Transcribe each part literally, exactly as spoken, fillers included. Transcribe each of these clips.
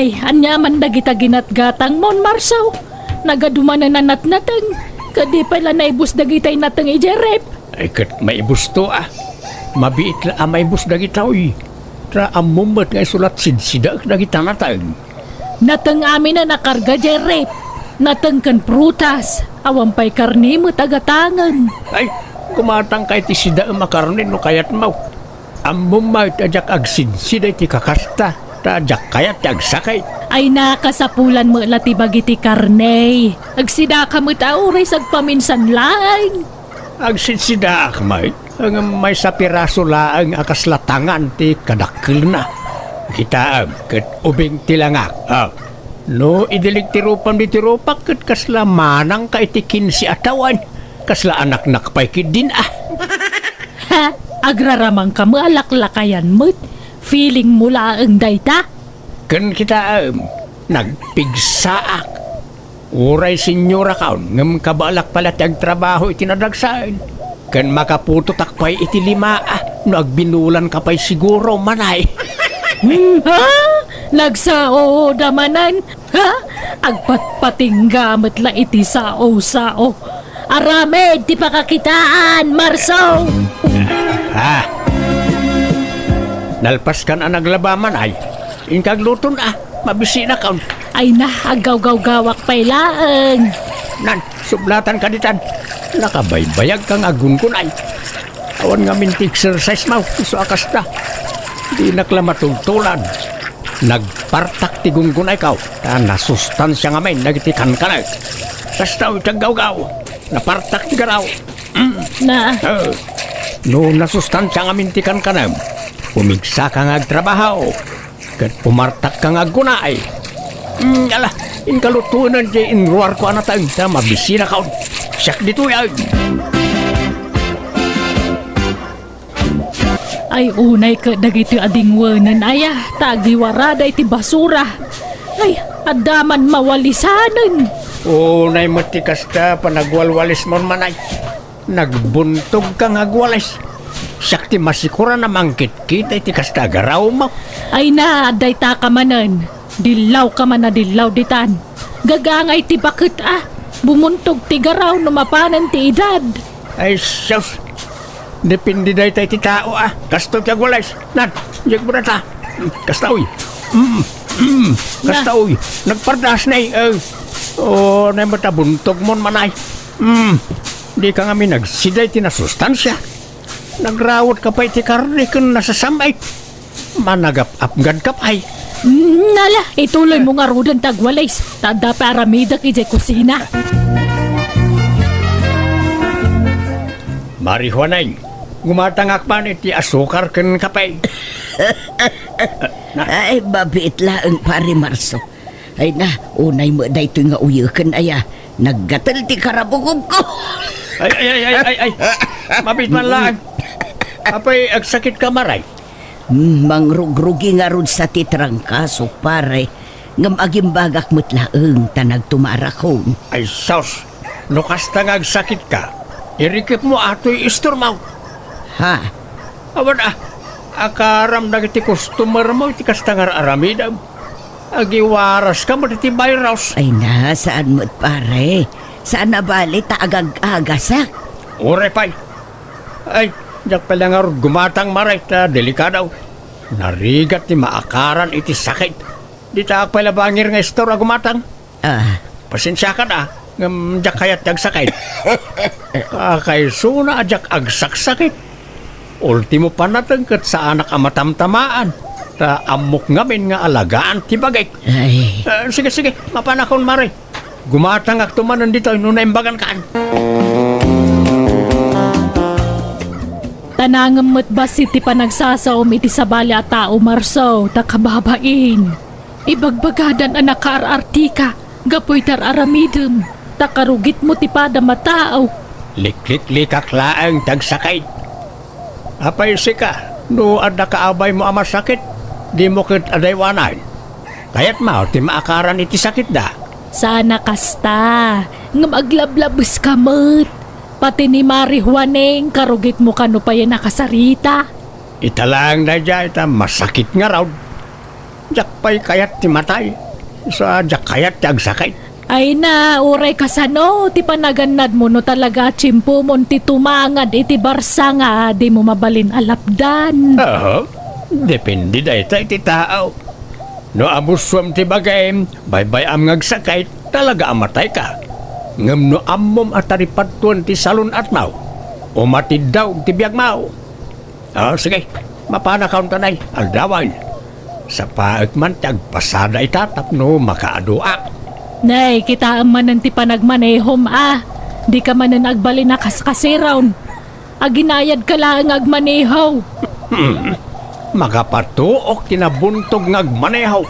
Ay, ania man dagita ginatgatangmon, Marso? Nagadumanen a natnateng, ket di pay la naibus dagitay nateng idiay ref. Ay, ket maibusto a. Mabiit la a maibus dagitoy. Ta ammom met nga isu la sidsida dagita nateng. Nateng aminen a karga diay ref. Nateng ken prutas, awan pay karne met a gatangen. Ay, gumatangka iti sidaem a karne no kayatmo. Ammom met a diak agsidsida iti kakasta, ta diak kayat ti agsakit. Ay, nakasapulan met la ti bagi ti karne. Agsidaka met a uray sagpaminsan laeng. Agsitsidaak met, ngem maysa piraso laeng a kasla tangan ti kadakkelna. Kitaem, ket ubing ti langak. Ah, no idilig ti rupam ditoy rupak, ket kasla manangka iti kinse a tawen. Kasla anaknak pay ketdin, ah. Ha? Agraramanka met a laklakayan met. Feeling mo laeng dayta? Ken kitaem, nagpigsaak. Uray senyorakon, ngem kabaelak pay la ti agtrabaho iti nadagsen. Ken makaputotak pay iti lima, ah, no agbinulanka pay siguro, manay. Hmm, ha? Nagsao da manen? Ha? Agpatpatingga met la iti sao-sao. Aramid ti pakakitaan, Marso! Ah. Nalpaskan a naglaba, manay. Inka agluton, ah. Mabisinakon. Ay na, aggawgawgawak pay laeng. Nan, sublatanka ditan. Nakabaybayagka nga aggungunay. Awan ngamin ti exercise mo, isu a kasta. Dinak la matultulan. Nagpartak ti gungunayko, ta nasustansia ngamin dagiti kankanek. Kasta iti aggawgaw, napartak ti garaw. Mm. Na. Eh, no nasustansia ngamin ti kankanem, pumigsaka nga agtrabaho. Ket pumartakka nga aggunay. Mm, ala, inka lutoen diay inruarko a nateng ta mabisinakon. Siak ditoy, ay. Ay, unay ket dagitoy a dingwenen, aya, ta agiwarada iti basura. Ay, adda man mawalisanen. Unay met ti kasta, panagwalwalismon, manay. Nagbuntogka nga agwalis. Siak ti masikuran a mangkitkita iti kasta a garawmo. Ay na, daytaka manen. Dillawka man a dillaw ditan. Gagangay ti baket a. Bumuntog ti garaw no mapanen ti edad. Ay, sus. Depende dayta iti tao a. Kastoy ti agwalis. Nan, diak mo data. Kasta, uy. Mm, mm. Kasta, uy. Nagpardas na, eh. Oh, nay matabuntog mon, manay. Hmm, dika ngamin agsida iti nasustansia. Nagrawotka pay iti karne ken nasasam-it. Managap-apgadka pay. Hmm, ala, ituloy mo ngaruden ti agwalis. Ta adda pay aramidek idiay kusina. Mari Juaneng, gumatangak man iti asukar ken kape. Ay, mabiit laeng, Pare Marso. Ay na, unay met daytoy nga uyeken aya. Naggatel ti karabukobko. Ay, ay, ay, ay, ay, ay. Mabiit man laeng. Apay, agsakitka, Mari? Hmm, mangrugrugi ngarud sa ti trangkaso, pare. Ngem agimbagak met laeng ta nagtumarakon. Ay, sus. No kasta nga agsakitka, irikepmo atoy istormo. Ha? Awan a, akaram dagiti customer mo iti kasta nga ar-aramidem. Agiwaraska met iti virus. Ay na, saan met, pare. Saan a bali ta agag-agasak. Uray pay. Ay, diak pay la ngarud gumatang, Mari, ta delikado. Narigat ti maakaran iti sakit. Ditaak pay la bangir nga istor a gumatang. Ah. Pasensiakan a, ngem diak kayat ti agsakit. Kakaisuna a diak agsaksakit. Ultimo panateng ket saanak a matamtamaan. Ta ammok ngamin nga alagaan ti bagik. Ay. Eh, sige, sige, mapanakon, Mari. Gumatangakto manen ditoy no naimbagankan. Tanangem met bassit ti panagsasaom iti sabali a tao, Marso, ta kababain. Ibagbagadan a nakaar-artika gapu iti ar-aramidem, ta karugitmo ti padam a tao. Likliklikak laeng ti agsakit. Apay sika, no adda kaabaymo a masakit, dimo ket adaywanan. Kayatmo ti maakaran iti sakitda. Saan a kasta, ngem aglablabeska met. Pati ni Mari Juaneng, karugitmo kano payen a kasarita. Ita laeng daydiay ta masakit ngarud. Diak pay kayat ti matay. Sa diak kayat ti agsakit. Ay na, uray kasano ti panagannadmo no talaga a tiempomon ti tumangad iti barsa nga dimo mabalin a lapdan? Aha. Depende dayta iti tao. No amusuam ti bagim, baybay-am nga agsakit, talaga a matayka. Ngem no ammom a taripadtuan ti salun-atmo, umatiddaw ti biagmo. Ah, sige, mapanakon ta nay, aldawan. Sapaek man ti agpasada ita tapno makaaduak. Nay, kitaem manen ti panagmanehom a. Dika manen agbalin a kaskasiron. Aginayadka laeng nga agmaneho. Hmm. Makapatuok ti nabuntog nga agmaneho.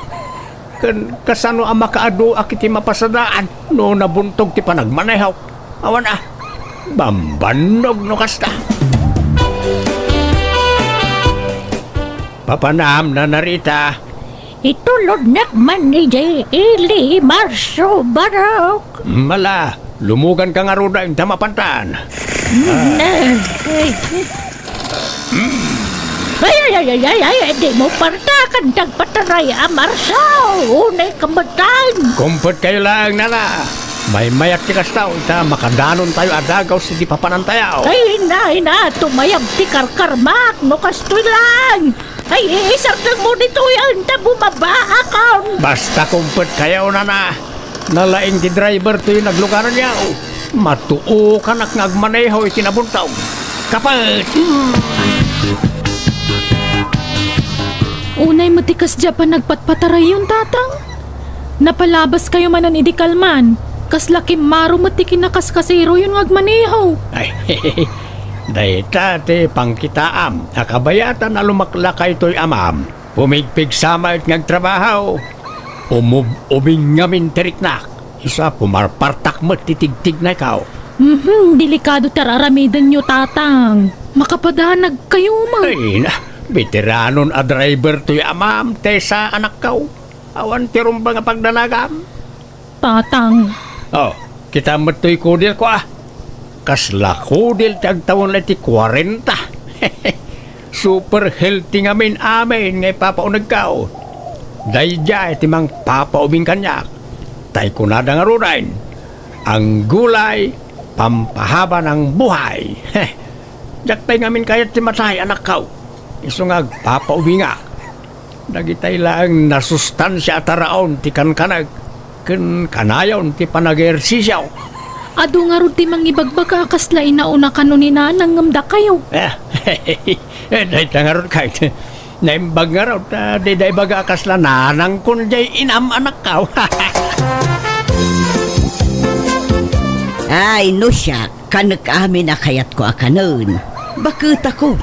Ken kasano a makaaduak iti mapasadaan no nabuntog ti panagmaneho? Awan a, bambannog no kasta. Papanam, Nana Rita. Itulodnak man idiay ili, Marso Barok. Mala, lumuganka ngaruden ta mapantan. Mm, eh, eh. Ay, ay, ay, ay, ay, ay, dimo partakan ti agpataray a Marso. Unay kametan. Kumpetkayo laeng, Nana. Maymayat ti kasta, ta makadanontayo a dagaw sidi papanantayo. Ay, ina, ina, tumayab ti karkarmak, no kastoy lang. Ay, iisartengmo ditoy, anta bumabaakon. Basta kumpetkayo, Nana. Nalaing ti driver toy naglugaranyo. Matuokanak nga agmaneho iti nabuntog. Kapet! Hmm. Unay met ti kasdiay a panagpatpatarayon, Tatang. Napalabaskayo manen idi kalman. Kasla kimmaro met ti kinakaskasiroyon nga agmaneho. Ay, dayta ti pangkitaam a kabayatan a lumaklakay toy amam. Pumigpigsa met nga agtrabaho. Umub-ubing ngamin ti riknak. Isu a pumarpartak met ti tigtignayko. Mhm, delikado ti ar-aramidenyo, Tatang. Makapadanagkayo met. Ay, na, beteranon a driver toy amam, Tessa, anakko. Awan ti rumbeng a pagdanagam. Tatang. Oh, kitaem met toy kudelko, a. Kasla kudel ti agtawen la iti kuarenta. Super healthy ngamin amin nga ipapaunegko. Daydiay ti mangpapaubing kaniak. Tay kunada ngaruden, "Ang gulay, pampahaba ng buhay." Diak pay ngamin kayat ti matay, anakko. Isu nga agpapaubingak. Dagitay laeng nasustansia a taraon ti kankanek ken kanayon ti panag-ehersisio. Adu ngarud ti mangibagbaga a kasla inauna kano ni Nanang ngem dakayo. Eh, dayta ngarud kayat. Naimbag ngarud, ah, dida ibaga a kasla nanangkon jay inam, anakko. Ay, no siak, kanek amin a kayatko a kanen. Baketakon,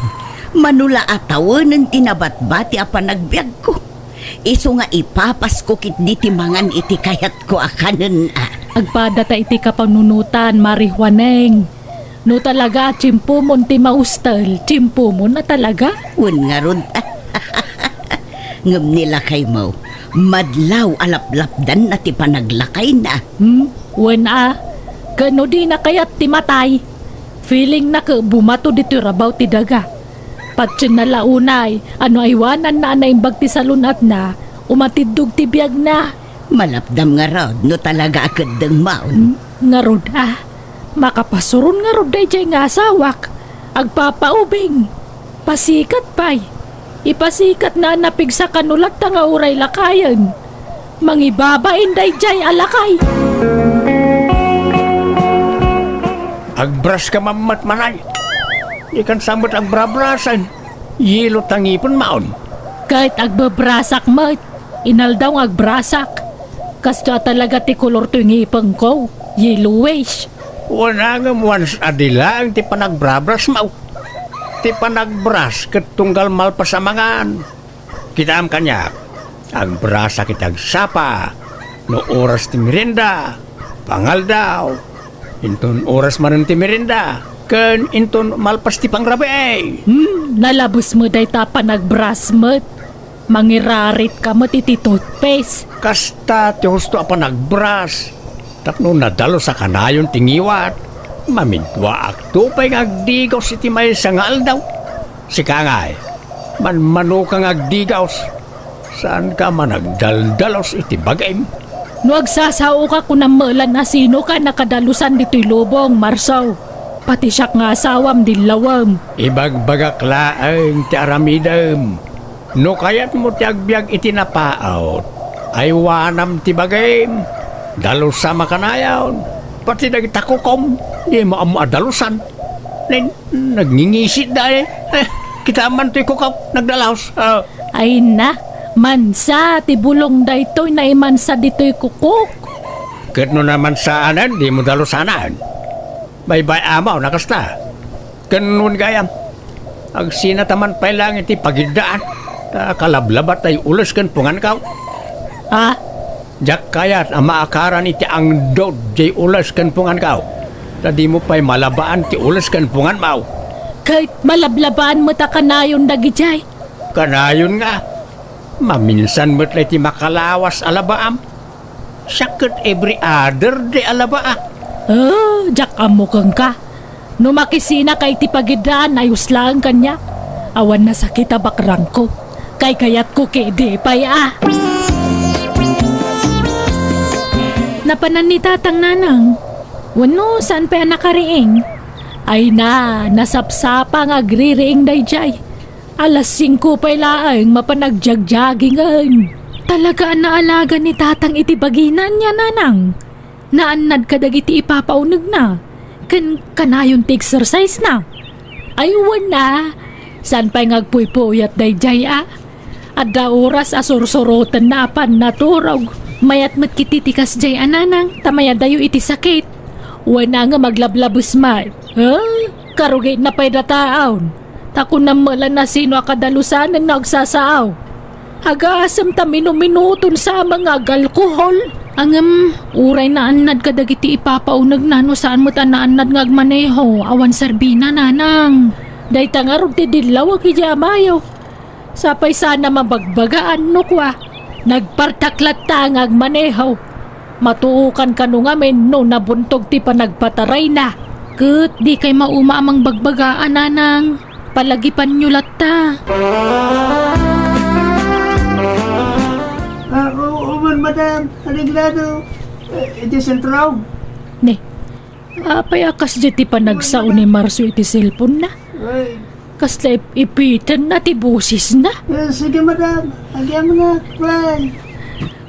mano la a tawenen ti nabatbati a panagbiagko. Isu nga ipapasko ketdi ti mangan iti kayatko a kanen a. Agpada ta iti kapanunotan, Mari Juaneng. No talaga a tiempomon ti maustel, tiempomon a talaga. Wen ngarud. Ngem ni lakaymo, madlaw a laplapdanna ti panaglakayna. Hmm? Wen a, ken no dina kayat ti matay, feelingna ket bumato ditoy rabaw ti daga. Patienna la unay a no aywananna a naimbag ti salun-atna, umatiddog ti biagna. Malapdam ngarud no talaga a keddengmon. Hmm? Ngarud a, makapasuron ngarud daydiay nga asawak. Agpapaubing. Pasikat pay. Ipasikatna a napigsa kano latta nga uray lakayen. Mangibabain daydiay a lakay. Agbrush ka mammet manay. Dikan sa met agbrabrasen. Yelo ta ngipenmon. Ket agbebrasak met. Inaldaw nga agbrasak. Kastoy a talaga ti kolor toy ngipenko. Yellowish. Wen a ngem once a day laeng ti panagbrabrasmo. Ti panagbras ket tunggal malpas a mangan. Kitaem kaniak, agbrasak iti agsapa, no oras ti merienda, pangaldaw, inton oras manen ti merienda, ken inton malpas ti pangrabii. Hmm, nalabes met dayta a panagbras met. Mangirarit ka met iti toothpaste. Kasta ti husto a panagbras. Tapno nadalus a kanayon ti ngiwat, mamidwaakto pay nga agdigaws iti maysa nga aldaw. Sika ngay, manmanoka nga agdigaws. Saanka a managdaldalus iti bagim? No agsasaoka, kunam met laeng a sinoka a nakadalusan ditoy lubong, Marsaw. Pati siak nga asawam, dillawem. Ibagbagak laeng ti aramidem. No kayatmo ti agbiag iti napaut, aywanam ti bagim. Dalusam a kanayon. Pati dagita kukom, dimo ammo a dalusan. Nen, nagngingisi da, eh. Eh, kitaem man toy kukok, nagdalus. Ah. Ay na, mansa ti bulong daytoy, naimansa ditoy kukok. Ket no namansaanen, dimo dalusanen. Baybay-am a kasta. Ken wen gayam, agsinataman pay laeng iti pagiddaan, ta kalablabatayo ules ken punganko. Ah? Diak kayat a maakaran iti angdud diay ules ken punganko, ta dimo pay malabaan ti ules ken punganmo. Ket malablabaan met a kanayon dagidiay. Kanayon nga, maminsan met lay ti makalawas a labaam. Siak ket every other day a labaak. Ah, diak ammo kenka. No makisinaka iti pagiddaan, ayos laeng kaniak. Awan nasakit a bakrangko. Kaykayatko ketdi pay a. Napanan ni Tatang, Nanang. Wenno, saan pay a nakariing? Ay na, nasapsapa nga agririing daydiay. Alas singko pay laeng mapan agjagjagingen. Talaga a naalaga ni Tatang iti bagina ania, Nanang? Naannad kadagiti ipapaunegna, ken kanayon ti exercise-na. Ay, wen a, saan pay nga agpuypuyat daydiay a? Adda oras a sursurotenna a pannaturog. Mayat met ketdi ti kasdiay a, Nanang, ta mayadayo iti sakit. Wen a, ngem aglablabes met. Huh? Karugitna pay dataon. Ta kunam met laeng a sino a kadalusanen no agsasaaw. Agasem ta minuminuton sa nga agalkohol. Ngem, uray naannad kadagiti ipapaunegna no saan met a naannad nga agmaneho, awan serbina, Nanang. Dayta ngarud ti dillawek idiay amayo. Sapay sana mabagbagaan no kua, nagpartak latta nga agmaneho. Matuokan kano ngamin no nabuntog ti panagpatarayna. Ket dikay mauma a mangbagbaga, Nanang. Palagipanyo latta. Ah, oo, oo man, madam. Areglado. Eh, iti sentro. Ne, apay a kasdiay ti panagsao ni Marso iti cellphone-na? Ay. Kasla ip-ipitenna ti bosesna? Eh, sige, madam. Agyamnak. Bye.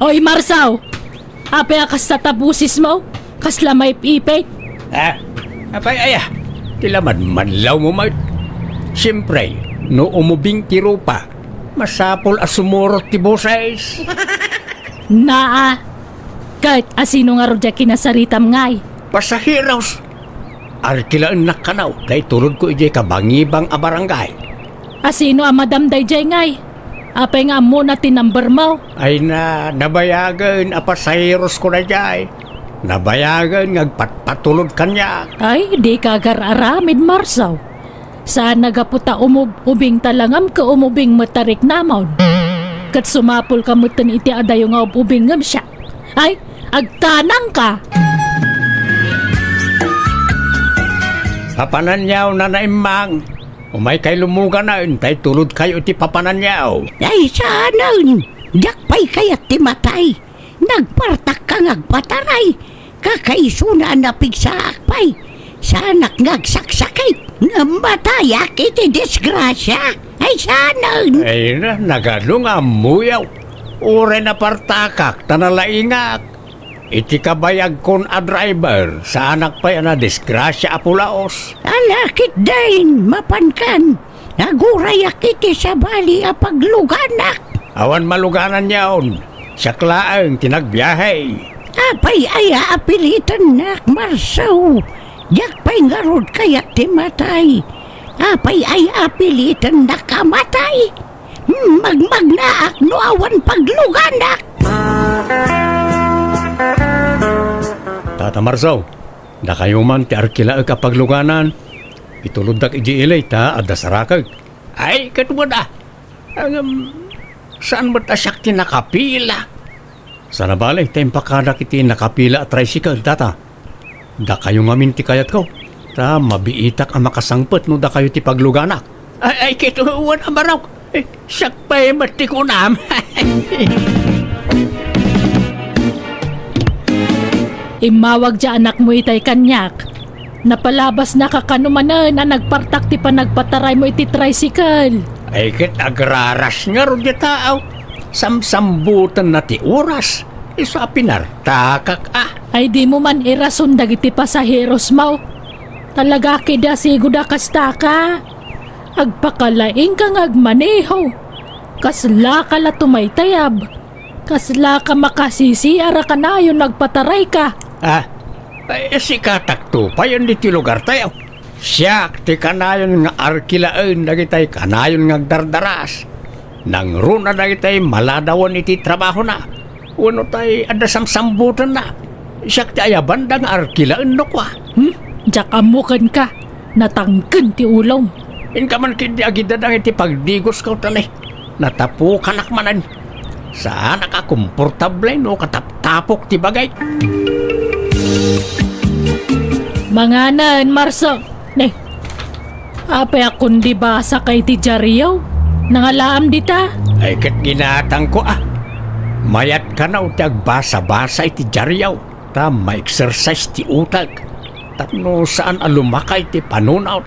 Oy, Marso! Apay a kasta ta bosesmo? Kasla maip-ipit? Ah, apay aya? Ti lamadmadlawmo met. Siempre, no umubing ti rupa, masapul a sumurot ti boses. Naa, ket asino ngarud diay kinasaritam ngay? Pasaheros. Arkilaennak kano ta itulodko idiay kabangibang a barangay. Asino a madam daydiay ngay? Apay nga ammona ti number mo? Ay na, nabayagen a pasaherosko daydiay. Nabayagen nga agpatpatulod kaniak. Ay, dika agar-aramid, Marso. Saan a gapu ta umub-, ubing ta langam ket umubing met ta riknamon. Ket sumapulka metten iti adayo nga ub-ubing ngem siak. Ay, agtanangka! Papananyo, Nana Immang, umaykay lumuganen, ta itulodkayo iti papananyo. Ay, saanen, diak pay kayat ti matay. Nagpartakka nga agpataray. Kakaisuna a napigsaak pay. Saanak nga agsaksakit. Namatayak iti disgrasya. Ay, saanen. Ay na, nagano nga ammoyo? Uray napartakak, ta nalaingak. Iti kabayagkon a driver, saanak pay a nadisgrasya a pulaos. Ala, ketdin, mapankan. Nagurayak iti sabali a pagluganak. Awan malugananyon. Siak laeng ti nagbiahe. Apay aya a pilitennak, Marso? Diak pay ngarud kayat ti matay. Apay aya a pilitennak a matay? Hmm, magmagnaak no awan pagluganak. Tata Marso, dakayo man ti arkilaek a pagluganan. Ituloddak idiay ili ta adda sarakek. Ay, ket wen a. Ngem, saan met a siak ti nakapila? Sana bale, ta impakadak iti nakapila a tricycle, tata. Dakayo ngamin ti kayatko, ta mabiitak a makasangpet no dakayo ti pagluganak. Ay, ay, ket wen a, barok. Eh, siak pay met ti kunam. Immawag ti anakmo itay kaniak. Napalabasnaka kano manen a nagpartak ti panagpataraymo iti tricycle. Ay, ket agraras ngarud ti taaw. Samsambutenna ti oras. Isu a pinartakak a. Ay, dimo man irason dagiti pasaherosmo. Talaga ketdi a sigud a kastaka. Agpakalaingka nga agmaneho. Kaslaka la tumaytayab. Kaslaka makasisiar a kanayon nagpatarayka. Ah, ay, sikatakto payen ditoy lugartayo. Siak ti kanayon nga arkilaen dagitay kanayon nga agdardaras. Nangruna dagitay maladawen iti trabahona. Wenno tay adda samsambutenna. Siak ti ayabanda nga arkilaen no kua. Hmm? Diak ammo kenka. Natangken ti ulom. Inka man ketdi agidadang iti pagdigosko ta ne. Natapukanak manen. Saanak a komportable no kataptapok ti bagik. Manganen, Marso. Ne. Apay a kundi basaka iti diario? Nangalaam dita? Ay, ket ginatangko a. Mayat kano ti agbasa-basa iti diario, ta ma-exercise ti utek. Tapno saan a lumakay ti panunot.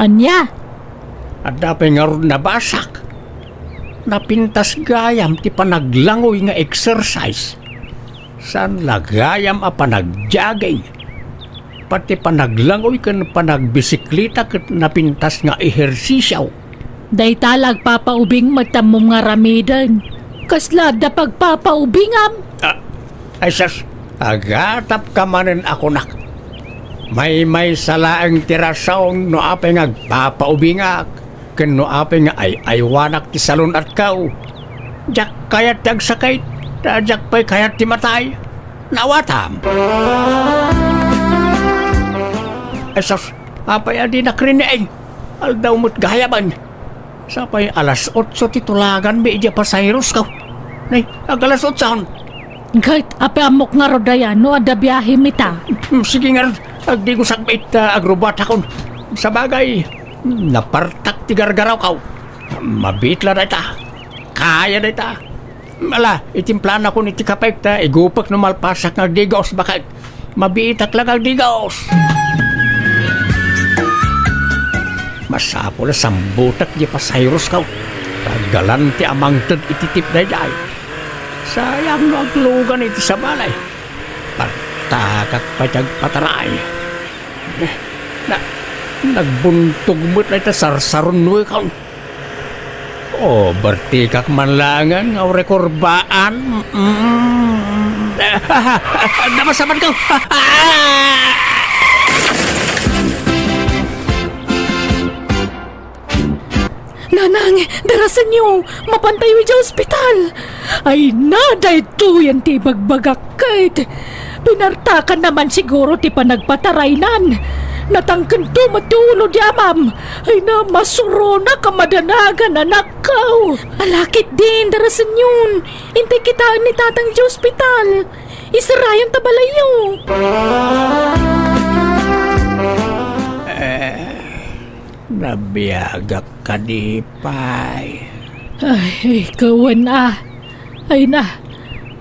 Ania? Adda pay ngarud nabasak. Napintas gayam ti panaglangoy nga exercise. Saan la gayam a panagjogging. Pati panaglangoy ken panagbisikleta ket napintas nga ehersisio. Dayta la agpapaubing met ammom nga aramiden. Kasla adda pagpapaubingam? Ah, ay sus, agatapka manen a kunak. Maymaysa laeng ti rason no apay nga agpapaubingak. Ken no apay nga ay-aywanak ti salun-atko, diak kayat ti agsakit, ta diak pay kayat ti matay. Naawatam? Ay sus, apay a dinak rinniing? Aldaw met gayamen. Sapay alas otso ti tulaganmi idiay pasaherosko. Nay, ag-alas otson. Ket, apay ammok ngarud aya no adda biahem ita? Mm, sige ngarud, agdigosak met ta agrubatakon. Sabagay, napartak ti gargarawko. Mabiit la dayta. Kaya dayta. Ala, itimplanakon iti kapek ta igupek no malpasak nga agdigos, bakek. Mabiitak la nga agdigos. Masapul a sambutek ti pasaherosko. Kagalan ti amangted iti tip daydiay. Sayang no aglugan iti sabali. Partakak pay ti agpataray. Na, nagbuntog met dayta sarsarunoekon. O, bertikak man laengen nga urekurbaan. Mm. Napasamanko. Nanang, darasenyo, mapantayo idiay ospital. Ay na, daytoyen ti ibagbagak ket. Pinartakanna man siguro ti panagpataraynan. Natangkento met ti ulo di amam. Ay na, masuronak a madanagan, anakko. Ala ketdin, darasenyon. Intay kitaen ni Tatang idiay ospital. Isarayon ta balayyo. Eh, nabiagak kadi pay. Ay, kawan a. Ay na,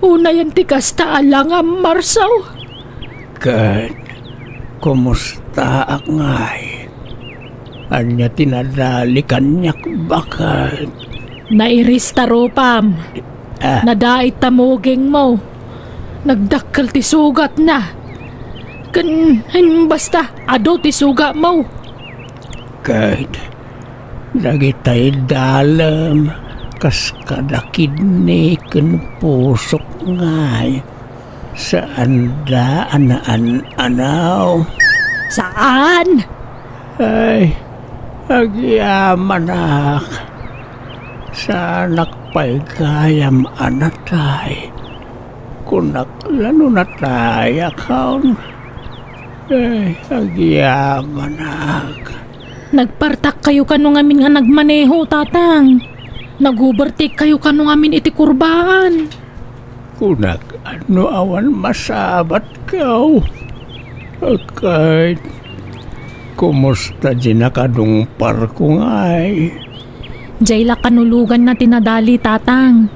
unayen ti kasta a langam, Marso. Ket, kumustaak ngay? Ania ti nadali kaniak, baket? Nairis ta rupam. Ah. Nadait ta mugingmo. Nagdakkel ti sugatna. Ken, ken basta, adu ti sugatmo. Ket dagitay dalem kas kada kidney ken pusok ngay, saanda a naan-anaw. Saan? Ay, agyamanak. Saanak pay gayam a natay. Kunak la no natayakon. Ay, agyamanak. Nagpartakkayo kano ngamin nga nagmaneho, Tatang. Nag-overtake kayo kano ngamin iti kurbaan. Kunak, no awan masabatko. Ket, kumusta di nakadungparko ngay? Jay la kanuloganna ti nadali, Tatang.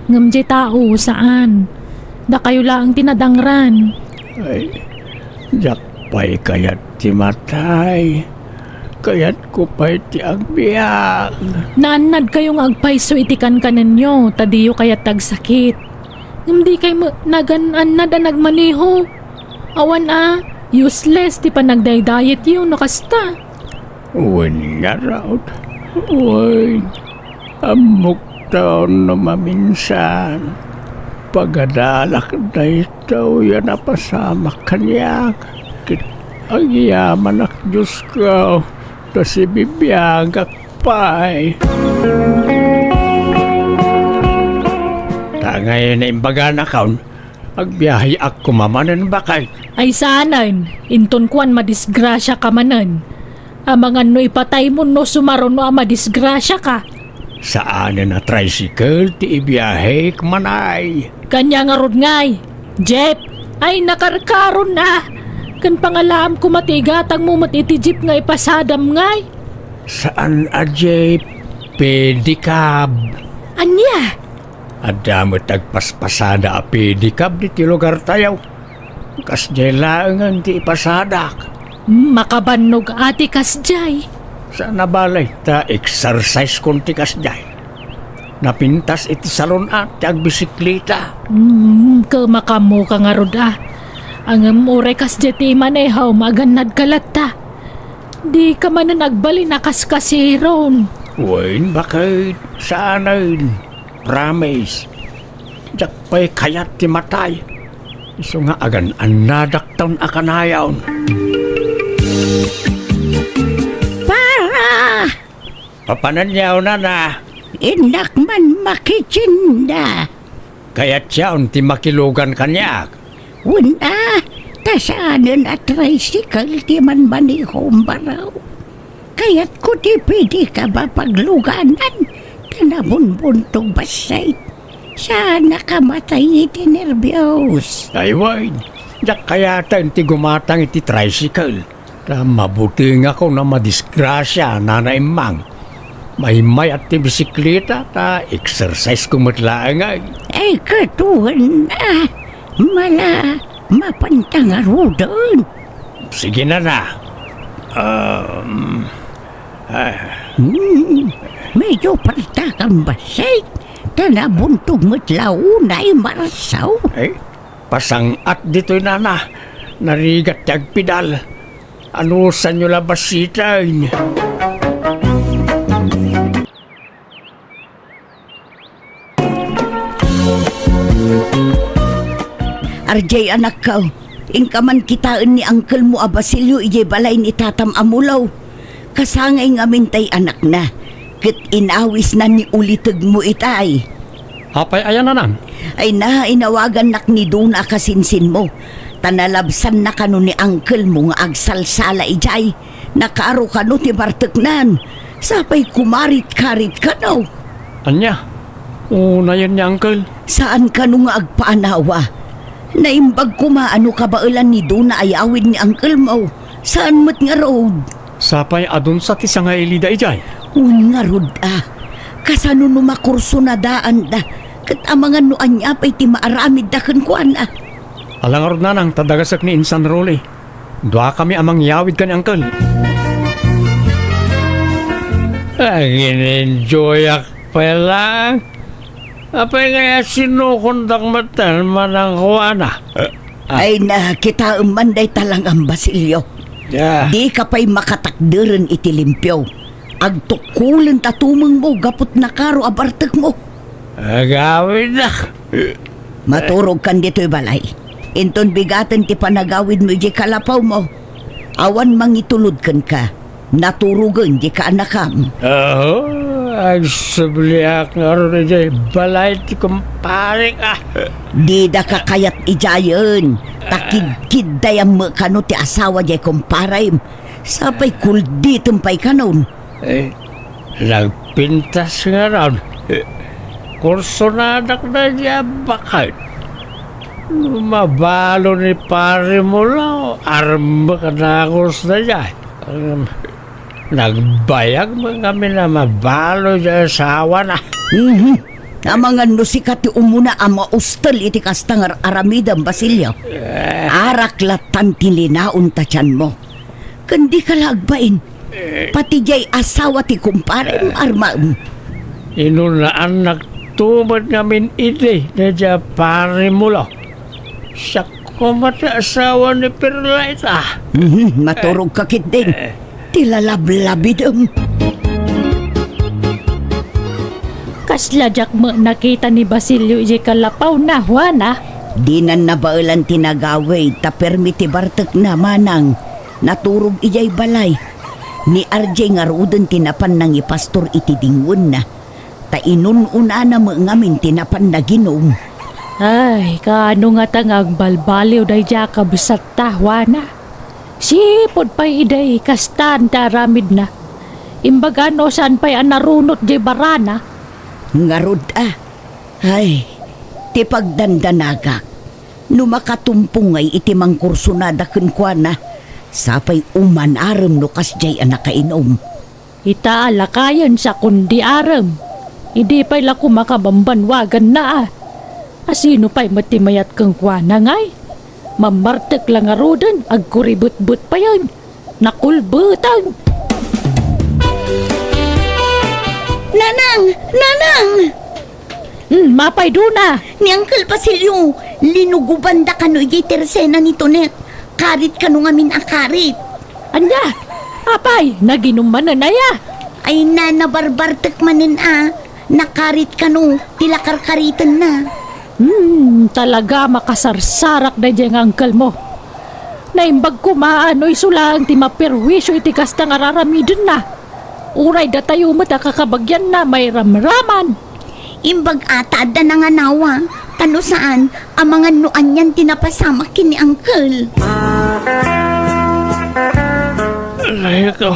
Ngem jay tao, saan. Dakayo laeng ti nadangran. Ay, diak pay kayat ti matay. Kayatko pay ti agbiag. Naannadkayo nga agpayso iti kankanenyo, ta diyo kayat ti agsakit. Ngem dikay met nagan-annad a nagmaneho. Awan a, useless ti panagdaydayetyo no kasta. Wen ngarud, wen, ammok ta no maminsan, pagadalak daytoy a napasamak kaniak, ket agyamanak, Diosko, ta sibibiagak pay. Ta ngay naimbaganakon, agbiaheak koma manen, baket. Ay saanen, inton kuan madisgrasiaka manen. Amangan no ipataymo no sumaruno a madisgrasiaka. Saanen a tricycle ti ibiahek manay. Kaniak ngarud ngay, Jeff, ay nakarkaron a. Ken pangalaam koma ti igatangmo met iti jeep nga ipasadam ngay. Saan a jeep, pedicab. Ania? Adda met agpaspasada a pedicab ditoy lugartayo. Kasdiay laengen ti ipasadak. Hmm, makabannog a ti kasdiay. Saan a bale, ta exercise kon ti kasdiay. Napintas iti salon a ti agbisikleta. Hmm, kemaka ammoka ngarud a. Ngem uray kasdiay ti imanehom, agannadka latta. Dika manen agbalin a kaskasiron. Wen, baket, saanen. Promise. Diak pay kayat ti matay. Isu nga agan-annadakton a kanayon. Para! Papananyo, nana? Innak man makitinda. Kayatyon ti makilugan kaniak. Wen a, ta saanen a tricycle ti manmanehom, baro. Kayatko ti pedicab a pagluganan, ta nabunbuntog bassit. Saan a kamatay iti nerbios. Ay, wen, diak kayaten ti gumatang iti tricycle. Ta mabutengakon a madisgrasia, Nana Emmang. Maymayat ti bisikleta, ta exercise ko met laeng ay. Ay, ket wen a, mala, mapanta ngaruden. Sige, nana. Um, ah. Hmm, medyo partakan bassit. Ta nabuntog met la unay marsaw. Ay, pasang-at ditoy, nana. Narigat ti agpidal. Anusanyo la bassiten. Arjay, anakko, inka man kitaen ni angkelmo a Basilio idiay balay ni tatam a mulo. Kasangay ngamin tay anakna, ket inawisna ni ulitegmo itay. Apay aya, nanang? Ay na, inawagannak ni Dona a kasinsinmo, ta nalabsanna kano ni angkelmo nga agsalsala idiay. Nakaro kano ti barteknan, sapay kumarit-karit kano. Ania? Unayen ni angkel? Saan kano nga agpaanawa. Naimbag koma a no kabaelan ni Dona a yawid ni angkelmo, saan met ngarud. Sapay adunsa ti sangailida idiay? Wen ngarud a. Kasano no makurso na daanda, ket amangan no ania pay ti maaramidda kenkuana. Ala ngarud, nanang, ta dagasek ni Insan Rolly. Duakami a mangyawid ken ni angkel. Agin-enjoyak pay lang. Apay ngay a sinukondak metten manang kuana? Ay na, kitaem man dayta lang, Basilio. Ya. Dika pay makatakderen iti limpio. Agtukkolen ta tumengmo gapu ti nakaro a bartekmo. Agawidak. Maturogkan ditoy balay. Inton bigaten ti panagawidmo idiay kalapawmo, awan mangitulod kenka. Naturogen di kaanakam. Aho, agsubliak ngarud idiay balay ti kumparek, ah. Didaka kayat idiayen, ta kidkiddayam met kano ti asawa diay kumparem. Sapay kulditem pay kanon. Eh, nagpintas ngarud. Kursonadak daydi a baket. No mabalo ni Pare Mulo, armek a nakus daydiay. Em, Nagbayag man ngamin a mabalo diay asawana. Mhm. Amangan no sika ti umuna a maustel iti kasta nga ar-aramidem, Basilio. Eh. Arak lattan ti linaon ta tianmo. Ken dika la agbain. Eh. Pati diay asawa ti kumparem, eh, armaem. Inunaannakto met ngamin idi daydiay a parimulo. Siak koma ti asawa ni Perla ita. Mhm, maturogka ketdin. Eh. Ti lalablabidem. Kasla diak met nakita ni Basilio idiay kalapawna, Juana. Dinan nabaelan ti nagawid, ta permi ti bartekna, manang. Naturog idiay balay. Ni R J ngaruden ti napan nangipastor iti dingwenna. Ta inun-unana met ngamin ti napan naginum. Ay, kaano ngata nga agbalbaliw daydiay a kabsatta, Juana? Sipud pay idi kastan ti aramidna. Imbaga no saan pay a narunot diay barana. Ngarud a. Ay, ti pagdandanagak. No makatumpong ngay iti mangkursunada kenkuana, sapay umanarem no kasdiay a nakainum. Ita a lakayen sakon di arem. Idi pay la koma kabambanwaganna a. Asino pay met ti mayat kenkuana ngay? Mammartek la ngaruden, agkuribetbet payen. Nakulbetang. Nanang! Nanang! Hmm, mapay duna. Ni Uncle Basilio, linugobanda kano idiay tersena ni Tonet. Karit kano ngamin a karit. Ania? Apay, naginum manen aya? Ay na, nabarbartek manen a. Nakarit kano, ti lakarkaritenna. Hmm, talaga makasarsarak daydiay nga uncle mo. Naimbag koma a no isu laeng ti maperwisyo iti kasta nga raramidenna. Uray datayo met a kakabagianna mairamraman. Imbag a ta adda nanganawa, ta no saan, amangan no anian ti napasamak ken ni uncle. Aray ko,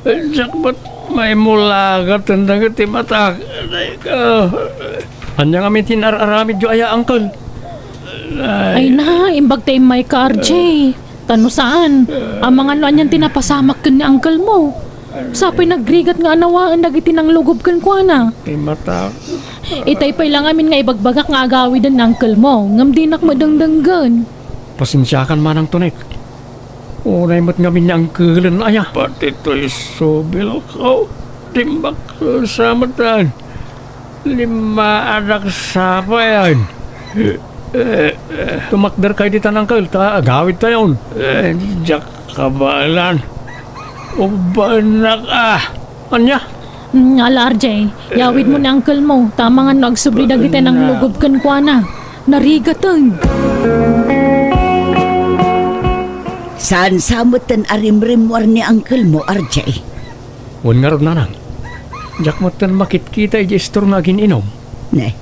diak met maimulagat dagiti matak. Aray ko. Ania ngamin ti inar-aramidyo aya, uncle? Ay. Ay na, imbag ta immayka, R J. Ta no saan, amangan no anian ti napasamak ken ni uncle mo. Sapay nagrigat nga anawaen dagiti nanglugob kenkuana. Ti matak. Itay pay la ngamin nga ibagbagak nga agawiden ni uncle mo, ngem dinak met dengdenggen. Pasensiakan manang Tonet. Unay met ngamin ni uncle-en aya. Pati toy subil ko, diak sa met. Limmaadak sapay. Tumakderkayo ditan, uncle, ta agawidtayon. Eh, diak kabaelan. Ubbaennak a. Ania? Mm, ala, R J, yawidmo ni uncle mo, ta amangan no agsubli dagiti nanglugob kenkuana. Narigaten. Saan sa metten a rimrimmuar ni uncle mo, R J? Wen ngarud, nanang. Diak metten makitkita idiay istor nga agin-inum. Ne,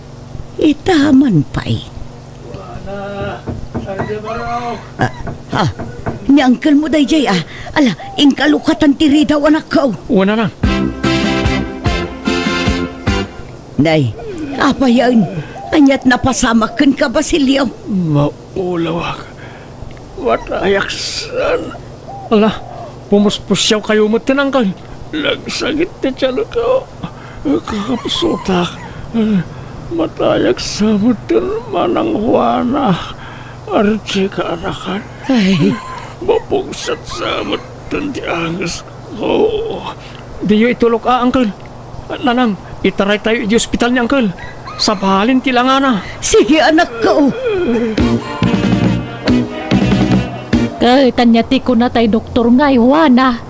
ita man pay. Ah, ah, ni uncle mo daydiay, ah. Ala, inka lukatan ti ridaw, anakko. Wen, nanang. Nay, apayen, aniat napasamak kenka, Basilio? Maulawak. Matayak san. Ala, pumuspusiawkayo metten, uncle. Nagsagit ti tianko. Kakabsutak. Matayak sa metten, Manang Juana. Arti kaanakan. Ay. Mapungset sa metten ti angesko. Diyo itulok a, uncle. Nanang, itaraytayo idiay ospital ni uncle. Sabalin ti langana. Sige, anakko. Ket ania ti kuna tay doktor nga, Juana?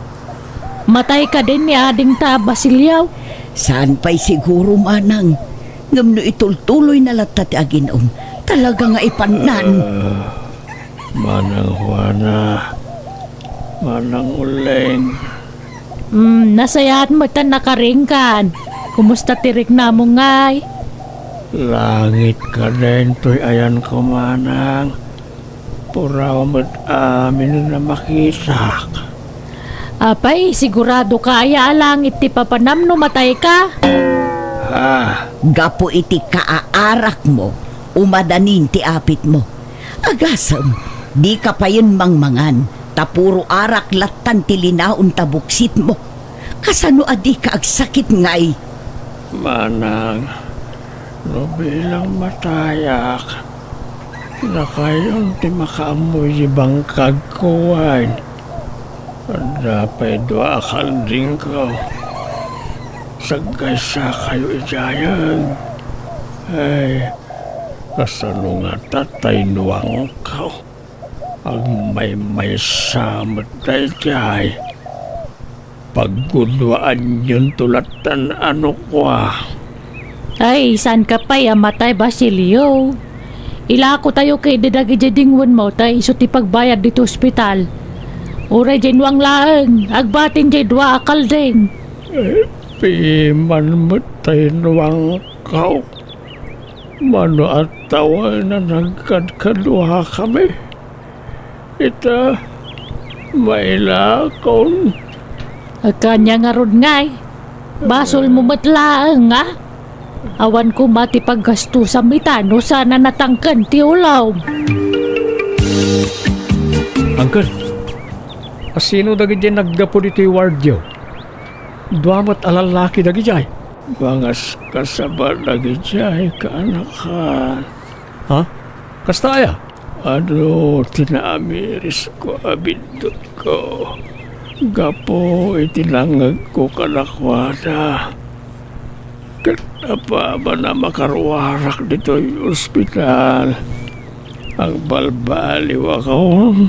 Matay kadin ni adingta a Basilio? Saan pay siguro, manang. Ngem no itultuloyna latta ti agin-um, talaga nga ipannan. Ah, Manang Juana, Manang Uling. Hmm, nasayaat met a nakaringkan. Kumusta ti riknamo ngay? Langit kadin toy ayanko, manang. Puraw met amin a makitak. Apay, siguradoka aya a langit ti papanam no matayka? Ah. Gapu iti kaaarakmo, umadanin ti apitmo. Agasem, dika payen mangmangan, ta puro arak lattan ti linaon ta buksitmo. Kasano a dika agsakit ngay? Manang, no bilang matayak, dakayon ti makaammoy ti bangkagko wen. Adda pay dua a kaldingko. Saggaysakayo idiayen. Ay, kasano ngata tay nuangko? Agmaymaysa met daydiay. Pagguduaanyonto lattan a nukua. Ay, saanka pay a matay, Basilio. Ilakotayo ketdi dagidiay dingwenmo ta isu ti pagbayad ditoy ospital. Uray diay nuang laeng, agbatin diay dua a kalding. Eh, piman met tay nuangko. Mano a tawen a nagkadkaduakami. Ita, mailakon. Agkania ngarud ngay? Basolmo met laeng, a? Awan koma ti paggastusam ita no saan a natangken ti ulom. Uncle, asino dagidiay naggapu ditoy wardyo? Dua met a lallaki dagidiay. Mangaskasaba dagidiay, kaanakan. Ha? Kasta aya? Adu ti naamirisko a biddutko gapu iti nangngegko kadakuada. Ket apaman a makaruarak ditoy ospital, agbalbaliwakon.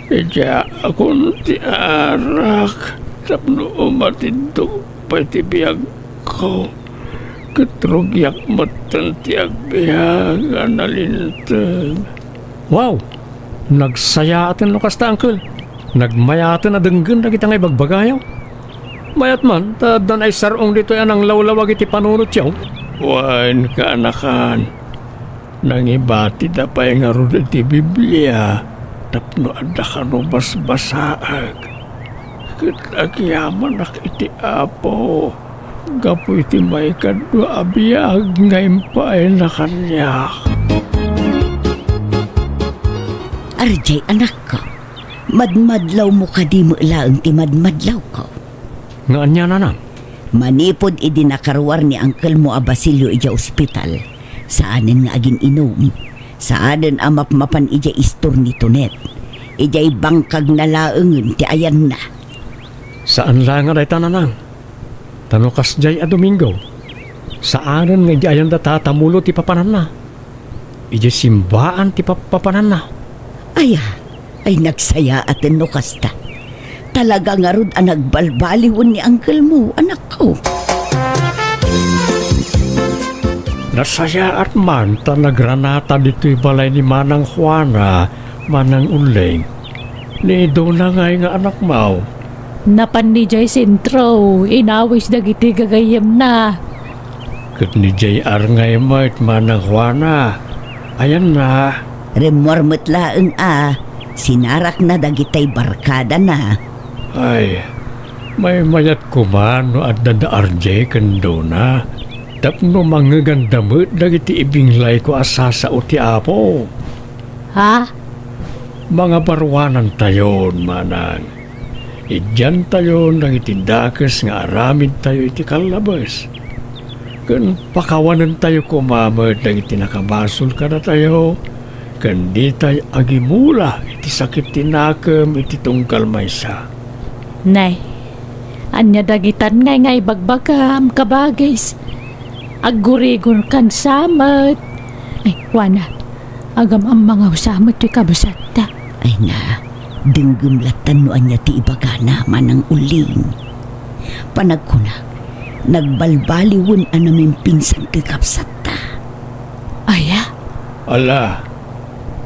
Idiaakon ti arak tapno umatidto pay ti biagko, ket rugiak metten ti agbiag a nalinteg. Wow! Nagsayaaten no kasta, Uncle. Nagmayaten a denggen dagita nga ibagbagayo. Mayat man, ta addan ay sar-ong ditoy a nanglawlawag iti panunotyo. Wen, kaanakan. Nangibatida pay ngarud iti Biblia tapno adda kano basbasaek. Ket agyamanak iti Apo gapu iti maikadua a biag nga impaayna kaniak. Arjay, anakko, madmadlawmo kadi met laeng ti madmadlawko. Nga ania, nanang? Manipud idi nakaruar ni angkelmo a Basilio idiay ospital, saanen nga agin-inum. Saanen a mapmapan idiay istor ni Tonet. Idiay bangkagna laengen ti ayanna. Saan laeng a dayta, nanang. Ta no kasdiay a Domingo, saanen nga idiay ayanda tatamulo ti papananna. Idiay simbaan ti pap-, papananna. Aya, ay nagsayaaten no kasta. Talaga ngarud a nagbalbaliwen ni angkelmo, anakko. Nasayaat man ta nagranata ditoy balay ni Manang Juana, Manang Uling. Ni Dona ngay nga anakmo? Napan idiay sentro, inawis dagiti gagayyemna. Ket ni J R ngay met, Manang Juana. Ayanna? Rimmuar met laeng a, sinarakna dagitay barkadana. Ay, maymayat koma no adda da R J ken Dona, tapno mangngeganda met dagiti ibinglayko a sasao ti Apo. Ha? Mangabaruanantayon, manang. Idiantayon dagiti dakes nga aramidtayo iti kallabes. Ken pakawanentayo koma met dagiti nakabasol kadatayo, ken ditay agimula iti sakit ti nakem iti tunggal maysa. Nay, ania dagitan ngay nga ibagbagam, kabagis? Aggurigonkan sa met. Ay, Juana, agam-ammangawsa met toy kabsatta. Ay na, denggem lattan no ania ti ibagana, Manang Uling. Panagkunak, nagbalbaliwen a namimpinsan toy kabsatta. Aya? Ala,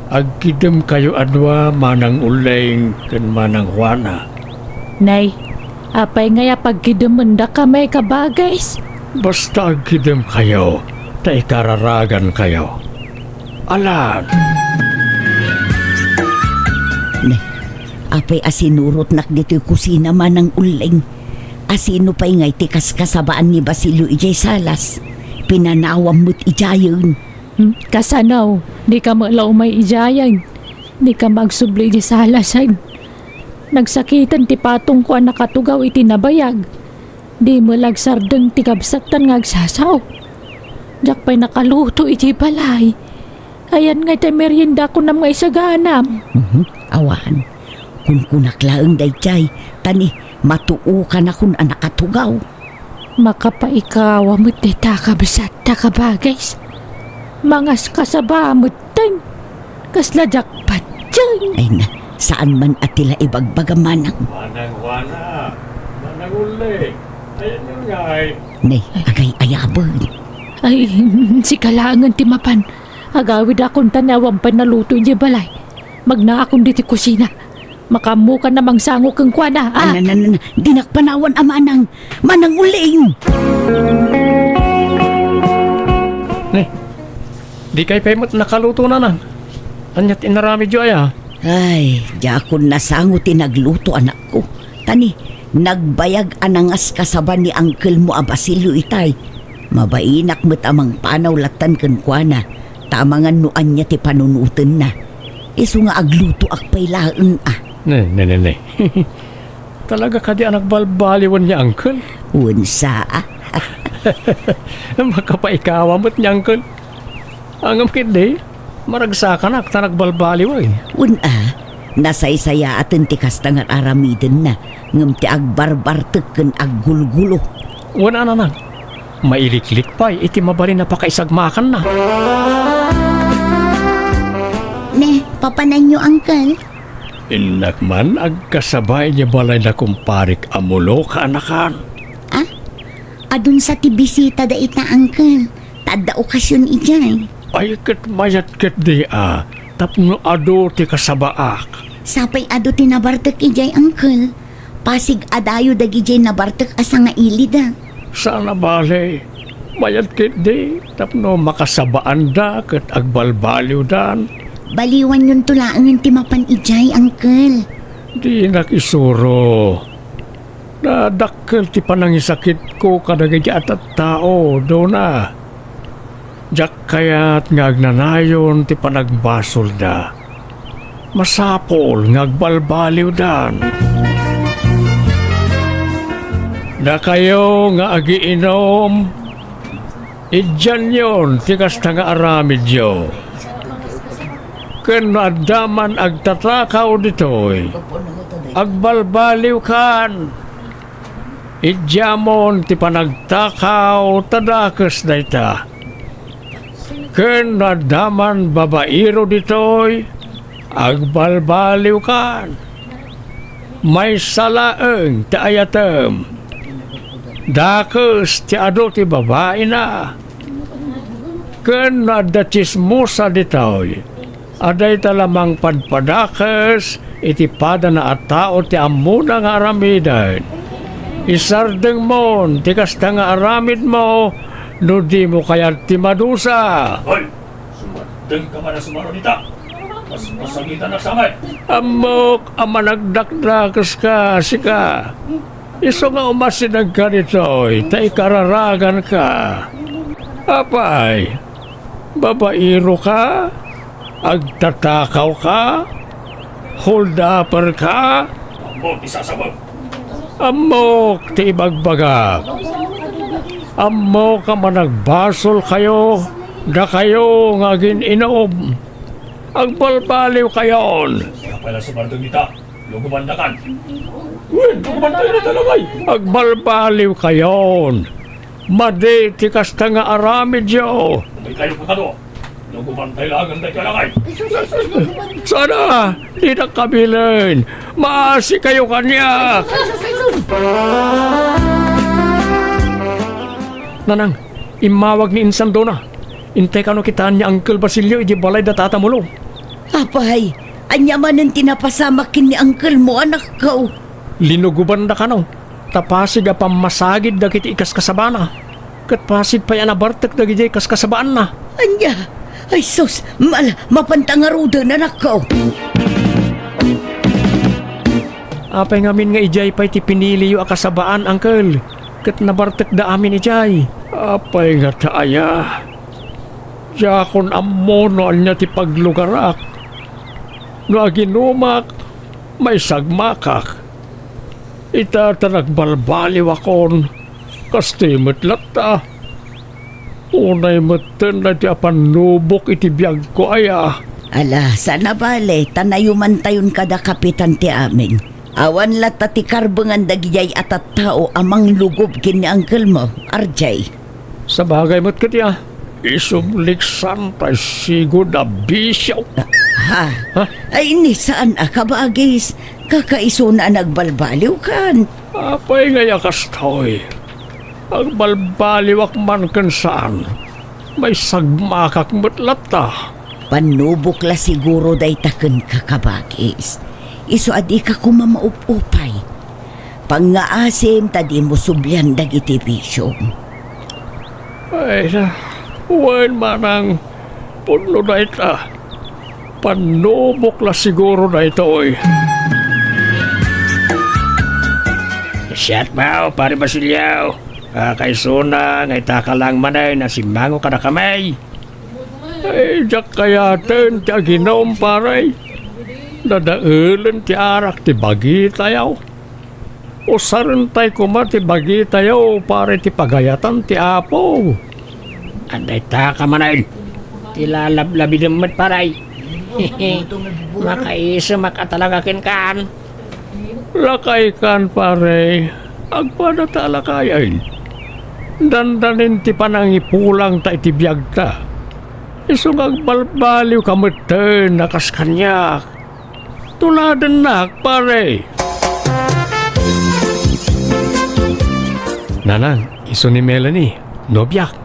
agkidemkayo a dua, Manang Uling ken Manang Juana. Nay, apay ngay a pagkidemendakami, kabagis? Basta agkidemkayo, ta ikararagankayo. Alan! Ne, apay a sinurotnak ditoy kusina, Manang Uling? Asino pay ngay ti kaskasabaan ni Basilio idiay salas? Pinanawam met idiayen. Hmm, kasano? Dika met la umay idiayen. Dika magsubli idiay salasen. Nagsakiten ti patongko a nakatugaw iti nabayag. Di met la agsardeng ti kabsattan nga agsasao. Diak pay nakaluto iti balay. Ayan nga iti meriendako nga isaganam. Mhm, awan. Kunkunak laeng daydiay, ta ni matuokanakon a nakatugaw. Makapaikawa met dayta kabsatta, kabagis. Mangaskasaba metten. Kasla diak patien. Ay na, saan man a ti la ibagbaga, Manang. Manang Juana, Manang Uling, ayan nga ay. Nay, agay-ayaben. Ay, sika laengen ti mapan. Agawidakon ta ni awan pay naluto idiay balay. Magnaakon ditoy kusina. Makaammokan a mangsango kenkuana, a. Ana, ana, ana, dinak panawan a Manang, Manang Uling. Ni, dikay pay met nakaluto, Nanang. Ania ti inaramidyo aya? Ay, diakon nasango ti nagluto, anakko. Ta ni, nagbayag a nangaskasaba ni angkelmo a Basilio itay. Mabainak met a mangpanaw lattan kenkuana, ta amangan no ania ti panunotenna. Isu nga aglutoak pay laeng a. Ne, ne, ne, ne. Talaga kadi a nagbalbaliwen ni Uncle? Wen sa, a. Makapaikawa met ni Uncle. Ngem ketdi, maragsakanak ta nagbalbaliwen. Wen a, nasaysayaaten ti kasta nga ar-aramidenna, ngem ti agbarbartek ken aggulgulo. Wen a, Nanang, mailiklik pay iti mabalin a pakaisagmakanna. Ne, papananyo, Uncle? Innak man agkasaba idiay balay da kumparik a Mulo, kaanakan. A? Adun sa ti bisita dayta, Uncle. Ta adda okasion idiay. Ay, ket mayat ketdi a, tapno adu ti kasabaak. Sapay adu ti nabartek idiay, Uncle. Pasig a dayo dagidiay nabartek a sangailida. Saan a bale, mayat ketdi tapno makasabaanda ket agbalbaliwdan. Baliwanyonto laengen ti mapan idiay, Uncle. Dinak isuro. Nadakkel ti panangisakitko kadagiti a tattao, Dona. Diak kayat nga agnanayon ti panagbasolda. Masapul nga agbalbaliwdan. Dakayo nga agiinum, idianyon ti kasta nga aramidyo. Ken no adda man agtatakaw ditoy, agbalbaliwkan. Idiamon ti panagtakaw ta dakes dayta. Ken no adda man babairo ditoy, agbalbaliwkan. Maysa laeng ti ayatem. Dakes ti adu ti babaina. Ken no adda tsismosa ditoy, a dayta la mangpadpadakes iti padana a tao ti ammona nga aramiden. Isardengmon ti kasta nga aramidmo no dimo kayat ti madusa. Hoy! Sumardengka man a sumaro dita! Mas masangitanak sa met! Ammok a managdakdakeska, sika. Isu nga umasidegka ditoy ta ikararaganka. Apay, babairoka? Agtatakawka? Hold-upperka? Ammok ti sasabak. Ammok ti ibagbagak. Ammok a managbasolkayo, dakayo nga agin-inum. Agbalbaliwkayon. Apay la sumardeng dita? Lugubandakan. Wen, lugubantay dayta la ngay. Agbalbaliwkayon. Madi ti kasta nga aramidyo. Umay kayo kakado. Lugubantay laeng dayta la ngay. Sana, dinak kabilen. Maasikayo kaniak. Nanang, immawag ni Insan Dona. Intay kano kitaen ni Uncle Basilio idi balay da Tata Mulo. Apay, ania manen ti napasamak ken ni uncle mo, anakko? Linugobanda kano, ta pasig a pammasagid dagiti ikaskasabana, ket pasig pay a nabartek dagidiay kaskasabaanna. Ania? Ay sus, mal-, mapanta ngaruden, anakko. Apay ngamin nga idiay pay ti piniliyo a kasabaan, uncle, ket nabartekda amin idiay? Apay ngata aya? Diakon ammo no ania ti paglugarak. No aginumak, maisagmakak. Ita ta nagbalbaliwakon, kastoy met latta. Unay metten daytoy a pannubok iti biagko aya. Ala, saan a bale, ta nayumantayon kada kapitan ti amin. Awan latta ti karbengan dagidiay a tattao a manglugob ken ni uncle mo, R J. Sabagay met ket ya, isubliksan tay sigud a bisio. Ha? Ha? Ay, ni saan a kabagis, kakaisuna a nagbalbaliw kan. Apay ngay a kastoy? Agbalbaliwak man ken saan, maisagmakak met latta. Pannubok la siguro dayta kenka, kabagis. Isu a dika koma maup-upay. Pangngaasim ta dimo sublian dagiti bisiom. Ay, na, wen manang pudno dayta. Pannubok la siguro daytoy. Siak, Pare Basilio. Ah, kaisuna nga itaka lang manen a simmango kadakami. Ay, diak kayaten ti aginum, pare. Dadaelen ti arak ti bagitayo. Usarentay koma ti bagitayo, pare, ti pagayatan ti Apo. Adda itaka manen ti lalablabidem met, pare. Makaisemak a talaga kenkan. Lakaykan, pare, agpada ta a lakayen. Dandanin ti panangipulangta iti biagta. Isu nga agbalbaliwka metten a kas kaniak. Tuladennak, pare. Nanang, isu ni Melanie, nobiak.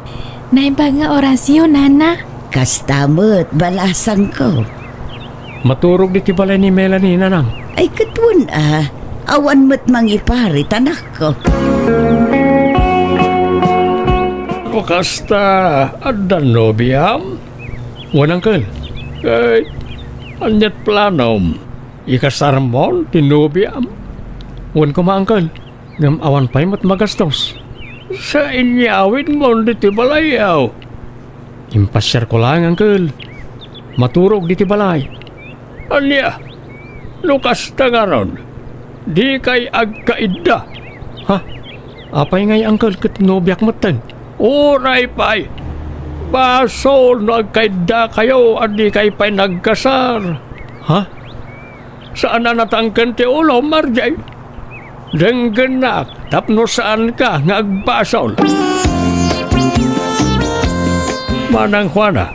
Naimbag nga orasyo, nana. Kasta met, balasangko. Maturog ditoy balay ni Melanie, nanang. Ay, ket wen a, awan met mangipar iti anakko. Kasta, adda nobiam? Wen, uncle. Ay, aniat planom? Ikasarmon ti nobiam? Wen koma, uncle. Ngem awan pay met magastos. Sa inyawidmon ditoy balayyo? Impasiarko laeng, uncle. Maturog ditoy balay. Ania? No kasta ngarud, dikay agkaidda. Ha? Apay ngay, uncle, ket nobiak metten? Uray pay. Basol no agkaiddakayo a dikay pay nagkasar. Ha? Saan a natangken ti ulom, R J? Denggennak tapno saanka nga agbasol. Manang Juana,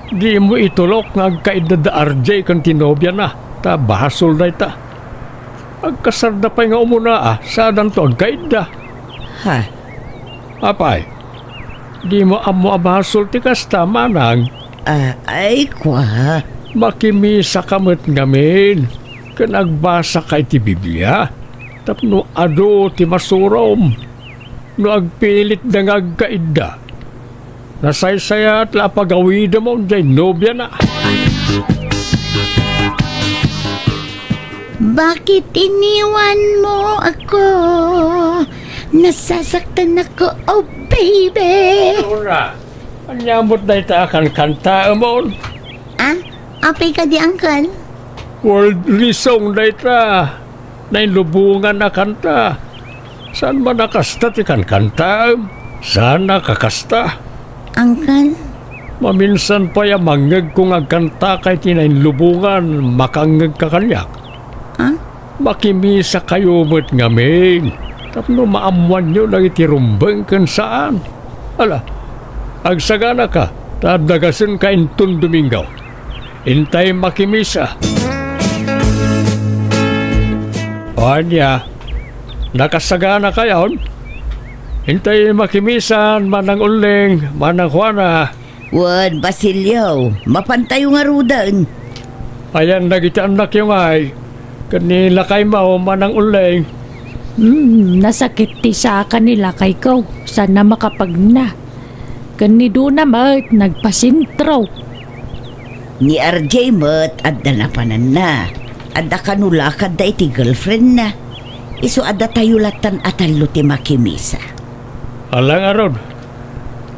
dimo itulok nga agkaidda da R J ken ti nobiana, ta basol dayta. Agkasarda pay nga umuna a, saandanto agkaidda. Ha? Apay, dimo ammo a basol ti kasta, manang? Ah, ay, kua. Makimisaka met ngamin, ken agbasaka iti Biblia, tapno adu ti masurom. No agpilitda nga agkaidda, nasaysayaat la a pagawidem jay nobiana. Bakit iniwan mo ako? Nasasaktan ako, oh baby. Ania met dayta a kankantaemon? Ah, apay kadi, uncle? World song dayta. Nainlubongan a kanta. Saan man a kasta ti kankantaem? Saan a kakasta? Uncle? Maminsan pay a mangngegko nga agkantaka iti nainlubongan, makangngegka kaniak? Ah? Makimisakayo met ngamin tapno maammoanyo dagiti rumbeng ken saan. Ala, agsaganaka, ta adda gasenka inton Domingo. Intay makimisa. O ania, nakasaganakayon? Intay makimisan, Manang Ulleng, Manang Juana. Wen, Basilio, mapantayo ngaruden. Ayan dagiti annakyo ngay, ken ni lakaymo, Manang Ulleng. Hmm, nasakit ti saka ni lakayko, saan a makapagna. Ken ni Dona met nagpasentro. Ni R J met adda napananna. Adda kano lakadda iti girlfriendna. Isu a datayo lattan a tallo ti makimisa. Ala ngarud.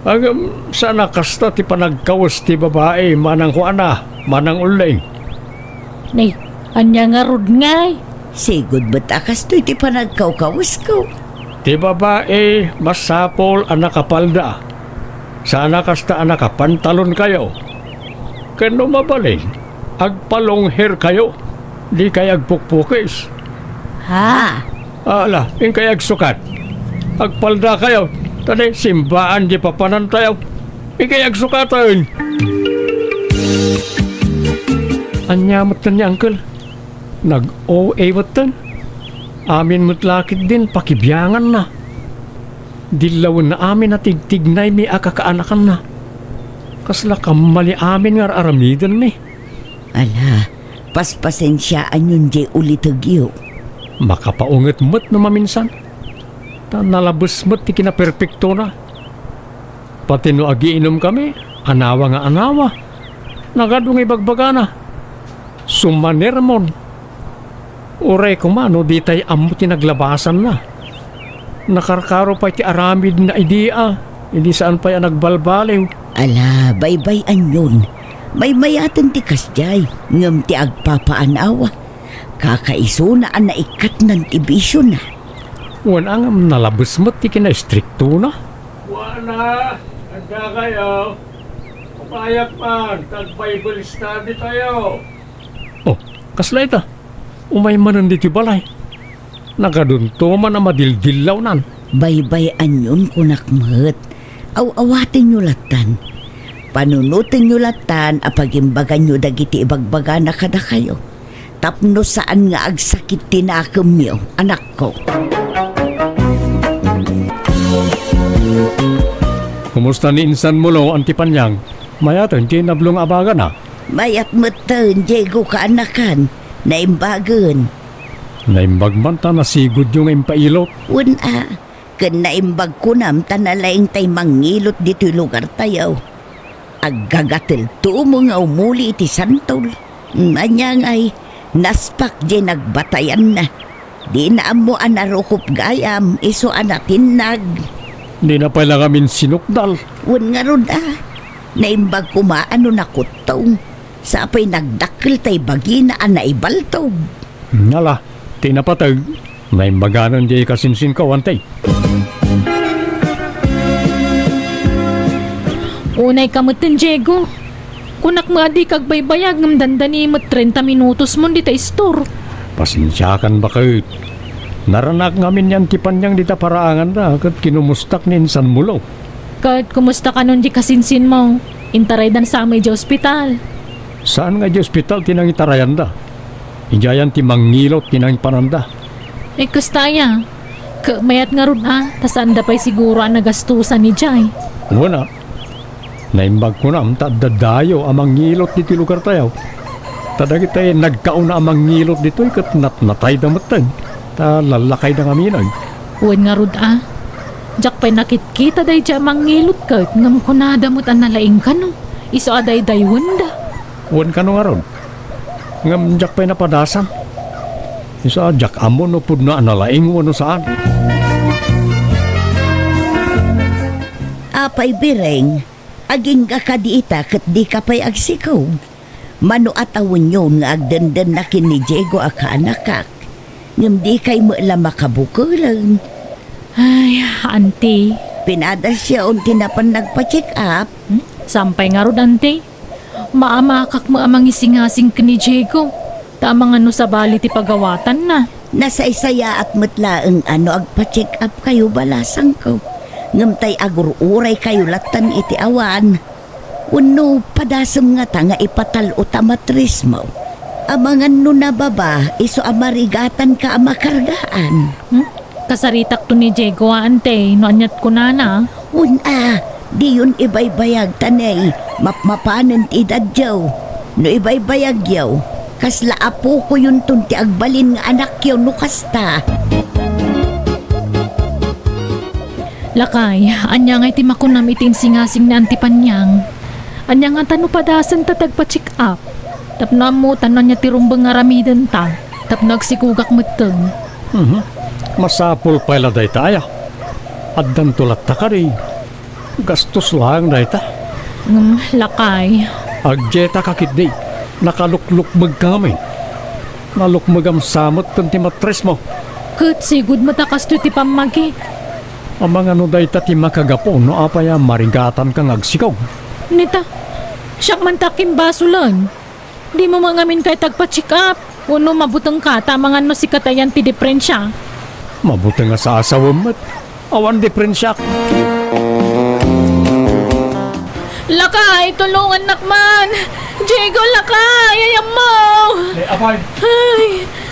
Ngem saan a kasta ti panagkawes ti babai, Manang Juana, Manang Ulleng. Ni, Ania ngarud ngay? Sigud met a kastoy ti panagkawkawesko. Ti babai, masapul a nakapalda. Saan a kasta a nakapantalonkayo. Ken no mabalin, agpalongherkayo. Dikay agpukpukis. Ha? Ala, inkay agsukat. Agpaldakayo, ta di simbaan di papanantayo. Inkay agsukaten. Ania metten ni Uncle? Nag-O A metten. Amin met la ketdin pakibianganna. Dillawenna amin a tigtignaymi a kakaanakanna. Kasla kammali amin nga ar-aramidenmi. Ala, paspasensiaanyon diay ulitegyo. Makapaunget met no maminsan. Ta nalabes met ti kinaperpektona. Pati no agiinumkami, anawa nga anawa. Nagadu nga ibagbagana, sumanermon. Uray koma no ditay ammo ti naglabasanna. Nakarkaro pay ti aramidna idi a, idi saan pay a nagbalbaliw. Ala, baybay-anyon. Maymayaten ti kasdiay, ngem ti agpapaanawa, kakaisuna a naikkatnan ti bisiona. Wen a, ngem nalabes met ti kinaistriktona. Wana, adda kayo. Umayak man, tag-Bible study tayo. Oh, kasla ita? Umay manen ditoy balay. Nagadunto man a madildillawnan. Baybay-anyon, kunak met. Aw-awatenyo lattan. Panunotenyo lattan a pagimbaganyo dagiti ibagbagana kadakayo. Tapno saan nga agsakit ti nakemyo, anakko. Kumusta ni Insan Mulo, Auntie Panyang? Mayaten ti nablo nga abagana? Mayat metten, Diego, kaanakan. Naimbagen. Naimbag man ta nasigudyo nga impailot. Wen a, ken naimbag kunam ta nalaing tay mangilot ditoy lugartayo. Aggagatelto mo nga umuli iti santol. Ania ngay, naspak diay nagbatayanna. Dina ammo a narukop gayam, isu a natinnag. Dina pay la ngamin sinukdal. Wen ngarud a, naimbag koma a no nakuttong. Sapay nagdakkel tay bagina a naibaltog. Nala, ti napateg, naimbaganan diay kasinsinko, Auntie. Unay ka metten, Diego. Kunak met a dika agbaybayag ngem dandani met trenta minutos mon dita istor. Pasensiakan, baket. Naranak ngamin ni Auntie Panyang dita paraanganda ket kinumustak ni Insan Mulo. Ket kumusta kanon di kasinsinmo? Intaraydan sa met idiay ospital. Saan nga idiay ospital ti nangitarayanda? Idiayan ti mangilot ti nangipananda. Eh, kasta aya? Ket mayat ngarud a, ta saanda pay siguro a nagastosan idiay. Wen a, naimbag kunam ta adda dayo a mangilot ditoy lugartayo. Ta dagiti nagkauna a mangilot ditoy ket natnatayda metten, ta lallakayda ngamin. Wen ngarud a, diak pay nakitkita daydiay a mangilot ket ngem kunada met a nalaing kano, isu a daydayawenda. Wen kano ngarud. Ngem diak pay napadasan. Isu a diak ammo no pudno a nalaing wenno saan. Apay Bireng, agingga kadi ita ket dika pay agsikog? Mano a tawenyon nga agdendenna ken ni Diego a kaanakak, ngem dikay met la makabukeleng. Ay, Auntie. Pinadasyon ti napan nagpa-check up? Hmm? Saan pay ngarud, Auntie? Maamakak met a mangisingasing ken ni Diego, ta amangan no sabali ti pagawatanna. Nasaysayaat met laeng a no agpa-check up kayo, balasangko. Ngem tay agur-uraykayo lattan iti awan. Wenno padasem ngata nga ipatal-o ta matrismo? Amangan no nababa, isu a marigatanka a makargaan. Hmm? Kasaritakto ni Diego a, Auntie, no aniat kunana. Wen a, diyon ibaybayag ta nay, mapmapanen ti edadyo. No ibaybayagyo, kasla apokoyonton ti agbalin nga anakyo no kasta. Lakay, ania ngay ti makunam iti insingasing ni Auntie Panyang? Ania ngata no padasenta ti agpa-check up? Tapno ammotan no ania ti rumbeng nga aramidenta, tapno agsikogak metten. Mhm. Masapul pay la dayta aya. Addanto latta kadi. Gastos laeng dayta. Ngem, lakay. Agdiayta ka ketdi. Nakaluklukmegka ngamin. Nalukmegam sa met ken ti matresmo. Ket sigud met a kastoy ti pammagik. Amangan no dayta ti makagapu no apay a marigatanka nga agsikog. Nita, siak man ta kimbasolen. Dimo man ngamin kayat agpa-check up? Wenno mabutengka ta amangan no sika ti ayan ti diperensia? Mabuteng a saasawem met. Awan diperensiak. Lakay, tulongannak man! Diego, lakay! Ay, ammo! Eh, apay. Ay!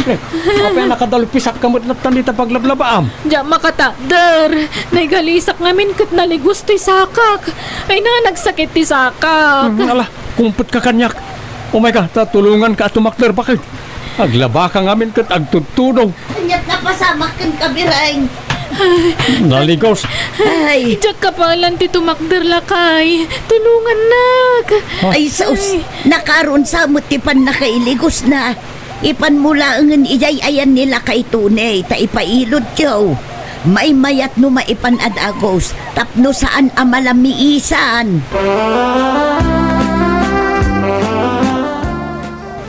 Eh, apay, nakadalpisak ka met latta dita paglablabaam. Diak makatakder. Naigalisak ngamin ket naligos ti sakak. Ay na, nagsakit ti sakak. Hmm, ala, kumpet ka kaniak. Umayka, ta tulonganka a tumakder, baket. Aglabaka ngamin ket agtudtudong. Aniat napasamak ken kabireng. Naligos. Ay. Diak kapalan ti tumakder, lakay. Tulongannak. Ay, sus. Ay. Nakaron sa met ti pannakailigosna. Ipanmo laengen idiay ayan ni Lakay Tony ta ipailotyo. Maymayat no maipan a dagus tapno saan a malamiisan.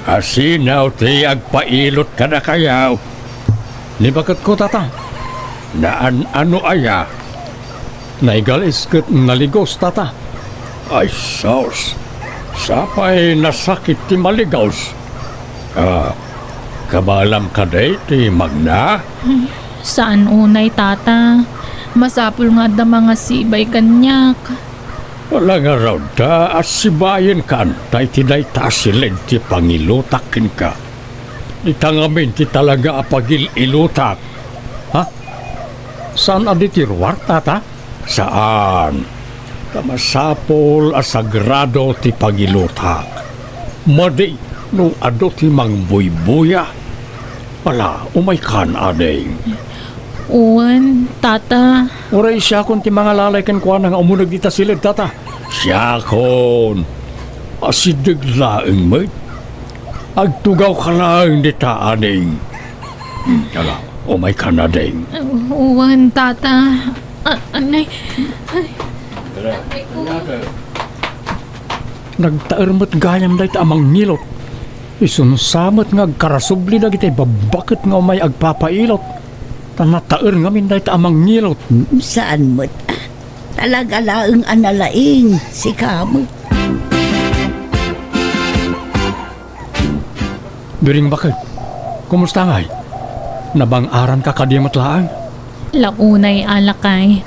Asino ti agpailot kadakayo? Ni baketko, tata. Naan-ano aya? Naigalis ket naligos, tata. Ay, sus! Sapay nasakit ti maligos. Ah, kabaelam kadi ti magna? Saan unay, tata. Masapul nga adda mangasibay kaniak. Ala ngarud ta asibayenkan ta iti dayta a siled ti pangilutak kenka. Ita ngamin ti talaga a pagil-ilutak. Ha? Saan a di ti ruar, tata? Saan. Ta masapul a sagrado ti pangilutak. Madi no adu ti mangbuybuya. Ala, umaykan, ading. Wen, tata. Uray siakon ti mangalalay kenkuana nga umuneg dita siled, tata. Siakon. Asideg laeng met. Agtugawka laeng dita, ading. Hmm, ala, umaykan, ading. Wen, tata. A-, anay. Ay. Nagtaer met gayam dayta a mangngilot. Isun sa met nga agkarasubli dagiti babbaket nga umay agpapailot. Ta nataer ngamin dayta a mangngilot. Saan met. Talaga laeng a nalaing, sika met. Biring, baket, kumusta ngay? Nabang-aranka kadi met laeng? La unay, a lakay.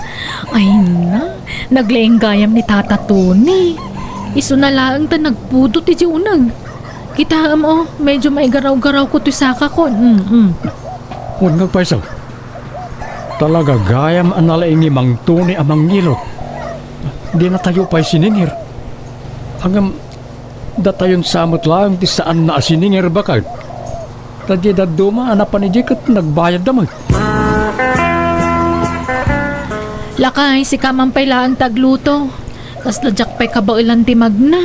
Ay na, naglaing gayam ni Tata Tony. Isuna laeng ta nagpudot iti uneg. Kitaem, o, medyo maigaraw-garawko ti sakakon. Mm, mm. Wen nga agpayso. Talaga gayam a nalaing ni Mang Tony a mangngilot. Dinatayo pay siningir. Ngem, datayon sa met laeng ti saanna a siningir, baket. Ta diay dadduma a napan idiay ket nagbayadda met. Lakay, sika man pay laeng ti agluto. Kasla diak pay kabaelan ti magna.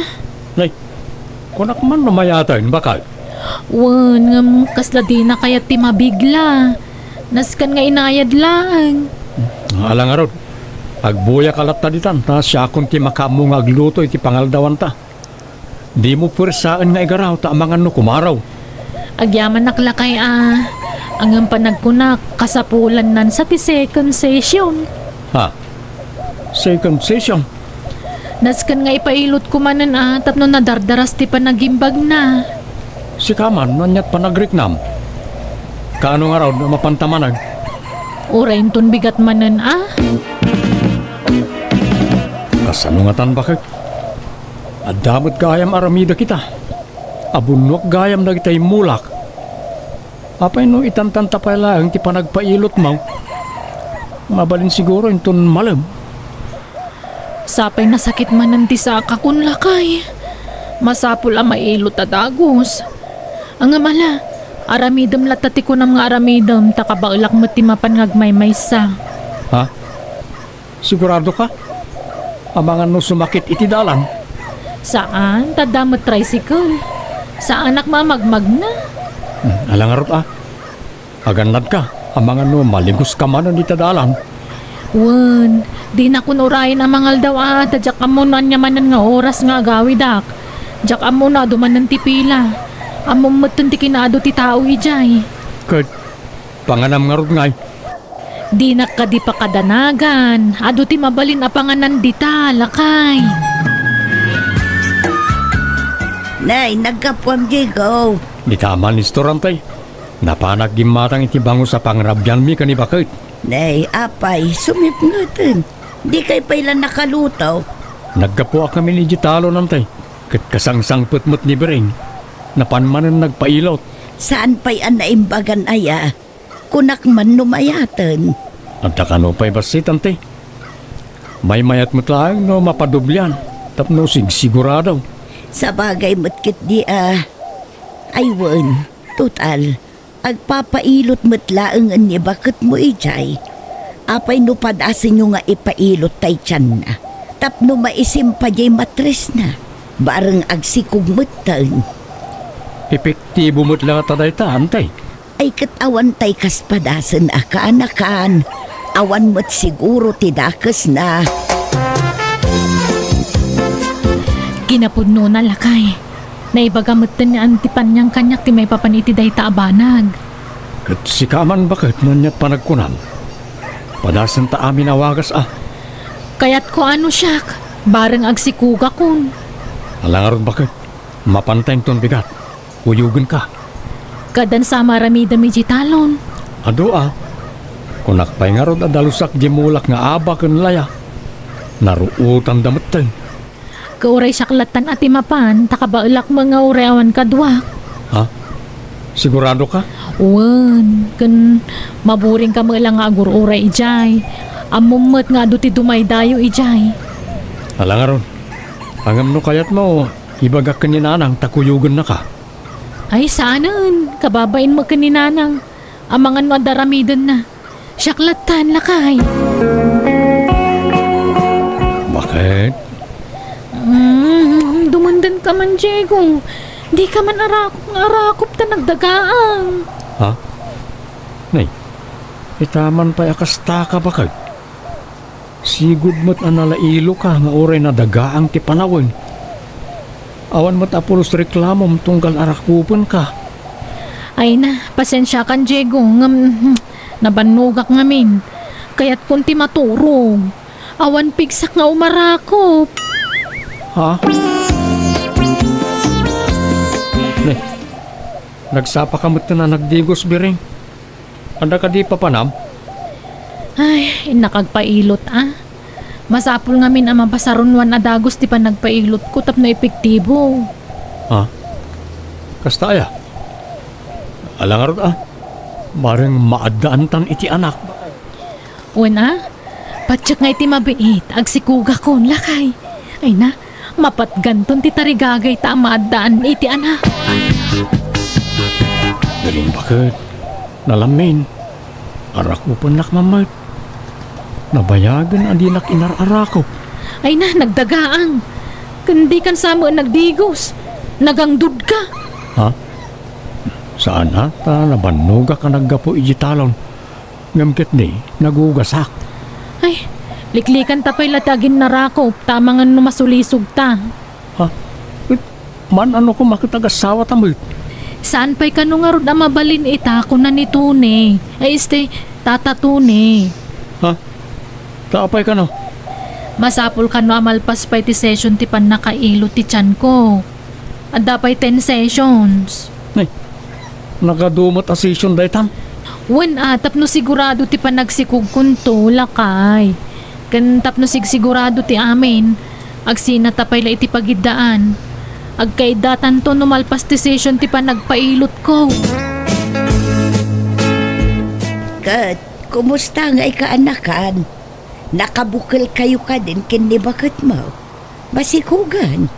Nay, kunak man no mayaten, baket. Wen, ngem kasla dina kayat ti mabigla. Nasken nga inayad laeng. Ala ngarud, agbuyaka latta ditan, ta siakon ti makaammo nga agluto iti pangaldawanta. Dimo puersaen nga igaraw ta amangan no kumaro. Agyamanak lakay a, ngem panagkunak, kasapulannan sa ti second session. Ha? Second session? Nasken nga ipailotko manen a tapno nadardaras ti panagimbagna. Sika man, ania't panagriknam? Kaano ngarud, mapanta manen? Uray inton bigat manen a? Kasano ngatan, baket? Adda met gayam aramidek ita. Abunnuak gayam dagiti immulak. Apay no itantanta pay laeng ti panagpailotmo? Mabalin siguro inton malem. Sapay nasakit manen ti sakakon, lakay. Masapul a mailot a dagus. Ngem ala, aramidem latta ti kunam nga aramidem ta kabaelak met ti mapan nga agmaymaysa. Ha? Siguradoka? Amangan no sumakit iti dalan? Saan, ta adda met tricycle. Saanak mamagmagna. Hmm, ala ngarud a. Agannadka, amangan no maligoska manen iti dalan. Wen, dinakon urayen a mangaldaw a, ta diak ammo no ania manen nga oras nga agawidak. Diak ammo no adu manen ti pila. Ammom metten ti kinaadu ti tao idiay. Ket panganam ngarud ngay? Dinak kadi pakadanagan. Adu ti mabalin a panganan dita, lakay. Nay, naggapuam, Diego. Dita man, Mister Antay. Napanak gimmatang iti bangus a pangrabianmi ken ni baket. Nay, apay, sumipngeten. Dikay pay la nakaluto. Naggapuak ngamin idiay talon, Antay. Ket kasangsangpet met ni Biring. Napan manen nagpailot. Saan pay a naimbagan aya? Kunak man no mayaten. Adda kano pay bassit, Antay. Maymayat met laeng no mapadoblian tapno sigsigurado. Sabagay met ketdi a. Ay wen, total, agpapailot met laengen ni baketmo idiay. Apay no padasenyo nga ipailot tay tianna tapno maisimpa diay matresna? Bareng agsikog metten. Epektibo met la ngata dayta, Antay. Ay ket awan tay kas padasen a kaanakan, awan met siguro ti dakesna. Kinapudnona, lakay. Naibaga metten ni Auntie Paniang kaniak ti maipapan iti dayta a banag. Ket sika man baket no ania't panagkunam. Padasenta amin a wagas a. Kayatko a no siak, bareng agsikogakon. Ala ngarud baket, mapanta inton bigat. Kuyogenka. Kadan sa maramidem iti talon. Adu a. Kunak pay ngarud a dalusak di mulak nga aba ken laya. Naruotanda metten. Kauray siak lattan a ti mapan, ta kabaelak met nga uray awan kaduak. Ha? Sigurado ka? Wen, ken maburing ka met la nga agur-uray idiay. Ammom met nga adu ti dumaydayo idiay. Ala ngarud. Ngem no kayatmo, ibagak ken ni Nanang ta kuyogennaka. Ay, saanen. Kababain mo ken ni Nanang. Amangan no adda aramidenna. Siak lattan, lakay. Baket? Mm, dumenden ka man, Diego. Di ka man arakop nga arakop ta nagdagaang. Ha? Nay, ita man pay a kasta ka, baket. Sigud met a nalailoka nga uray nadagaang ti panawen. Awan met a pulos reklamom tunggal arakopenka. Ay na, pasensiakan, Diego, ngem, hmm, nabannogak ngamin. Kayatkon ti maturog. Awan pigsak nga umarakop. Ha? Ne, nagsapaka met a nagdigos, Biring. Adda kadi papanam? Ay, innak agpailot, a. Masapul ngamin a mapasarunoan a dagus ti panagpailotko tapno epektibo. Ha? Kasta aya? Ala ngarud, a. Bareng maaddaantan iti anak. Wen, a. Patiek nga iti mabiit, agsikogakon, lakay. Ay na, mapatganton ti tarigagayta a maaddaan iti anak. Biring baket, nalamin, arakopennak man met. Nabayagen a dinak inar-arakop. Ay na, nagdagaang. Ken dikan sa met nagdigos. Nagangdudka. Ha? Saan a, ta nabannogak a naggapu iti talon. Ngem ketdi, nagugasak. Ay, liklikanta pay la ti aginnarakop, ta amangan no masulisogta. Ha? Ket, man-ano koma ket agasawata met? Saan pay kano ngarud a mabalin ita, kuna ni Tony. Ay, este, Tata Tony. Ha? Ta apay kano? Masapul kano a malpas pay ti session ti pannakailot ti tianko. Adda pay ten sessions. Nay, nagadu met a session daytan? Wen a, tapno sigurado ti panagsikogkonto, lakay. Ken tapno sigsigurado ti amin, agsinata pay la iti pagiddaan. Agkaiddatanto no malpas ti session ti panagpailotko. Ket, kumusta ngay kaanakan? Nakabukelkayo kadin ken ni baketmo? Masikogan.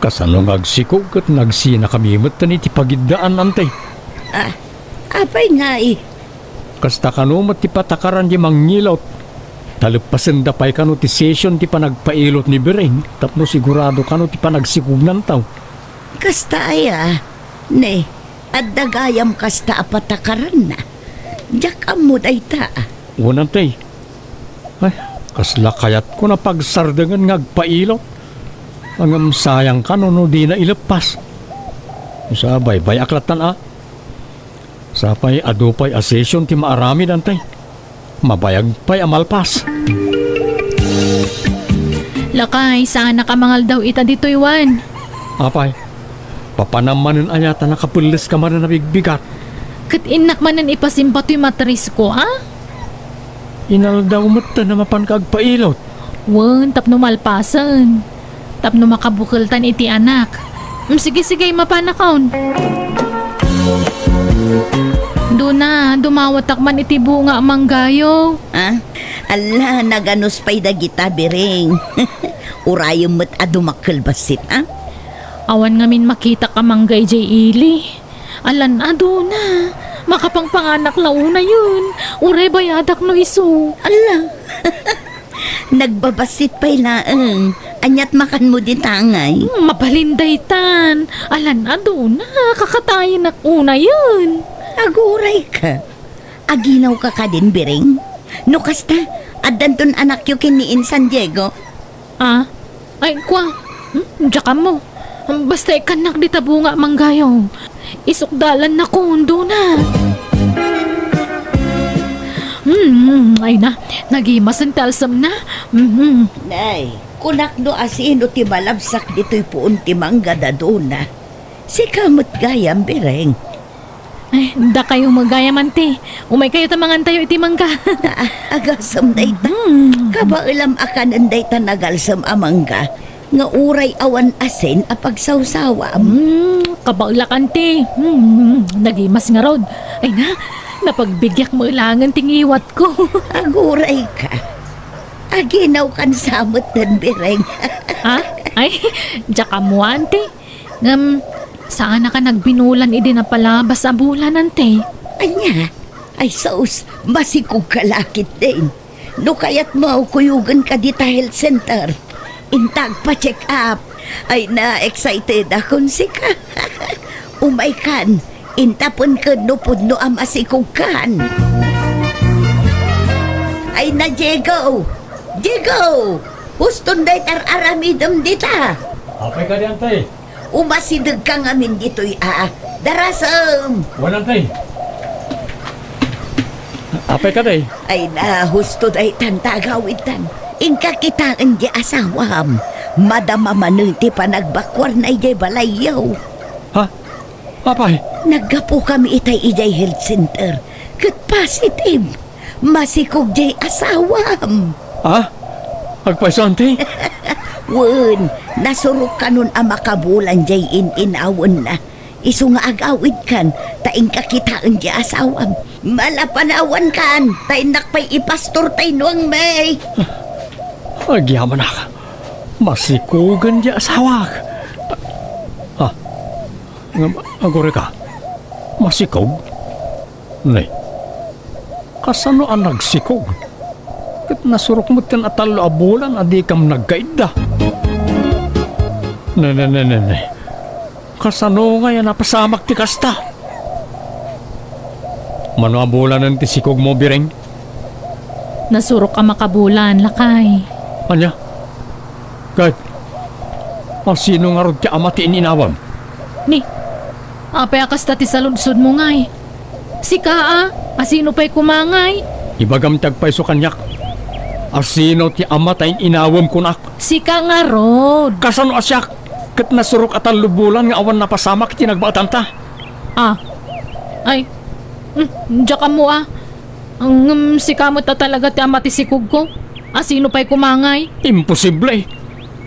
Kasano nga agsikog ket nagsinakami metten iti pagiddaan, Antay? Ah, apay ngay? Kasta kano met ti patakaran di mangilot. Taleppasenda pay kano ti session ti panagpailot ni Biring tapno sigurado kano ti panagsikognanto. Kasta aya? Ne, adda gayam kasta a patakaranna. Diak ammo dayta. Wen, Antay. Ay, kasla kayatko a pagsardengen nga agpailot. Ngem sayang kano no dina ileppas. Sa baybay-ak lattan a. Sapay adu pay a session ti maaramid, Antay. Mabayag pay a malpas. Lakay, saanak a mangaldaw ita ditoy, Juan. Apay, papanam manen aya ta nakapelles ka manen a bigbigat? Ket innak manen ipasimba toy matrisko, a? Inaldaw metten a mapanka agpailot. Wen, tapno malpasen. Tapno makabukeltan iti anak. Mm, sige, sige, mapanakon. Duna, dumawatak man iti bunga a manggayo. Ah, alla, naganus pay dagita, Biring. Urayem met a dumakkel bassit, ah? Awan ngamin makitak a mangga idiay ili. Alan a duna, makapangpanganak la unayen, uray bayadak no isu. Ala, nagbabassit pay laeng. Aniat makanmo dita ngay? Hmm, mabalin daytan. Alan a duna, kakatayenak unayen. Aguray ka. Aginaw ka kadin, Biring? No kasta, addanton anakyo ken ni Insan Diego? Ah? Ay, kua. Hmm? Diak ammo. Basta ikkannak dita bunga a manggayo. Isukdalan na kundo na. Hmm, ay na. Nagimasen ti alsem na. Mhm. Nay, kunak no asino ti malabsak ditoy puon ti mangga da duna. Sika met gayam, Biring. Ay, dakayo met gayam, Auntie. Umaykayo ta mangantayo iti mangga. Ah, agasem dayta. Mm. Kabaelam a kanen dayta nagalsem a mangga nga uray awan asin a pagsawsawam. Mm, kabaelak, Auntie. Mm, nagimas ngarud. Ay na, napagbigiak met laengen ti ngiwatko. Aguray ka. Aginaw kan sa metten, Biring. Ha? Ay, diak ammo, Auntie. Ngem, saanak a nagbinulan idi napalabas a bulan, Auntie. Ania? Ay, sus, masikog ka la ketdin. No kayatmo, kuyogen ka dita health center. Inta agpa-check up. Ay na, excited akon sika. Umaykan, inta pen ken no pudno a masikog kan. Ay na, Diego! Diego! Huston dayta ar-aramidem dita. Apay kadi, Auntie? Umasideg ka ngamin ditoy a. Darasem! Wen, Auntie. Apay kadi? Ay na, husto daytan ta agawidtan. Inka kitaen di asawam. Madama manen ti panagbakuarna idiay balayyo. Ha? Apay? Naggapu kami itay idiay health center. Ket positive. Masikog diay asawam. Ah? Agpayso, Auntie? Wen, nasurok kanon a makabulan diay in-inawenna. Isu nga agawidkan, ta inka kitaen diay asawam. Malapanawankan, ta innak pay ipastor tay nuangmi. Agyamanak. Masikogen diay asawak. Ah, ngem, aguray ka. Masikog? Nay, kasano a nagsikog? Ket nasurok metten a tallo a bulan a dikam nagkaidda. Ne, ne, ne, ne, ne. Kasano ngay a napasamak ti kasta? Mano a bulanen ti sikogmo, Biring? Nasurok a makabulan, lakay. Ania? Ket, asino ngarud ti ama ti in-inawem? Ni, apay a kasta ti saludsodmo ngay? Sika a, asino pay koma ngay? Ibagam ti agpayso kaniak. Asino ti ama ta in-inawem kunak? Sika ngarud. Kasano a siak? Ket nasurok a tallo bulan nga awan napasamak iti nagbaetanta. Ah. Ay. Hmm, diak ammo a. Ngem sika met a talaga ti ama ti sikogko. Asino pay koma ngay? Imposible!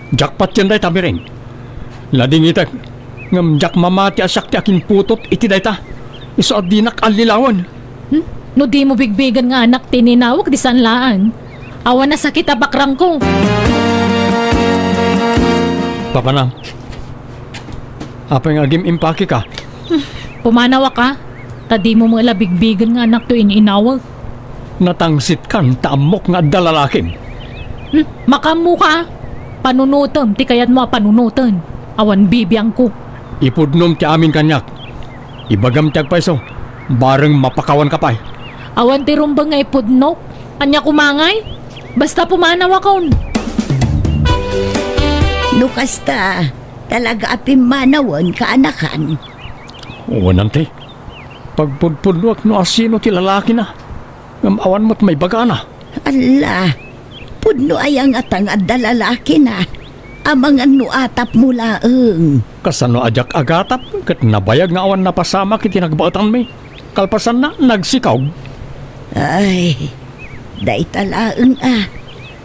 Diak patien dayta, Biring. Ladingitek, ngem diak mamati a siak ti akinputot iti dayta. Isu a dinak allilawen. Hmm? No dimo bigbigen nga anak ti in-inawek, di saan laeng. Awan a sakit a bakrangko. Papanam, apay nga agim-impakeka? Hmm, pumanawak a, ta dimo met la bigbigen nga anakto in-inawek. Natangsitkan ta ammok nga adda lalakim. Hmm, makaammoka a. Panunotem ti kayatmo a panunoten. Awan bibiangko. Ipudnom ti amin kaniak. Ibagam ti agpayso, bareng mapakawanka pay. Awan ti rumbeng nga ipudnok. Ania koma ngay? Basta pumanawakon. No kasta, talaga a pimmanawen, kaanakan. Wen, Auntie. Pagpudpudnoak no asino ti lalakina, ngem awan met maibagana. Alla, pudno aya ngata nga adda lalakina? Amangan no atapmo laeng. Kasano a diak agatap ket nabayag nga awan napasamak iti nagbaetanmi? Kalpasanna, nagsikog. Ay, dayta laeng a.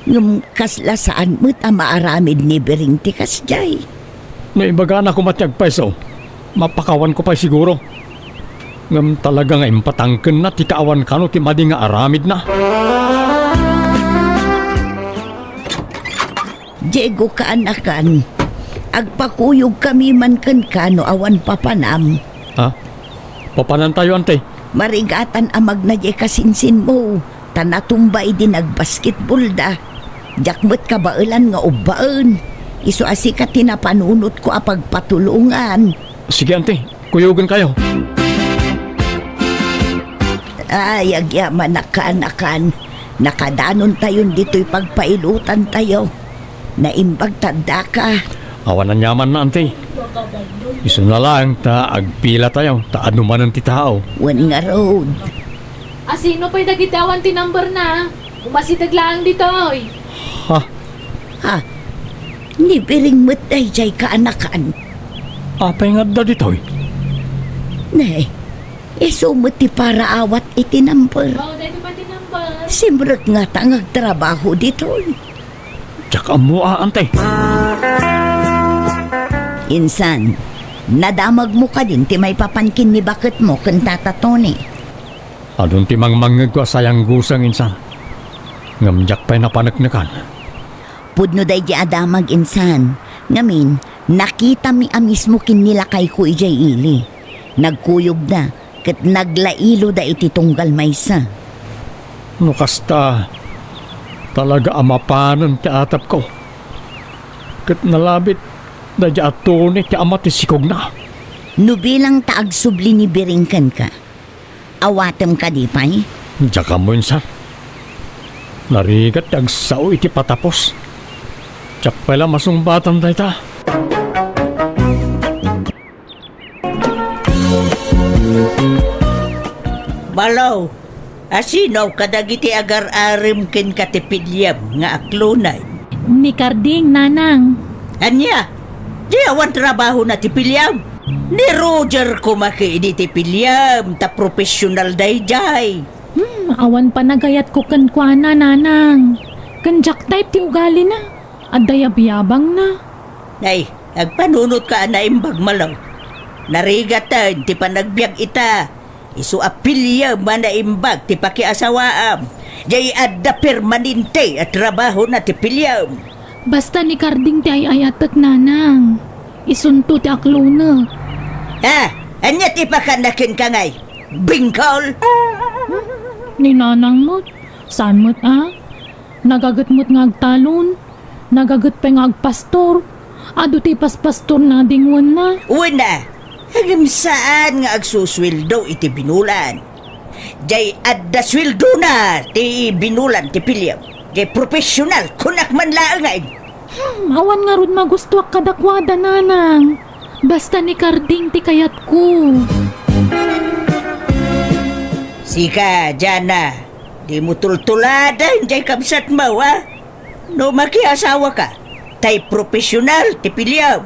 Ngem kasla saan met a maaramid ni Biring ti kasdiay. No ibagana koma ti agpayso, mapakawanko pay siguro. Ngem talaga nga impatangkenna ti kaawan kano ti madi nga aramidna. Diego, kaanakan, agpakuyogkami man kenka no awan papanam. Ha? Papanantayo, Auntie? Marigatan a magna diay kasinsinmo, ta natumba idi nagbasketballda. Diak met kabaelan nga ubbaen. Isu a sika ti napanunotko a pagpatulongan. Sige, Auntie. Kuyogenkayo. Ay, agyamanak, kaanakan. Nakadanontayon ditoy pagpailotantayo. Naimbag ta addaka. Awan aniamanna, Auntie. Isuna laeng ta agpilatayo, ta adu manen ti tao. Wen ngarud. Asino pay dagiti awan ti numberna? Umasideg laeng ditoy. Ha? Ha? Ni Biring met daydiay, kaanakan. Apay nga adda ditoy? Ne, isu met ti paraawat iti number. Oh, daytoy pay ti number. Simrek ngata nga agtrabaho ditoy. Diak ammo, Auntie. Insan, nadamagmo kadin ti maipapan ken ni baketmo ken Tata Tony? Adun ti mangmangngegko a sayangguseng, insan. Ngem diak pay napaneknekan. Pudno daydi a damag, insan. Ngamin, nakitami a mismo ken ni lakayko idiay ili. Nagkuyogda, ket naglailoda iti tunggal maysa. No kasta, talaga a mapanen ti atapko. Ket nalabit daydi a Tony ti ama ti sikogna. No bilang ta agsubli ni Biring kenka, awatem kadi pay? Diak ammo, insan. Narigat ti agsao iti patapos. Diak pay la masungbatan dayta. Balaw, asino kadagiti agar-arem kenka ti piliem nga aklonen? Ni Karding, nanang. Ania? Di awan trabahona ti piliem? Ni Roger koma ketdi ti piliem, ta profesional daydiay. Hmm, awan panagayatko kenkuana, nanang. Ken diak type ti ugalina. Adda yabyabangna. Ay, agpanunotka a naimbag, Malo. Narigaten ti panagbiag ita. Isu a piliem a naimbag ti pakiasawaam. Diay adda permanente a trabahona ti piliem. Basta ni Karding ti ay-ayatek, nanang. Isunto ti aklonek. Ha? Ania ti pakana kenka ngay? Bingkol? Ni nanang met. Saan met a? Nagaget met nga agtalon. Nagaget pay nga agpastor. Adu ti paspastorna a dingwenna. Wen a, ngem saan nga agsusueldo iti binulan. Diay adda sueldona ti binulan ti piliem. Diay profesional, kunak man laengen. Hmm, awan ngarud magustuak kadakuada, nanang. Basta ni Karding ti kayatko. Sika, Jana, dimo tultuladen diay kabsatmo, a? No makiasawaka, tay profesional ti piliem.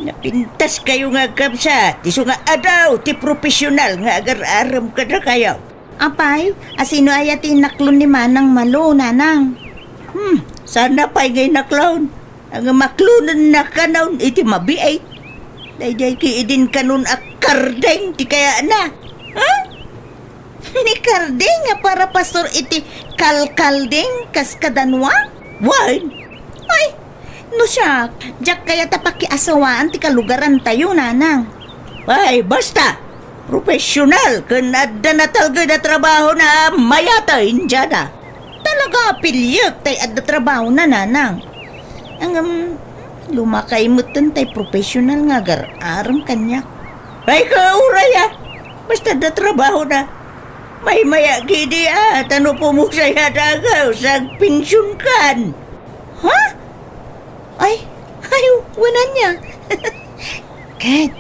Napintaskayo nga agkabsat, isu nga adu ti profesional nga agar-arem kadakayo. Apay, asino aya ti inaklon ni Manang Malo, nanang? Hmm, saan pay nga inaklon? Ngem aklonenna kanon iti mabiit. Daydiay ketdin kanon a Karding ti kayatna. Ha? Ni Karding a para pastor iti Kalkalding kas kadanua? Wen. Ay, no siak, diak kayat a pakiasawaan ti kalugarantayo, nanang. Ay, basta! Profesional ken adda natalged a trabahona a mayat a Indiana. Talaga a piliek tay adda trabahona, nanang. Ngem, lumakay metten tay profesional nga agar-arem kaniak. Ay, kauray a! Basta adda trabahona. Maymaya ketdi a, ta no pumusay a dagus, agpensionkan. Ha? Ay, ay, wen ania? Ket,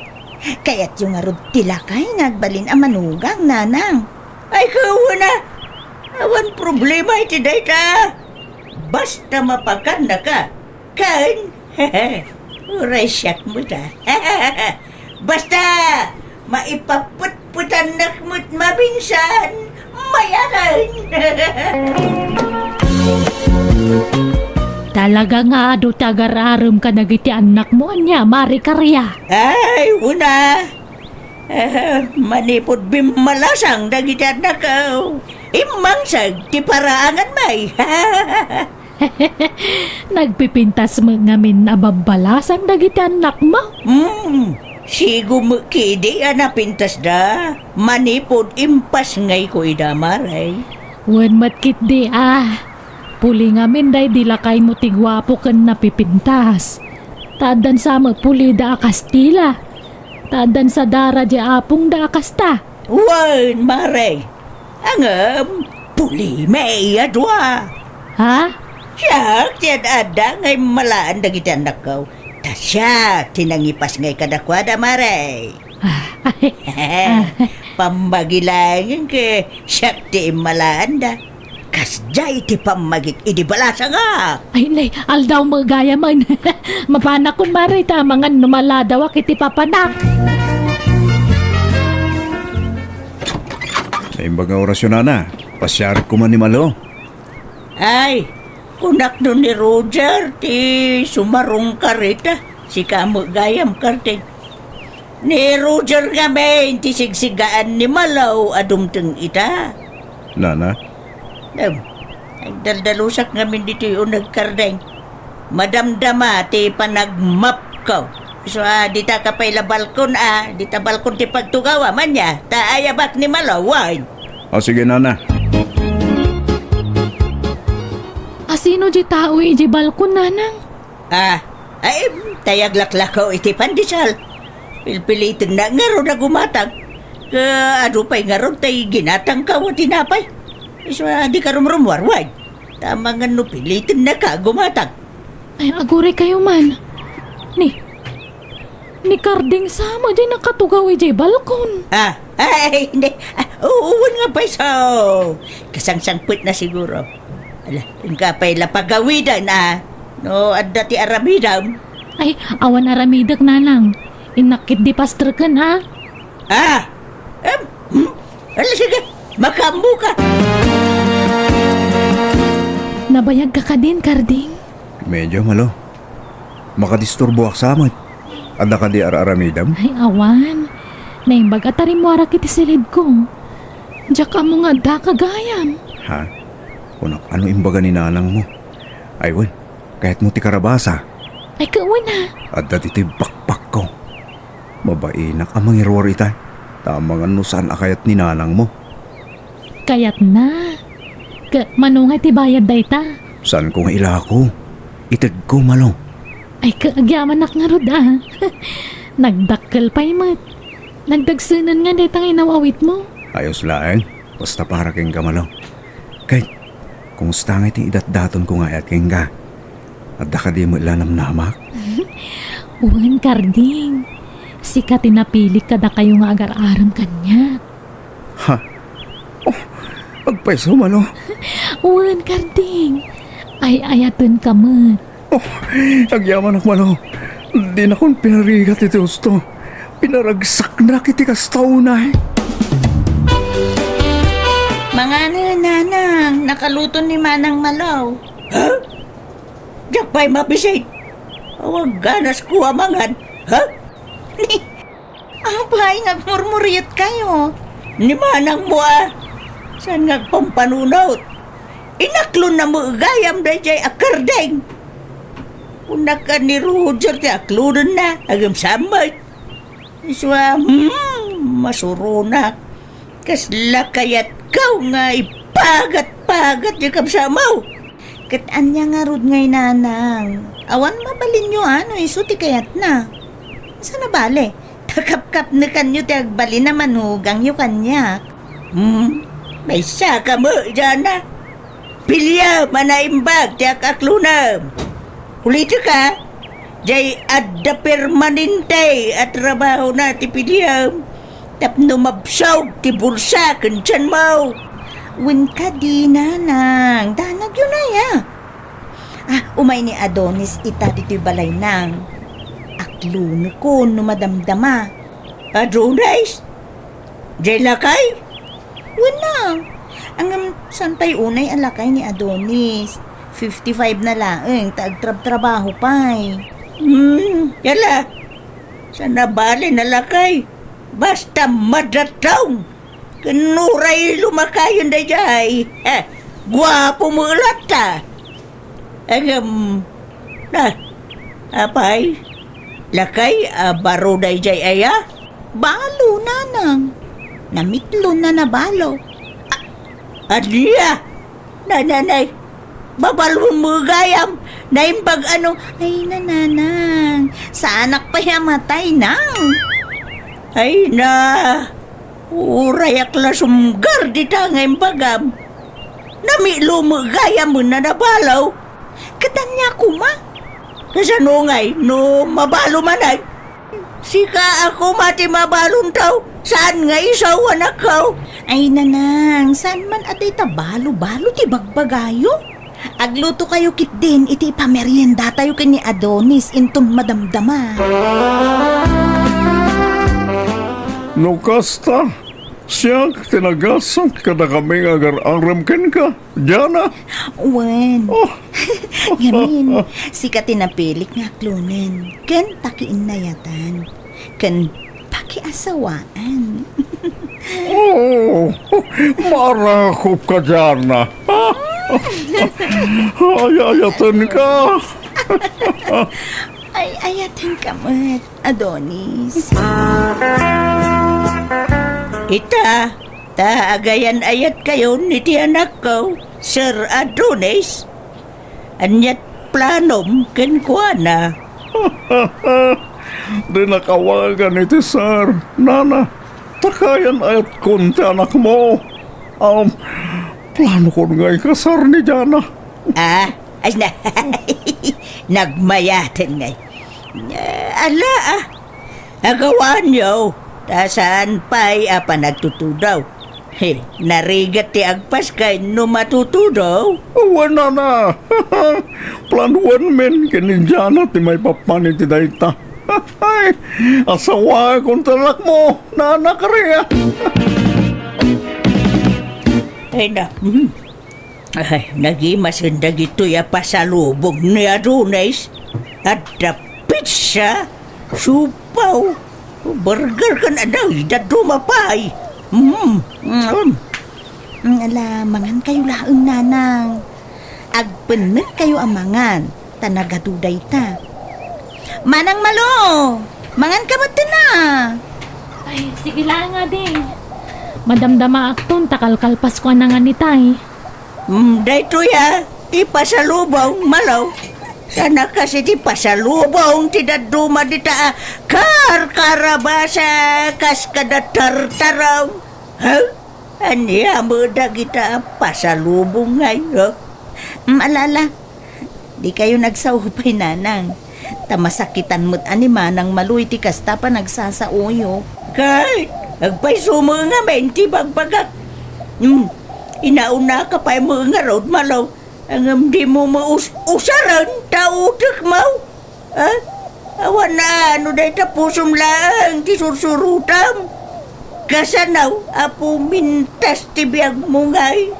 Kayatyo ngarud ti lakay nga agbalin a manugang, nanang? Ay, kauna! Awan problema iti dayta. Basta mapakannaka. Ken, uray siak met a. Basta, maipapetpetannak met maminsan, mayaten. Talaga nga adu ti agar-arem kadagiti annakmo, ania, Mari Karia? Ay, una. Ah, manipud bimmalasang dagiti annakko, immangseg ti paraangan, may. Nagpipintas met ngamin a babbalasang dagiti annakmo? Hmm, sigo met ketdi a napintasda, manipud impasngayko ida, Mari. Wen met ketdi a, puli ngamin daydi lakaymo ti guapo ken napipintas. Ta addan sa met pulida a Kastila. Ta addan sa dara di apongda a kasta. Wen, Mari. Ngem, pulimi a dua. Ha? Siak ti ad-adda nga immalaan dagiti annakko. Ta siak ti nangipasngay kadakuada, Mari. Ah, ah. Pammagi laeng ket siak ti immalaanda. Kasdiay ti pammagik idi balasangak. Ay, nay, aldaw met gayamen. Mapanakon, Mari, ta amangan no maladawak iti papanak. Naimbag nga orasyo, nana. Pasiarek koma ni Malo. Ay, kunak no ni Roger ti sumarong karita. Sika met gayam, Karding. Ni Roger ngamin ti sigsigaan ni Malo a dumteng ita. Nana? Em, agdaldalusak ngamin ditoy uneg, Karding. Madamdama ti panagmapko. Isu a, dita ka pay la balkon a, dita balkon ti pagtugawam, ania, ta ayabak ni Malo, wen. O, sige, nana. Asino di tao iti balkon, nanang? Ah, ay, tay aglaklakaw iti pandesal. Pilpilitennak ngarud a gumatang. Ket adu pay ngarud tay ginatangko a tinapay. Isu a, dika rumrumuar, wen. Ta amangan no pilitennaka a gumatang. Ay, aguraykayo man. Ni, ni Karding sa met diay nakatugaw idiay balkon. Ah, ay, hindi. Ah, u-, uwan nga pay so. Kasangsangpetna siguro. Ala, inka pay la pagawiden, ah. No, adda ti aramidem. Ay, awan aramidek, nanang. Innak ketdi pastreken, ah. Ah! Em, hmm? Ala, sige, makaammoka. Nabayagka kadin, Karding? Medyo, Malo. Makadisturboak sa met. Adda kadi ar-aramidem? Ay, awan. Naimbag a tarimmuarak iti silidko. Diak ammo nga addaka gayam. Ha? Kunak, ano imbaga ni nanangmo? Ay, wen, kayatmo ti karabasa? Ay, kawen a. Adda ditoy bakbakko. Mabainak a mangiruar ita. Ta amangan no saan a kayat ni nanangmo. Kayatna. Ket mano nga ti bayad dayta? Saanko nga ilako. Itedko, Malo. Ay, ket agyamanak ngarud a. Nagdakkel pay met. Nagdagsenen nga dayta nga inaw-awitmo. Ayos laeng. Basta para kenka, Malo. Ket, kumusta ngay ti idatdatonko nga ayat kenka? Adda kadi met la namnamak? Wen, Karding. Sika ti napilik kadakayo nga agar-arem kaniak. Ha? Oh, agpayso, Malo? Wen, Karding. Ay-ayatenka met. Oh, agyamanak, Malo. Dinakon pinarigat iti husto. Pinaragsaknak iti kasta unay. Manganen, nanang. Nakaluto ni Manang Malo. Ha? Diak pay mabisit. Awan ganasko a mangan. Ha? Apay nga agmurmuriotkayo? Ni manangmo a. Saan nga agpampanunot? Inaklonna met gayam daydiay a Karding. Kunak a ni Roger ti aklodenna, agem sa met. Isu a, hmm, masuronak. Kasla kayatko nga ipagat-pagat ti kabsatmo. Ket ania ngarud ngay, nanang? Awan mabalinyo a no isu ti kayatna. Saan a bale? Ta kapkapnekanyo ti agbalin a manugangyo kaniak. Hmm, maysa ka met, Jana. Piliam a naimbag ti ak-aklonem. Ulitek a, Jay adda permanente a trabahona ti piliem tapno mabsog ti bulsa ken tianmo. Wen kadi, nanang, danagyo na ya. Ah, umay ni Adonis ita ditoy balay nang. Aklonekon no madamdama. Adonis? Jay lakay? Wen na. Ngem saan pay unay a lakay ni Adonis? Fifty-five na laeng ta agtrabtrabaho pay. Hmm, yala. Saan a bale a lakay. Basta madatong. Ken uray lumakayen daydiay. Eh, guapo met latta. Ngem, na, apay, lakay a baro daydiay aya? Balo, nanang. Namitlon na nabalo. A-, ania? Nananay, babalon met gayam, naimbag ano? Ay, nananang, saanak pay a matay, nang. Ay na, urayak la sumgar dita nga imbagam. Namitlon met gayam a nabalo. Ket ania koma? Kasano ngay no mabalo manen? Sika a koma ti mabalonto, saan nga isu, anakko? Ay, nanang, saan man a dayta balo-balo ti bagbagayo? Aglutokayo ketdin iti ipameriendatayo ken ni Adonis inton madamdama. No kasta, siak ti nagasat kadakami nga agar-arem kenka, Diana. Wen. Oh. Ngamin, sika ti napilik nga aklonen ken pakiinnayatan ken pakiasawaan. Oh, marakop ka, Diana. Ay-ayatenka. Ay-ayatenka met, Adonis. Ita, ta agayan-ayatkayon iti anakko, Sir Adonis. Ania't planom kenkuana? Dinak awagan iti sir, nana. Ta kaayan-ayatkon ti anakmo. Um, planokon nga ikasar ni Diana. Ah, ay na. Nagmayaten ngay. Ah, ala, ah. Agawaanyo, ta saan pay a panagtutudaw. He, narigat ti agpaskay no matutudaw. Wen, nana. Planuenmin ken ni Diana ti maipapan iti dayta. Asawaekon ti anakmo, nana, kari. Ay na. Mhm. Ay, nagimasen dagitoy a pasalubong ni Adonis. Adda pizza, siopaw, burger ken ania, dadduma pay. Mm, mm. Mm, ala, mangankayo laeng, nanang. Agpennekkayo a mangan, ta nagadu dayta. Manang Malo, manganka met, a. Ay, sige laeng, ading. Madamdamaakton ta kalkalpasko a nangan itay. Mm, daytoy a, ti pasalubong, Malo. Saan a kas iti pasalubong ti dadduma dita a karkarabasa kas kada tartarong. Ha? Ania met dagita a pasalubong ngay, ha? Mm, ala, ala. Dikayo nagsao pay, nanang. Ta masakitan met a ni Manang Malo iti kasta a panagsasaoyo. Ket, agpayso met ngamin ti bagbagak. Hmm, inaunaka pay met ngarud, Malo. Ngem dimo met us-, usaren ta utekmo. Ah? Awan a, no dayta pusom laeng ti sursurotam. Kasano a pumintas ti biagmo ngay?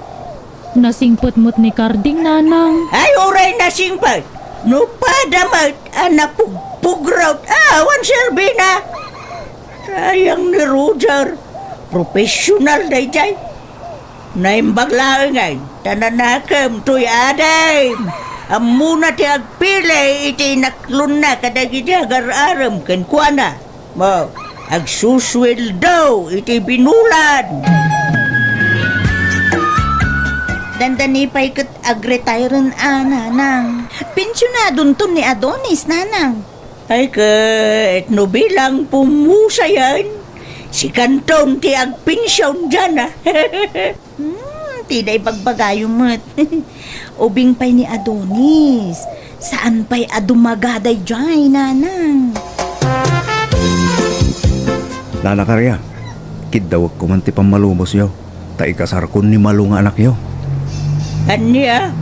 Nasingpet met ni Karding, nanang. Ay, uray nasingpet. No pada met a napugpugrot, awan serbina. Sayang ni Roger. Professional daydiay. Naimbag laengen, ta nanakem toy adim. Ammona ti agpili iti inaklonna kadagiti agar-arem kenkuana. Mo, agsusueldo iti binulan. Dandani pay ket agretiren a, nanang. Pensionadonton ni Adonis, nanang. Ay ket no bilang pumusayen, sikanton ti agpension diana. Hmm, Ti dayta ibagbagayo met. Ubing pay ni Adonis. Saan pay a dumaga daydiay, nanang. Nana Karia, kiddawekko man ti pammalubosyo, ta ikasarkon ni Malo nga anakyo. Ania?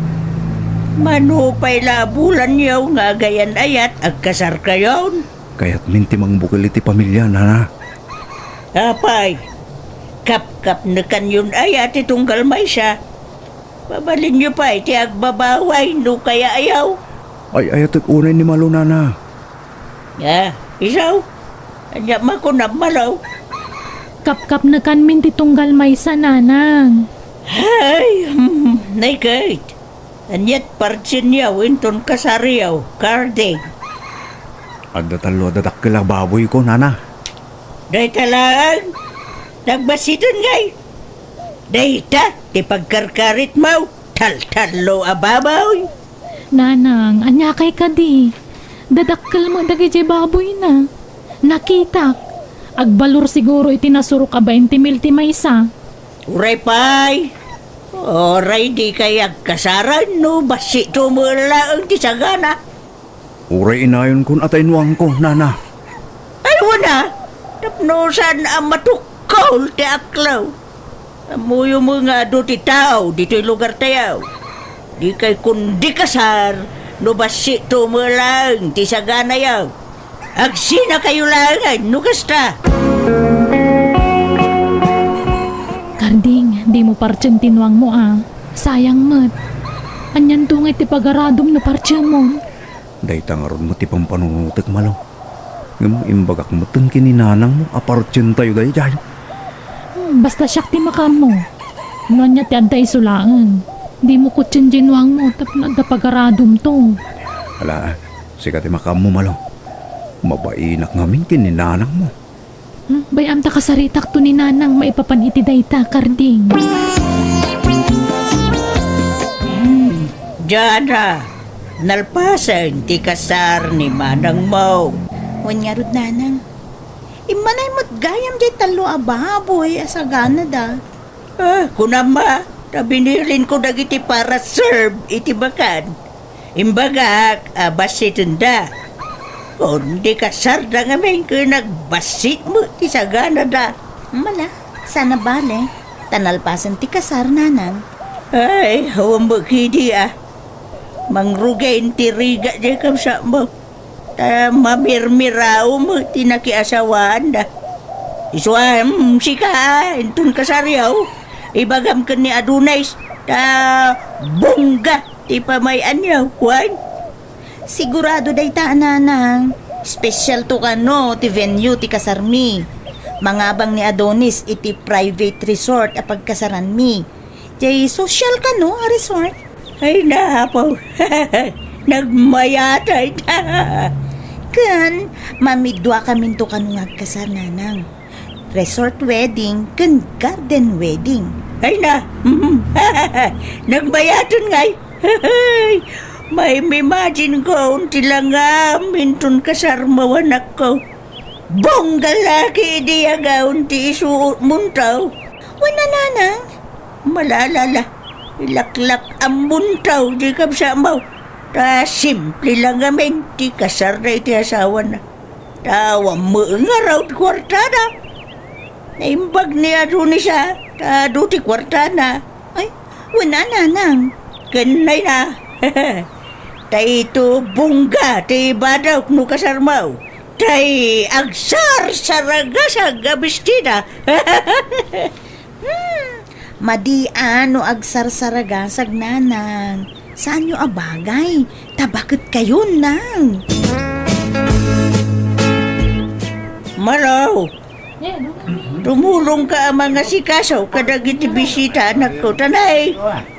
Mano pay la a bulanyo nga agayan-ayat, agkasarkayon? Kayatmin ti mangbukel iti pamilia, nana. Apay, kapkapnekanyon aya ti tunggal maysa? Mabalinyo pay ti agbabaway no kayaayo. Ay-ayatek unay ni Malo, nana. Ah, isu? Ania makunam, Malo? Kapkapnekanmin ti tunggal maysa, nanang. Ay, hmm, nay Kate. Aniat partienyo inton kasaryo, Karding? Adda tallo a dadakkel a baboyko, nana. Dayta laeng? Nagbassiten ngay? Dayta ti pagkarkaritmo, taltallo a baboy. Nanang, aniakay kadi? Dadakkel met dagidiay baboyna. Nakitak. Agbalor siguro iti nasurok a bainte mil ti maysa. Uray pay. Uray dikay agkasaran no bassitmo met laeng ti sagana. Uray inayonkon a ta inuangko, nana. Ay, wen a, tapno saan a matukkol ti aklaw. Ammoyo met nga adu ti tao ditoy lugartayo. Dikay kundi kasar no bassitmo met laeng ti saganayo. Agsinakayo laengen no kasta. Karding, dimo partien ti inuangmo a. Sayang met. Anianto ngay ti pagaradom no partiemon? Dayta ngarud met ti pampanunotek, Malo. Ngem imbagak metten ken ni nanangmo a partientayo daydiay. Hmm, basta siak ti makaammo. No ania ti adda isu laeng. Dimo kutien diay inuangmo tapno adda pagaradomto. Ala, sika ti makaammo, Malo. Mabainak ngamin ken ni nanangmo. Hmm, bay-am ta kasaritakto ni nanang maipapan iti dayta, Karding. Hmm, Jana, nalpasen ti kasar ni manangmo. Wen ngarud, nanang. Immanay met gayam diay tallo a baboy a saganada. Ah, kunam a, ta binilinko dagiti para serve iti bakan. Imbagak a bassitenda. Kundi kasarda ngamin ken agbassit met ti saganada. Mala, saan a bale, ta nalpasen ti kasar, nanang. Ay, awan met kadi a. Mangrugin ti rigat diay kabsatmo. Ta mamirmiraom ti nakiasawaanda. Isu a, mm, sika, inton kasaryo, ibagam ken ni Adonis, ta bongga ti pamay-anyo, wen? Sigurado dayta, nanang. Espesyalto kano ti venue ti kasarmi. Mangabang ni Adonis iti private resort a pagkasaranmi. Diay social kano a resort? Ay, napaw. Nagmayat dayta. Ken, mamiduakaminto kano nga agkasar, nanang. Resort wedding ken garden wedding. Ay na, nagmayaten ngay. May imagine ko, unti langam, inton kasarmo, anakko. Bongga la ketdi agawn ti isuotmonto. Wen a, nanang. Malala la, ilaklak-ammonto diay kabsatmo. Ta simple lang ngamin ti kasarda iti asawana. Ta awan met ngarud kuartada. Naimbag ni Adonis a, ta adu ti kuartana. Ay, wen a, nanang. Ken nay na. Ta isu bongga ti ibadok no kasarmo. Tay agsarsaragasag a bestida. Hmm, madi a no agsarsaragasag, nanang. Saanyo a bagay, ta baketkayo, nang. Malo, tumulongka a mangasikaso kadagiti bisita, anakko, ta nay.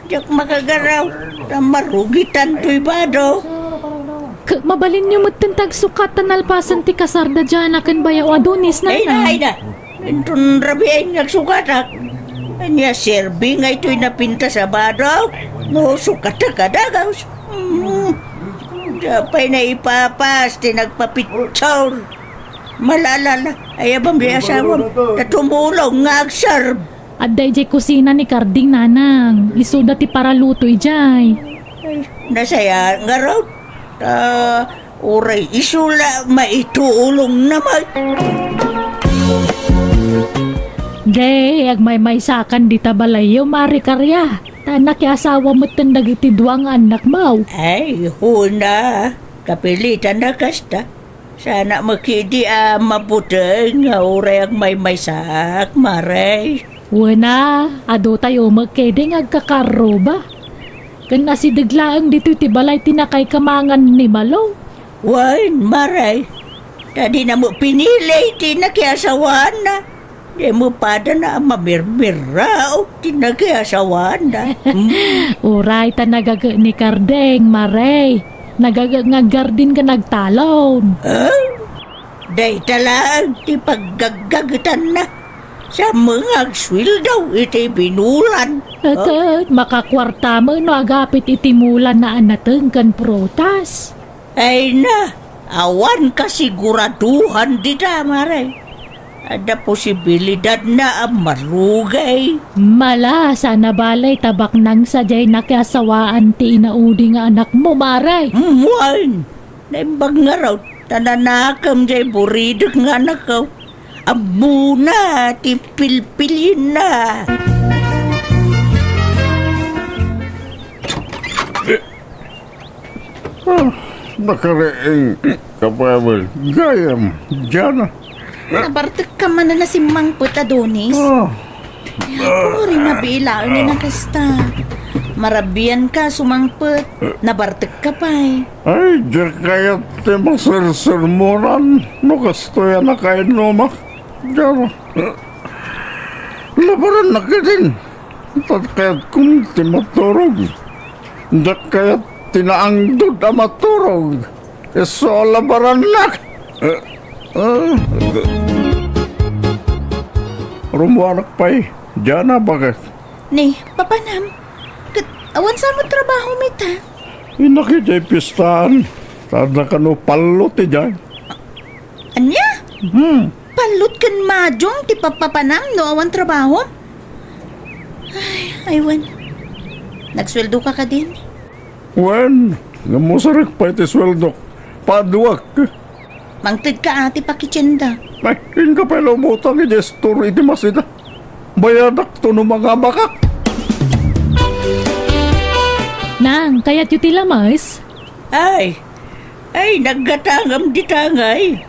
Diak makagaraw, ta marugitan toy bado. K-, mabalinyo metten ti agsukat ta nalpasen ti kasar da Jana ken Bayaw Adonis, nanang. Ay na, ay na. Inton rabiin nga agsukatak. Ania, serbi nga itoy napintas a bado? No sukatak a dagus. Hmm. Diak pay naipapas ti nagpapitsor. Malala la, ayabam di asawam. Ta tumulong nga agserb. Adda idiay kusina ni Karding, nanang. Isuda ti paraluto idiay. Ay, nasayaat ngarud. Ta, uray isu la maitulongna met. Di, agmaymaysakan dita balayyo, Mare Karia. Ta nakiasawa metten dagiti dua nga annakmo. Ay, huna. Kapilitan a kasta. Saanak met ketdi a mabuteng nga uray agmaymaysaak, Mare. Wen a, adutayo met ketdi nga agkakarruba. Ken asideg laeng ditoy ti balay ti nakaikamangan ni Malo. Wen, Mare. Ta dina met pinili ti nakiasawaanna. Di met padana a mamirmiraw ti nakiasawaanna. Hmm? Uray ta nagaget ni Karding, Mare. Nagaget nga aggarden ken agtalon. Ah? Dayta laeng ti paggaggagetanna. Sa met nga agsueldo iti binulan. Ket makakuarta met no agapit iti mulanna a nateng ken prutas. Ay na, awan kasiguraduhan dita, Mare. Adda posibilidadna a marugay. Mala, saan a bale ta baknang sadiay nakiasawaan ti inaudi nga anakmo, Mare. Mm, wen. Naimbag ngarud, ta nanakem diay buridek nga anakko. Ammona ti pilpilienna. Ah, nakariing ka pay met gayam, Diana. Nabartekka manen a simmangpet, Adonis? Ah. Ay, apuri, mabilaengen a kasta. Marabianka a sumangpet. Nabartekka pay. Ay, diak kayat ti masersermonan no kastoy a nakainnumak. Diana. Labarannak ketdin. Diak kayat koma ti maturog. Diak kayat ti naangdod a maturog. Isu a labarannak. Eh, eh. Rummuanak pay, Diana, baket. Ni, papanam, ket awan sa met trabahom ita? Innak idiay pistaan, ta adda kano pallot idiay. Ania? Hmm. Pallot ken madiong ti papapanam no awan trabahom? Ay, ay, wen. Nagsueldoka kadin? Wen, ngem usarek pay ti sueldok. Paduak. Mangtedka a ti pakitienda. Ay, inka pay la umutang iti store iti masida. Bayadakto no mangabakak. Nang, kayatyo ti lames? Ay, Ay, naggatangam dita ngay.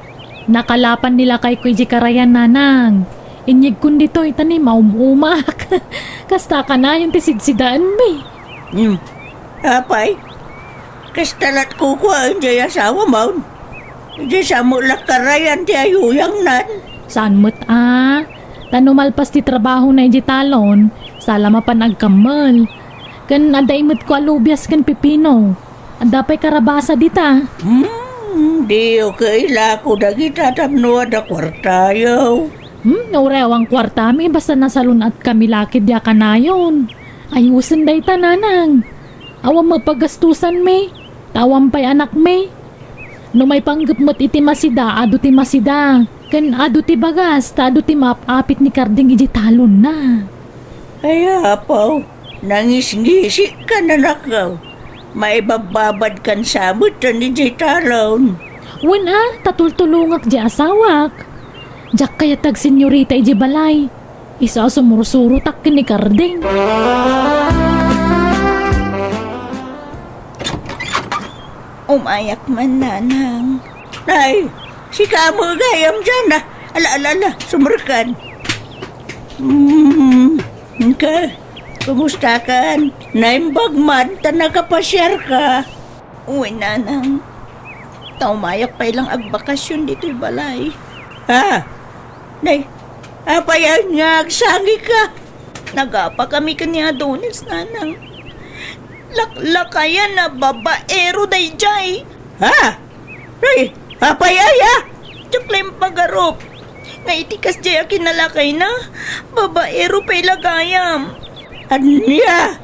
Nakalapan ni lakayko idiay karayan, nanang. Inyegkon ditoy, ta ni maum-umak. Kasta kanayon ti sidsidaenmi. Hmm. Apay, kasta lat kukuaen diay asawam. Idiay sa met la karayan ti ayuyangnan. Saan met a? Ta no malpas ti trabahona idiay talon, sa la mapan agkammel. Ken adda imetko a lubias ken pipino. Adda pay karabasa dita. Hmm, diyo kailako dagita tapno adda kuartayo. Hmm, no uray awan kuartami, basta nasalun-atkami la ketdi a kanayon. Ayusen dayta, nanang. Awan met pagastusanmi, ta awan pay anakmi. No maipanggep met iti masida, adu ti masida. Ken adu ti bagas, ta adu ti maap-apit ni Karding idiay talonna. Ay, apo, nangisngisikan, anakko. Maibabbabadkan sa met idiay talon. Wen a, ta tultulongak diay asawak. Diak kayat ti agsenyorita idiay balay. Isu a sumursurotak ken ni Karding. Umayak man, nanang. Nay, sika met gayam diay, a. Ala, ala, ala, sumrekkan. Hmm, ka, kumustakan? Naimbag man ta nakapasiarka. Uy, nanang. Ta umayak pay lang agbakasyon ditoy balay. Ha? Nay, apay nga agsangika? Nagapakami ken ni Adonis, nanang. Laklakayan a babaero daydiay. Ha? Nay, apay aya? Diak la impagarup. Nga iti kasdiay a kinalakayna, babaero pay la gayam. Ania?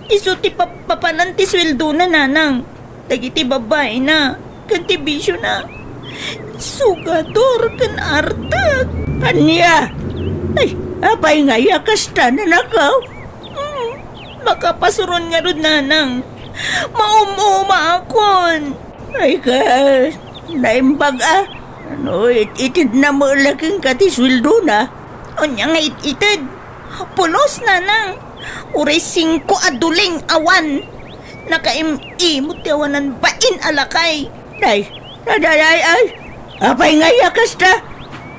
Isu ti pap-, papanan ti sueldona, nanang. Dagiti babaina, ken ti bisiona. Sugador ken artek. Ania? Ay, Apay ngay a kasta, nanakaw? Hmm, makapasuron ngarud, nanang. Maum-umaakon. Ay ka, naimbag a. Ano, it-itid na mo laking ka ti sweldona? Unya nga it-ited. Pulos, nanang. Uray singko a duling awan. Nakaim-imot ti awanan bain a lakay. Day, nadaday ay. Apay ngay a kasta?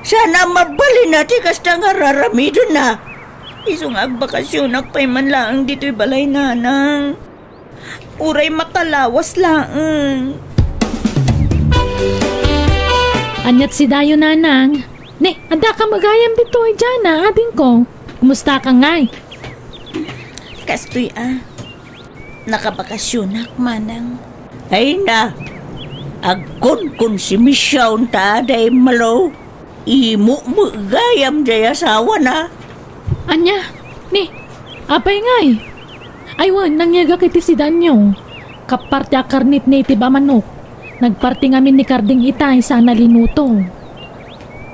Sana mabalin na ti kasta nga raramidon na. Isu nga agbakasionak pay man laeng ditoy balay, nanang. Uray makalawas laeng. Aniat si Dayo, nanang? Ne, adda ka magayam ditoy, Jana, adingko. Kumusta ka ngay? Kastoy a. Nakabakasionak, manang. Ay na, agkunkonsimision ta aday malo. Imo met gayam jay asawana. Ania? Ni, apay ngay? Ay wen, nangyegak iti sidanyo. Kappar ti akarnit ni iti bamanok. Nagparti ngamin ni Karding itay sana linuto.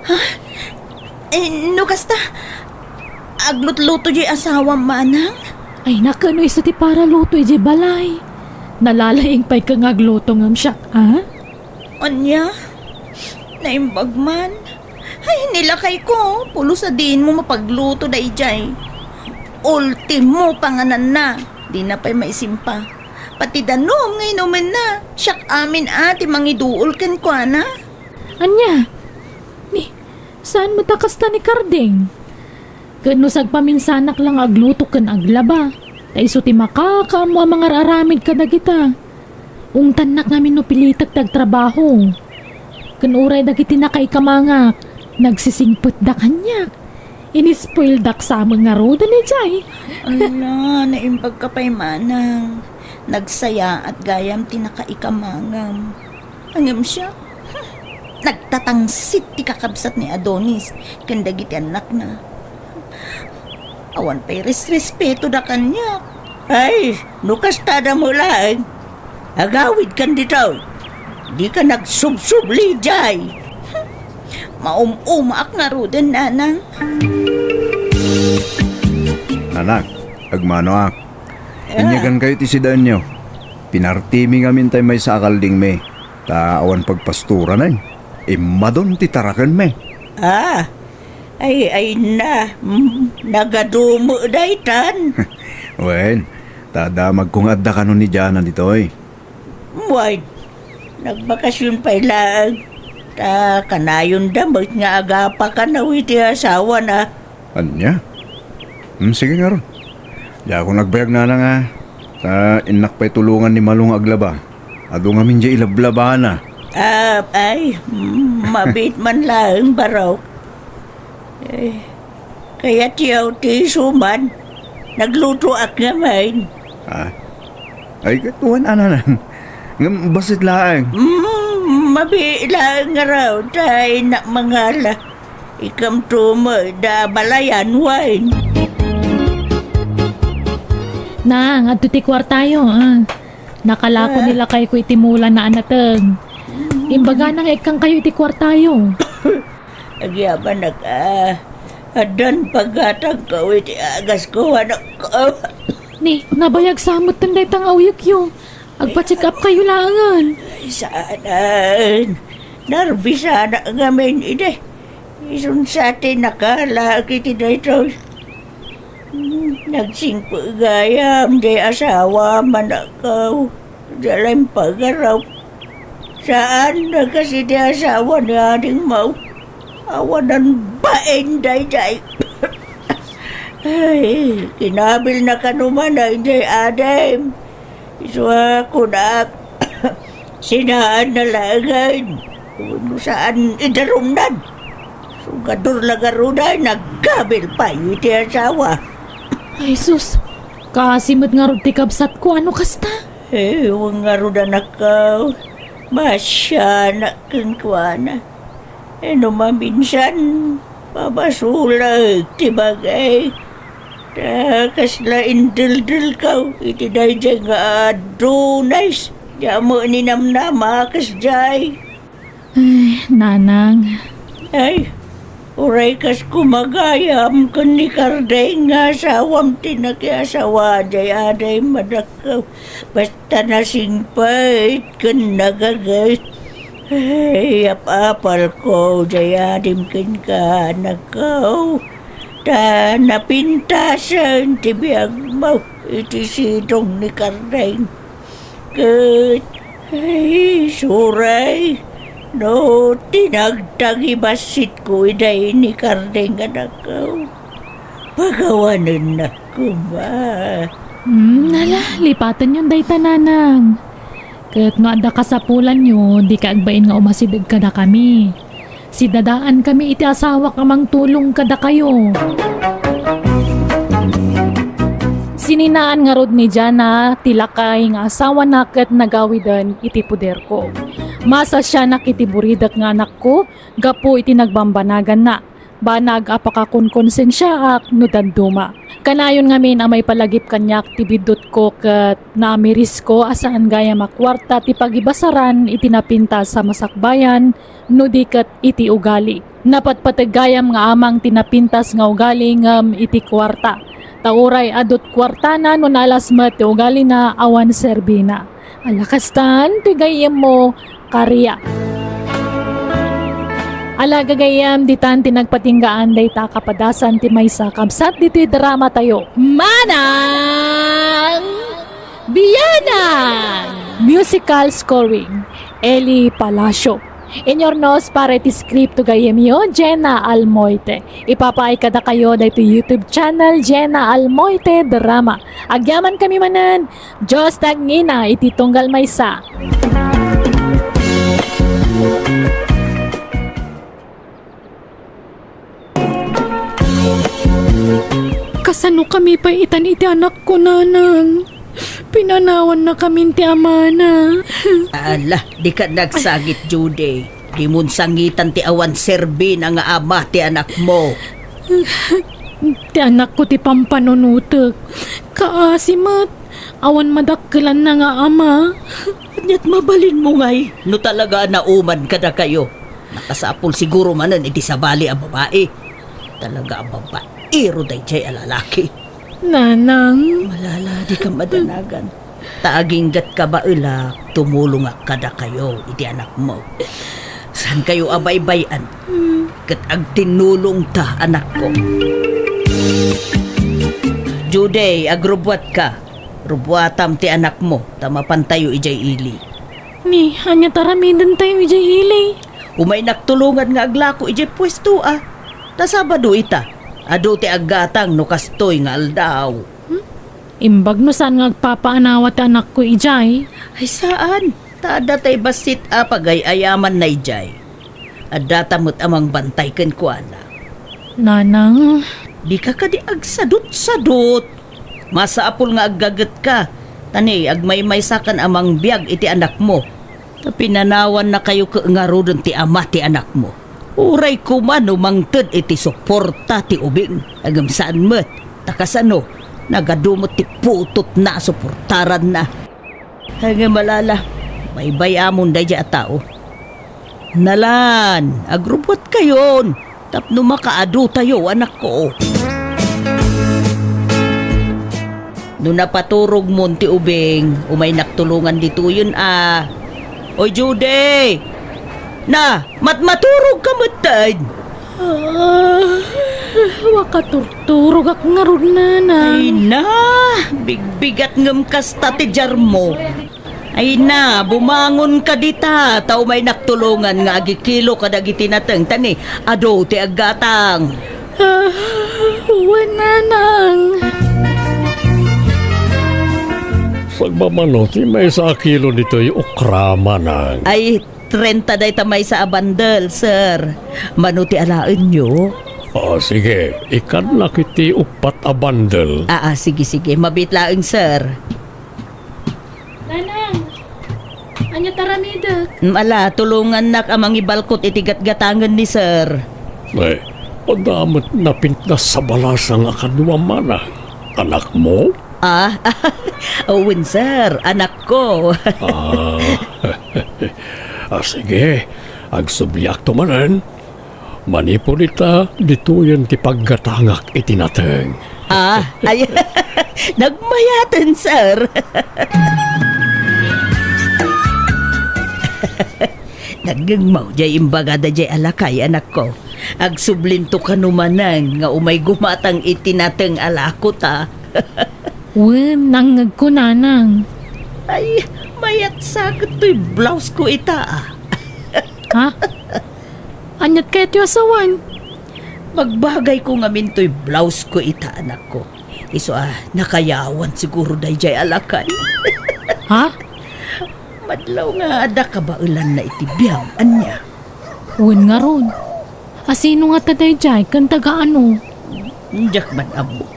Ha? Eh, no kasta, aglutluto jay asawam, manang? Ay, nakano isu ti paraluto iti balay. Nalalaing pay ka nga agluto ngem siak, a? Ania? Naimbag man. Ay, nilakay ko. Pulos a diin mo mapagluto dayjay. Ultimo pangananna. Dina pay maisimpa. Pati danum nga inumenna. Siak amin a ti mangiduol kenkuana. Ania? Ni, saan met a kasta ni Karding? Ket no sagpaminsanak la nga agluto ken aglaba, ta isu ti makakaammo a mangar-aramid kadagita. Ungtannak ngamin no pilitek ti agtrabaho. Ken uray dagiti nakaikamangak, nagsisingpetda kaniak. Inispoildak sa met ngaruden idiay. Ala, naimbag ka pay manang. Nagsayaat gayam ti nakaikamangam. Ngem siak, hmm, nagtatangsit ti kakabsat ni Adonis ken dagiti annakna. Awan pay resrespetoda kaniak. Ay, no kastada met laeng, agawidkan ditoy. Dika nagsubsubli idiay. Maum-umaak ngaruden, nanang. Nanang, agmanoak. Ah. Inyagankayo ti sidaenyo. Pinartimi ngamin tay maysa a kaldingmi, ta awan pagpastoranen. Immadon ti tarakenmi. Ah, ay, ay na, mm, nagadumo daytan. Wen, ta damagko nga adda kano ni Jana ditoy. Wen, nagbakasyon pay laeng, ta kanayonda met nga agapakanaw iti asawana. Ania? Hmm, sige ngarud. Diakon agbayag nanang a, ta innak pay tulongan ni Malo nga aglaba. Adu ngamin diay ilablabana. Ah, ay, mm, mabiit man laeng, Barok. Eh, kayatyo ti isu man. Naglutoak ngamin. Ah? Ay, ket wen a nanang. Ngem bassit laeng. Mm, mabiit laeng ngarud, ta innak mangala. Ikamto met da balayan, wen. Nang, adto ti kuartayo, ah. Nakalako Ah. ni lakayko iti mulana a nateng. Imbagana nga ikkankayo iti kuartayo. Agyamanak, ah. Addan paggatangko iti agasko, anakko. Ni, nabayag sa metten dayta nga awyekyo. Agpa-check up kayo laengen. Ay, saanen. Narbisanak ngamin idi. Isun sa ti nakalaak iti daytoy. Hmm, nagsingpet gayam, di asawa, manakaw. Diay la impagarup. Saan, nagkasi ti asawa ni Ading Mau. Awanan bain daydiay. Ay, kinabilna kano man daydiay adim. Isu a kunak, sinaanna laengen. Wenno saan idarumnan. Sugador la ngaruden, naggabil pay iti asawa. Ay, sus. Kaasi met ngarud ti kabsatko, ano kasta? Eh, wen ngarud, anakko. Masianak kenkuana. Eh, no maminsan, mabasolek ti bagik. Ta kasla indeldelko iti daydiay nga adunay, diak met ninamnama a kasdiay. Ay, nanang. Ay, Uray kas kumagayam ken ni Kardeng nga asawam ti nakiasawa, jay aday madakkew. Basta nasingpet ken nagaget. Ay, apapalko, jay adim kenka, anakko. Ta napintasen ti biagmo iti sidong ni Kardeng. Ket, ay, suray, no tinagtagi bassitko iday ni Kardeng, anakko. Pagawanennak koma. Hmm, ala, lipatenyon dayta, nanang. Ket no adda kasapulanyo, dika agbain nga umasideg kadakami. Sidadaankami iti asawak a mangtulong kadakayo. Sininaan ngarud ni Jana ti lakay nga asawana ket nagawiden iti poderko. Masasianak iti buridek nga anakko gapu iti nagbambanaganna. Banag a pakakonkonsensiaak no dadduma. Kanayon ngamin a maipalagip kaniak ti biddutko ket naamirisko a saan gayam a kuarta ti pagibasaran iti napintas a masakbayan no di ket iti ugali. Napatpateg gayam nga amang ti napintas nga ugali ngem iti kuarta. Ta uray adu't kuartana no nalas met ti ugalina awan serbina. Ala kastan ti gayyemmo, Karia. Ala gagayyem, ditan ti nagpatinggaan dayta a kapadasan ti maysa kabsat ditoy drama tayo. Manang Bianang! Musical scoring, Eli Palacio. Inurnos para iti script to gayyemyo, Jenna Almoite. Ipapaay kadakayo daytoy YouTube channel, Jenna Almoite Drama. Agyamankami manen, Dios ti agngina iti tunggal maysa. Kasanokami pay itan iti anakko, nanang? Pinanawannakamin ti amana. Ala, dika nagsangit, Judy. Dimon sangitan ti awan serbina nga ama ti anakmo. Ti anakko ti pampanunotek. Kaasi met. Awan madakkelanna nga ama. Ania't mabalinmo ngay no talaga a nauman kadakayo? Nakasapul siguro manen iti sabali a babai. Talaga a babaero daydiay a lalaki. Nanang. Malala, dika madanagan. Ta aginggatka baelak, tumulongak kadakayo iti anakmo. Saankayo a baybay-an? Ket agtinnulongta, anakko. Judy, agrubbuatka. Rubbuatam ti anakmo, ta mapantayo idiay ili. Ni, ania ti aramidentayo idiay ili? Umaynak tulongan nga aglako idiay puesto a. Ta Sabado ita. Adu ti aggatang no kastoy nga aldaw. Hmm? Imbag no saan nga agpapaanawa ti anakko idiay? Ay, saan. Ta adda tay bassit a pagay-ayamanna idiay. Addata met a mangbantay kenkuana. Nanang. Dika kadi agsadutsadut. Masapul nga aggagetka. Ta ni, agmaymaysakan a mangbiag iti anakmo. Ta pinanawannakayo ket ngaruden ti ama ti anakmo. Uray koma no mangted iti suporta ti ubing, ngem saan met, ta kasano, nagadu met ti putotna a suportaranna. Ngem alala, baybay-amon daydiay a tao. Nalan, agrubbuatkayon, tapno makaadutayo, anakko. No napaturogmon ti ubing, umaynak tulongan ditoyen a. Oy, Judy! Na, matmaturog ka metten! Ah, makaturturogak ngarud, nanang. Ay na, bigbigat ngem kasta ti diarmo. Ay na, bumangon ka dita, ta umaynak tulongan nga agikilo kadagiti nateng, ta ni, adu ti aggatang. Ah, wen, nanang. Sagmamano ti maysa a kilo ditoy okra, manang. Ay, trenta dayta maysa a bandel, sir. Mano ti alaenyo? Ah, sige. Ikannak iti uppat a bandel. Ah, ah, sige, sige. Mabiit laeng, sir. Nanang, ania ti aramidek? Mm, ala, tulongannak a mangibalkot iti gatgatangen ni sir. Ay, adda met napintas a balasang a kadua, manang. Anakmo? Ah, wen, sir. Anakko. Ah, ah, sige. Agsubliakto manen. Manipud ita, ditoyen ti paggatangak iti nateng. Ah, ay, nagmayaten, sir. Nagngengmo jay imbagada jay a lakay, anakko. Agsublinto kano manen nga umay gumatang iti nateng a lakota. Wen, nangngegko, nanang. Ay, mayat sa ket toy blouse ko ita, ah. Ha? Aniat kayatyo a sawen? Magbagay ko ngamin toy blouse ko ita, anakko. Isu a nakayawan siguro dayjay a lakay. Ha? Madlaw nga adda kabaelanna iti biag, ania? Wen ngarud. A sino ngata dayjay ken taga ano? Diak man ammo.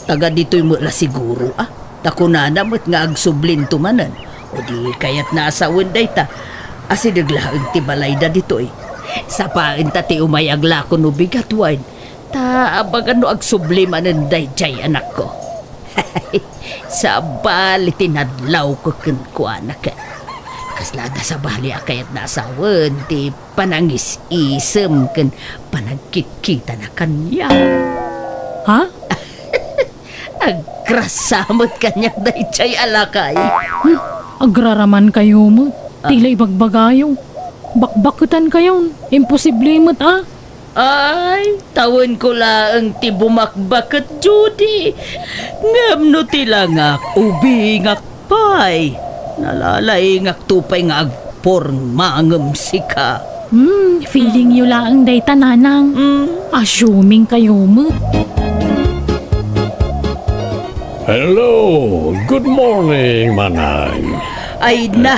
Taga ditoy met la siguro, a. Ta kunana met nga agsublinto manen. O di kayatna a sawen dayta. Asideg laeng ti balayda ditoy. Sapaenta ti umay aglako no bigat wen. Ta abagan no agsubli manen dayjay, anakko. Sabali ti nadlawko kenkuana ket. Kasla adda sabali a kayatna a sawen ti panangis-isem ken panagkitkitana kaniak. Ha? Agrasa met kaniak dayjay a lakay. Hmm, agraramankayo met. Ah. Ti la ibagbagayo. Bakbaketankayon. Imposible met, a. Ay, tawenko laeng ti bumakbaket, Judy. Ngem no ti langak, ubingak pay. Nalalaingakto pay nga agpormangem sika. Hmm, feeling yo laeng dayta, nanang. Hmm. Assuming kayo met. Hello, good morning, manang. Ay na.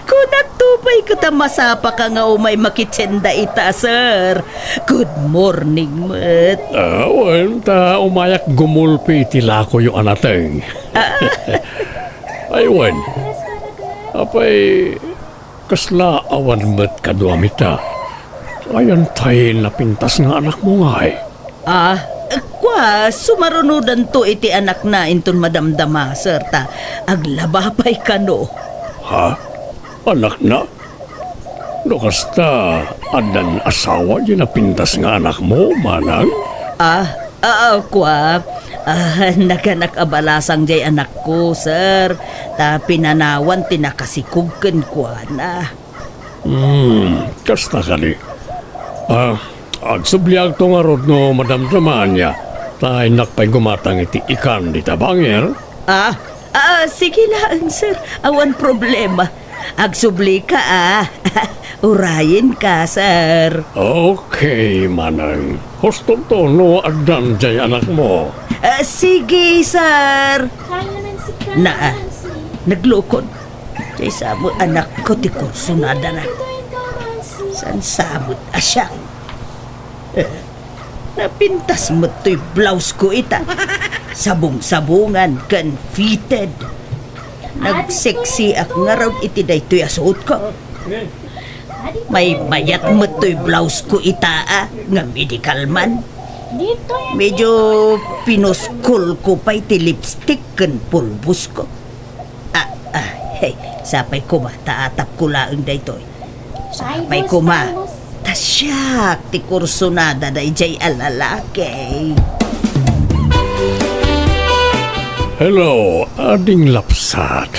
Kunakto pay ket a masapaka nga umay makitsenda ita, sir. Good morning met. Ah, wen, ta umayak gumulpi iti lakoyo a nateng. Ah. Ay, wen. Apay, kasla awan met kaduam ita? Ayan tay napintas nga anakmo ngay? Ah, kua, sumarunodanto iti anakna inton madamdama, sir, ta aglaba pay kano. Ha? Anakna? No kasta, addan asawa diay napintas nga anakmo, manang? Ah, ah, kua, ah, naganak a balasang diay anakko, sir. Ta pinanawan ti nakasikog kenkuana. Hmm, kasta kadi. Ah, agsubliakto ngarud no madamdama ania, ta innak pay gumatang iti ikan dita bangir. Ah, ah, sige laeng, sir. Awan problema. Agsublika, ah. Urayenka, sir. Okay, manang. Hustonto no addan diay anakmo. Ah, sige, sir. Hi naman si Karen. Naa, Nancy. Naglukod. Diay sa met anakko ti kursunadana. Saan sa met a siak? Eh, napintas met toy blouse ko ita. Sabong-sabongan ken fitted. Nagseksiak ngarud iti daytoy a suotko. Maymayat met toy blouse ko ita, a, nga medical man. Medyo pinuskol ko pay ti lipstick ken pulbos ko. Ah, ah, hey, sapay koma, ta atapko laeng daytoy. Sapay koma, ta siak ti kursunada dayjay a lalaki. Hello, ading lapsat.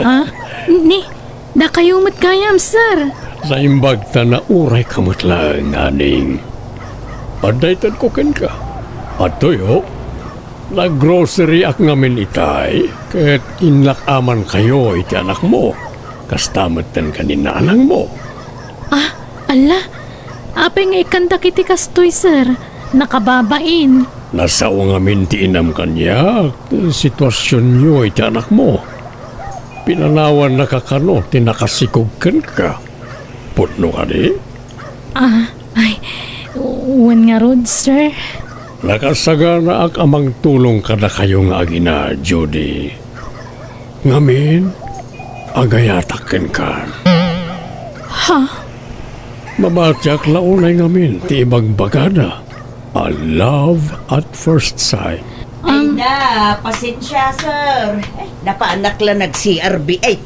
Ha? Ni, dakayo met gayam, sir. Naimbag ta nauray ka met laeng, ading. Adda itedko kenka. Adtoyo. Naggroceryak ngamin itay, ket innak amankayo iti anakmo. Kasta metten ken ni nanangmo. Ah, ala, apay nga ikkandak iti kastoy, sir? Nakababain. Nasao ngamin ti inam kaniak, ti situasionyo iti anakmo. Pinanawannaka kano ti nakasikog kenka. Pudno kadi? Ah, ay, wen ngarud, sir. Nakasaganaak a mangtulong kadakayo nga agina, Judy. Ngamin, agayatak kenka. Ha? Mabatiak la unay ngamin ti ibagbagada a love at first sight. Ay na, pasensya, sir. Napanak la nag-C R B eight.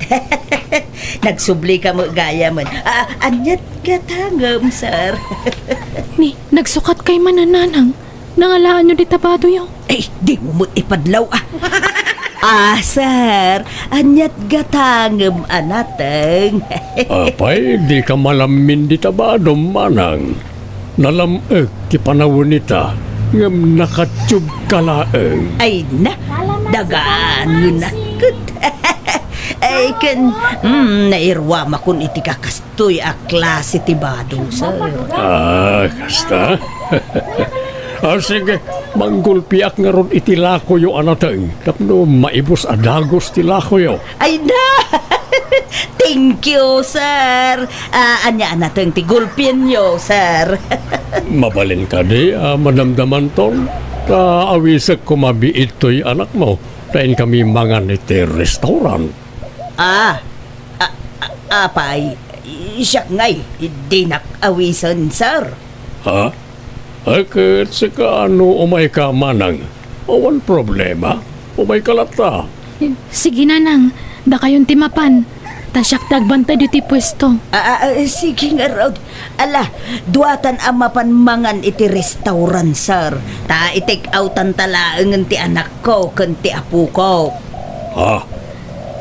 Nagsublika met gayamen. Ah, aniat gatangem, sir? Ni, nagsukatkay manen, nanang. Nangalaanyo dita badoyo? Ay, dimo met ipadlaw, ah. Ah, sir, aniat gatangem a nateng? Apay, dika malammin dita badom, manang. Nalam-ek ti panawen ita, ngem nakatubka laeng. Ay na, dagaan na ket. Ay, ken, mm, nairuamakon iti kakas- Toy a klase ti bado, sir. Ah, kasta? Ah, sige, manggulpiak ngarud iti lakoyo a nateng tapno maibus a dagus ti lakoyo. Ay na! Thank you, sir. Ah, ania a nateng ti gulpienyo, sir? Mabalin kadi a madamdamanton? Ta awisek koma biit toy anakmo, ta inkami mangan iti restaurant. Ah, a-, a-, apay, siak ngay, dinak awisen, sir. Ha? Ay, ket sika no umayka, manang? Awan problema. Umayka latta. Sige, nanang. Dakayon ti mapan. Ta siak ti agbantay ditoy puesto. Ah, ah, ah, sige ngarud. Ala, duatan a mapan mangan iti restaurant, sir. Ta i-take outan ta laengen ti anakko ken ti apoko. Ha?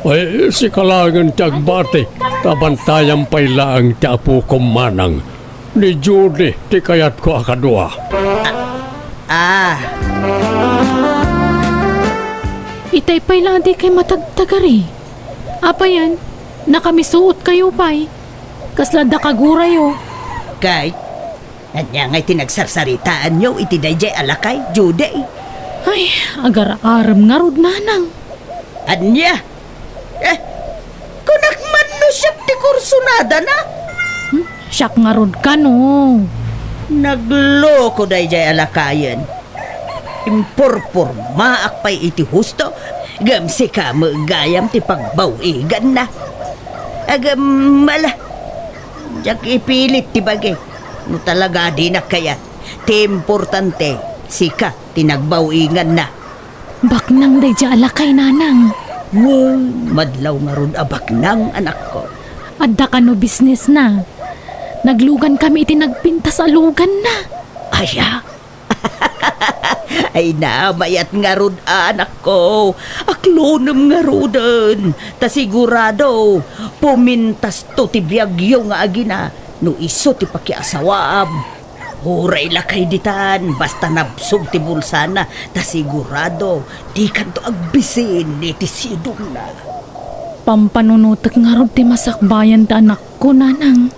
Ay, sika laengen ti agbati, ta bantayam pay laeng ti apokom, manang. Ni Judy ti kayatko a kadua. Ah. Itay pay la a dikay matagtagari. Apayen, nakamisuotkayo pay. Kasla adda kagurayo. Kay, ania ngay ti nagsarsaritaanyo iti daydiay a lakay, Judy? Ay, agar-arem ngarud, nanang. Ania? Eh, kunak man no siak ti kursunadana? Hmm? Siak ngarud kano. Nagloko daydiay a lakayen. Impurpurmaak pay iti husto, ngem sika met gayam ti pagbaw-iganna. Agam, ala, diak ipilit ti bagi. No talaga dinak kayat, ti importante, sika ti nagbaw-iganna. Baknang daydiay a lakay, nanang. Wen, madlaw ngarud a baknang, anakko. Adda kano bisnesna. Naglugan kami iti nagpintas a luganna. Aya? Ay na, mayat ngarud, anakko. Aklonem ngaruden. Ta sigurado, pumintasto ti biagyo nga agina no isu ti pakiasawaam. Uray lakay ditan, basta nabsog ti bulsana, ta sigurado, dikanto agbisin iti sidongna. Pampanunotek ngarud ti masakbayan ti anakko, nanang.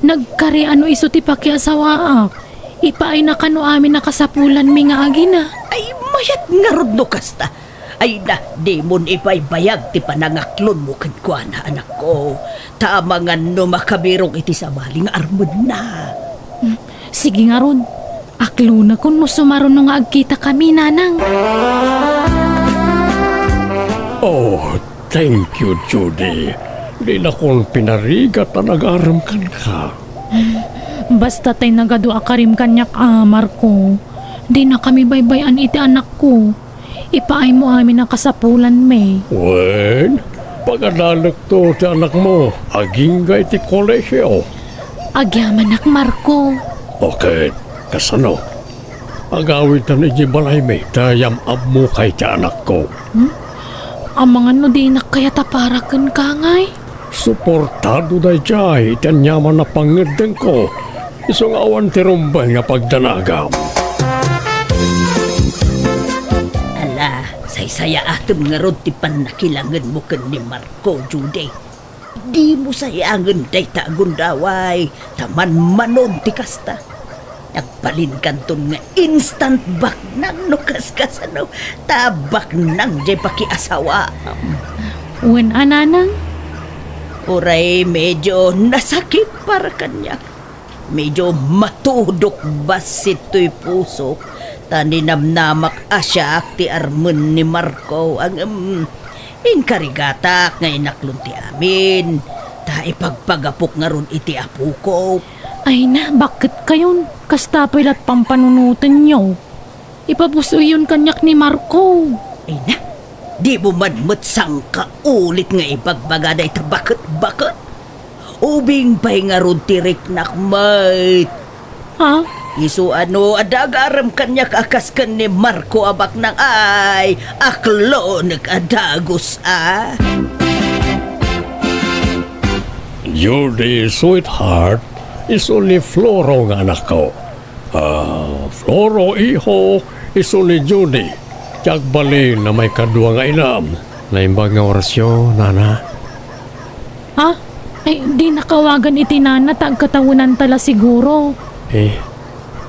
Nagkari a no isu ti pakiasawaak, ipaayna kano amin a kasapulanmi nga agina. Ay, mayat ngarud no kasta. Ay na, dimon ibaybayag ti panangaklonmo kenkuana, anakko. Ta amangan no makabirok iti sabali nga armenna. Hmm, sige ngarud. Aklonakon no sumaruno nga agkitakami, nanang. Oh, thank you, Judy. Dinakon pinarigat a nagarem kenka. Basta tay nagadu a karim kaniak a, Marco. Dinakami baybay-an iti anakko. Ipaaymo amin a kasapulanmi. Wen, pagadalekto ti anakmo agingga iti kolehio. Agyamanak, Marco. O ket, kasano? Agawidtan idiay balaymi ta yam-abmokay ti anakko. Hmm? Amangan no dinak kayat a para kenka ngay? Suportado daydiay iti aniaman a pangngeddengko. Isu nga awan ti rumbeng a pagdanagam. Ala, saysayaatem ngarud ti pannakilangenmo ken ni Marco, Judy. Dimo sayangen dayta a gundaway, ta manmanon ti kasta. Nagbalinkanton nga instant baknang no kaskasano, ta baknang jay pakiasawaam. Wen a, nanang? Uray medyo nasakit para kaniak. Medyo matudok bassit toy pusok, ta ninamnamak a siak ti armen ni Marco, ngem inkarigatak nga inaklon ti amin, ta ipagpagapok ngarud iti apoko. Ay na, bakket kayon? Kasta pay la't pampanunotenyo. Ipabus-oyyon kaniak ni Marco. Ay na, Dimo man met sangkaulit nga ibagbaga dayta baket-baket. Ubing pay ngarud ti riknak met. Ha? Isu a no adda agarem kaniak a kas ken ni Marco a baknang ay, aklonek a dagus a. Judy, sweetheart, isu ni Floro nga anakko. Ah, Floro, iho, isu ni Judy. Ti agbalin a maikadua nga inam. Naimbag nga orasyo, nana. Ha? Ay, dinak awagan iti nana ta agkatawenanta la siguro. Eh,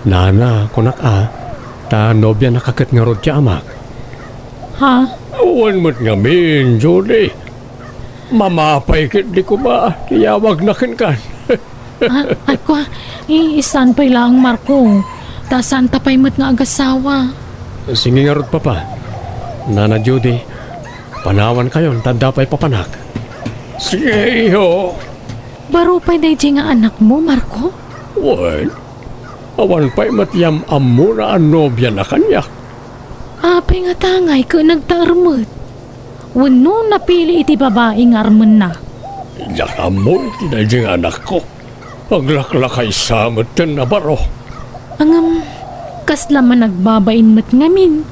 nana, kunak a, ta nobianak a ket ngarud ti amak. Ha? Wen met ngamin, Judy. Mamapay ketdi koma ti yawagna kenkan. Ah, ay, kua, i-, saan pay laeng, Marco? Ta saanta pay met nga agasawa. Sige ngarud, Papa. Nana Judy, panawankayon ta adda pay papanak. Sige, iho. Baro pay daydiay nga anakmo, Marco? Wen, awan pay met yam-ammona a nobiana kaniak. Apay nga tangay ket nagtaer met? Wenno napili iti babai nga armenna? Diak ammo iti daydiay nga anakko. Aglaklakaysa metten a baro. Ngem, kasla man agbabain met ngamin.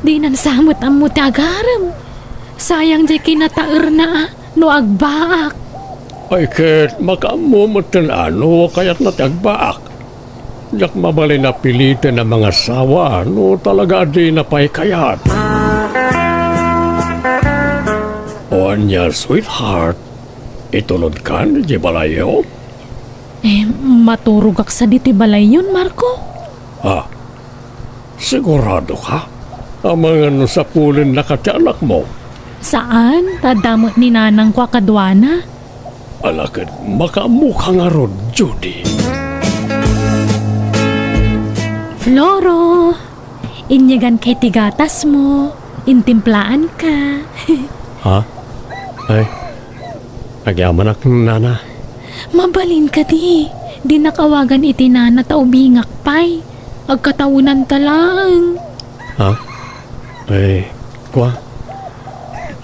Dinan sa met ammo ti agarem. Sayang diay kinataerna a no agbaak. Ay ket, makaammo metten a no kayatna ti agbaak. Diak mabalin a piliten a mangasawa no talaga a dina pay kayat. O ania, sweetheart, itulodkan idiay balayyo? Eh, maturogak sa ditoy balayyon, Marco. Ah, sigurado ka? Amangan no sapulennaka ti anakmo? Saan, ta adda met ni nanangko a kaduana. Ala ket makaammoka ngarud, Judy. Floro, inyeganka iti gatasmo, intimplaanka. Ha? Ay, agyamanak, nana. Mabalin kadi, dinak awagan iti nana ta ubingak pay. Agkatawenanta laeng. Ha? Ay, kua.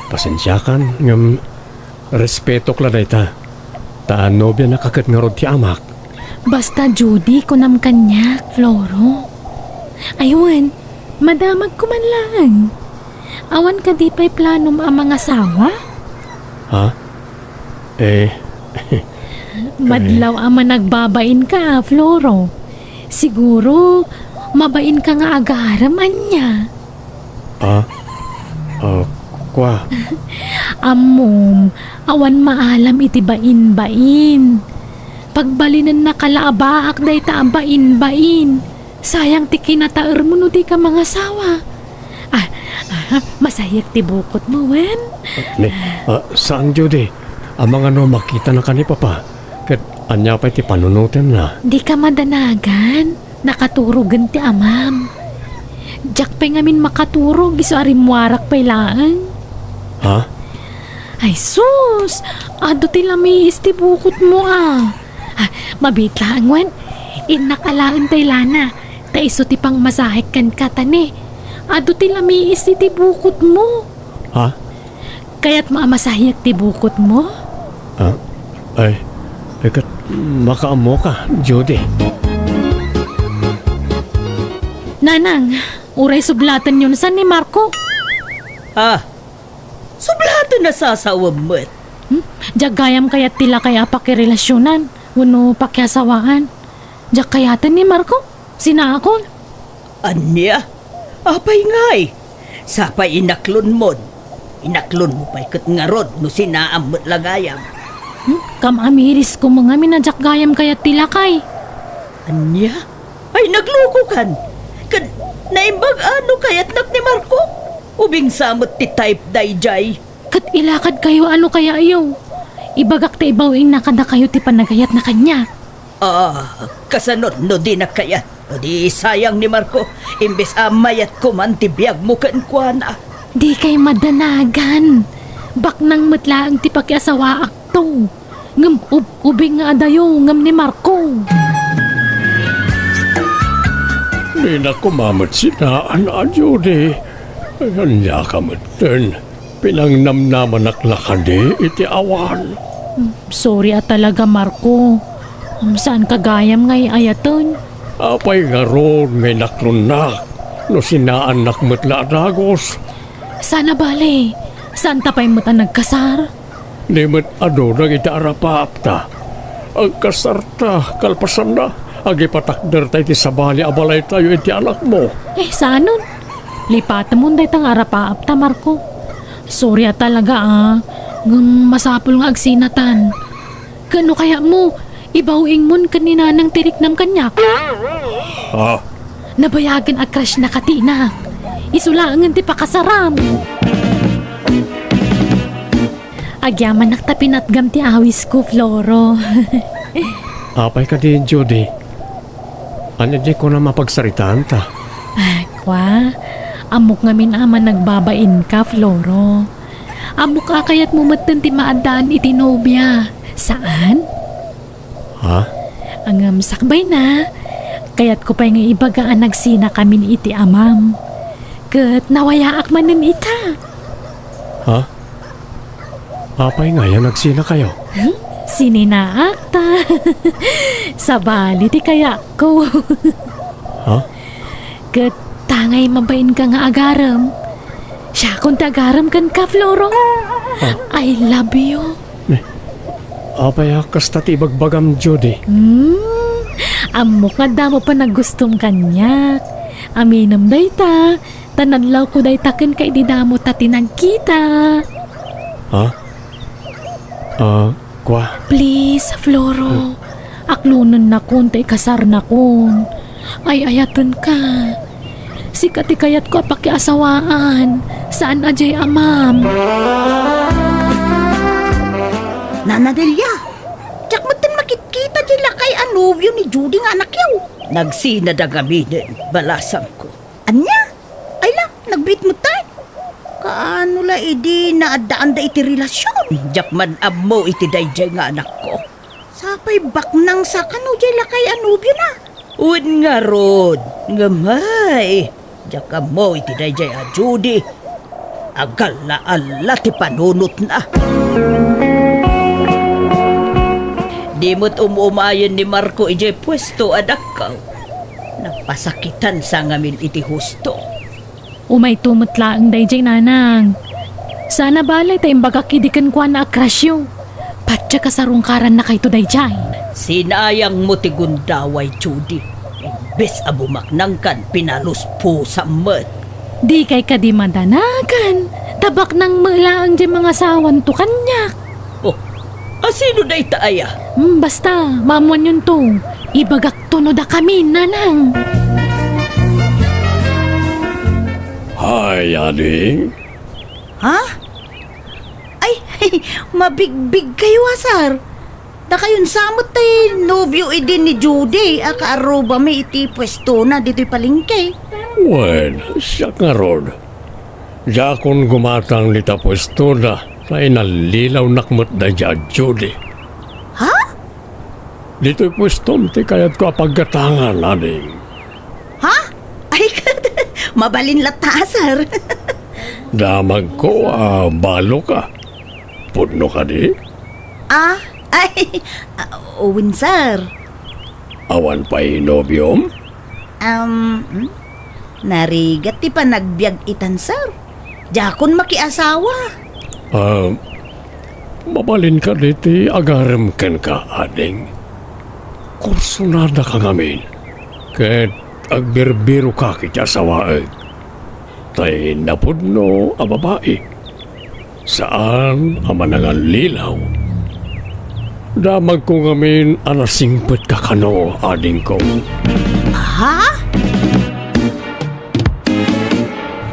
Pasensiakan, ngem respetok la dayta. Ta nobianak a ket ngarud ti amak. Basta Judy, kunam kaniak, Floro. Ay wen, madamagko man laeng. Awan kadi pay planom a mangasawa? Ha? Eh. Madlaw a managbabainka, Floro. Siguro, mabainka nga agarem ania. Ah? Ah, kua? Ammom, awan maalam iti bainbain. Pagbalinennaka la a baak dayta a bainbain. Sayang ti kinataermo no dika mangasawa. Ah, ah, masayak ti bukotmo, wen? Ni, ah, saan, Judy? Amangan no makitanaka ni Papa. Ket ania pay ti panunotenna? Dika madanagan. Nakaturogen ti amam. Diak pay ngamin makaturog isu a rimmuarak pay laeng. Ha? Ay sus! Adu ti lamiis ti bukotmo a. Ah, mabiit laeng wen. Innak alaen tay lana. Ta isu ti pangmasahek kenka ta ne. Adu ti lamiis iti bukotmo. Ha? Kayatmo a masahiek ti bukotmo? Ah, ay, ay, ket makaammoka, Judy. Nanang, uray sublatenyon san ni Marco. Ah, sublaten a sasawem met. Hmm? Diak gayam kayat ti lakay a pakirelasionan wenno pakiasawaan. Diak kayaten ni Marco. Sinaakon. Ania? Apay ngay? Sapay inaklonmon. Inaklonmo pay ket ngarud no sinaam met la gayam. Hmm? Kam-amiris komo ngamin a diak gayam kayat ti lakay. Ania? Ay, naglukokan. Ket naimbag a no kayatnak ni Marco? Ubing sa met ti type daydiay. Ket ilakadkayo a no kayatyo. Ibagak ta ibaw-ingna kadakayo ti panagayatna kaniak. Ah, kasano no dinak kayat? O di sayang ni Marco, imbes a mayatko man ti biagmo kenkuana. Dikay madanagan. Baknang met laeng ti pakiasawaakto. Ngem ub-, ubing nga adayo ngem ni Marco. Dinak koma met sinaan a, Judy. Ania ka metten? Pinangnamnamanak la kadi iti awan? Sorry a talaga, Marco. Saanka gayam nga ay-ayaten. Apay ngarud nga inaklonnak no sinaannak met la a dagus? Saan a bale, saanta pay met a nagkasar? Di met adu dagiti arapaapta. Agkasarta, kalpasanna, agipatakderta iti sabali a balaytayo iti anakmo. Eh, saanon? Lipatemon dayta nga arapaapta, Marco. Sorry a talaga, ah. Ngem masapul nga agsinatan. Ken no kayatmo, ibawiingmon ken ni Nanang ti riknam kaniak. Ah. Nabayagen a crush na katinak. Isu laengen ti pakasaram. Agyamanak ta pinatgam ti awisko, Floro. Apay kadi, Judy? Ania diay kunam a pagsaritaanta? Ah, kua, ammok ngamin a managbabainka, Floro. Ammok a kayatmo metten ti maaddaan iti nobia. Saan? Ha? Ngem sakbayna, kayatko pay nga ibaga a nagsinakamin iti amam. Ket nawayaak manen ita. Ha? Apay ngay a nagsinakayo? Hmm? Sininaakta. Sabali ti kayatko. Ha? Ket tangay mabainka nga agarem. Siakon ti agarem kenka, Floro. Ah. I love you. Eh, apay a kasta ti ibagbagam, Judy? Hmm, ammok nga adda mo panagustom kaniak. Aminem dayta, ta nadlawko dayta kenka idi damo ta ti nagkita. Ha? Ah, kua? Please, Floro. Aklonennakon ta ikasarnakon. Ay-ayatenka. Sika ti kayatko a pakiasawaan, saan a diay amam. Nana Delia, diak metten makitkita diay lakay a nobio ni Judy nga anakyo. Nagsinada ngaminen, balasangko. Ania? Ay la, nagbiit metten. Kaano la idi naaddaanda iti relasion? Diak man ammo iti daydiay nga anakko. Sapay baknang sa kano diay lakay a nobiona? Wen ngarud, ngem ay, diak ammo iti daydiay a Judy. Agalla-alla ti panunotna. Di met um-umayen ni Marco idiay puesto a dakkaw. Napasakitan sa ngamin iti husto. Umayto met laeng daydiay, nanang. Saan a bale ta imbagak idi kenkuana a crushyo. Pattiek a sarungkarannakayto daydiay. Sinayangmo ti gundaway, Judy. Imbes a bumaknangkan, pinaluspusam met. Dikay kadi madanagan, ta baknang met laeng diay mangasawanto kaniak. Oh, asino dayta aya? Hmm, basta, maammoanyonto. Ibagakto no dakami, nanang. Hay, ading. Ha? Ay, mabigbigkayo a, sir. Dakayon sa met ti nobio idi ni Judy a kaarrubami iti puestona ditoy palengke. Wen, siak ngarud. Diakon gumatang dita puestona, ta inallilawnak met daydiay a Judy. Ha? Ditoy puestom ti kayatko a paggatangan, ading. Ha? Ay, mabalin latta, sir. Damagko a baloka. Pudno kadi? Ah, ay, ah, wen, sir. Awan pay nobiom? Um, hmm? Narigat ti panagbiag itan, sir. Diakon makiasawa. Ah, mabalin kadi ti agarem kenka, ading? Kursunadaka ngamin, ket agbirbirokak iti asawaek. Tay napudno a babai. Saan a manangallilaw. Damagko ngamin a nasingpetka kano, adingko. Ha?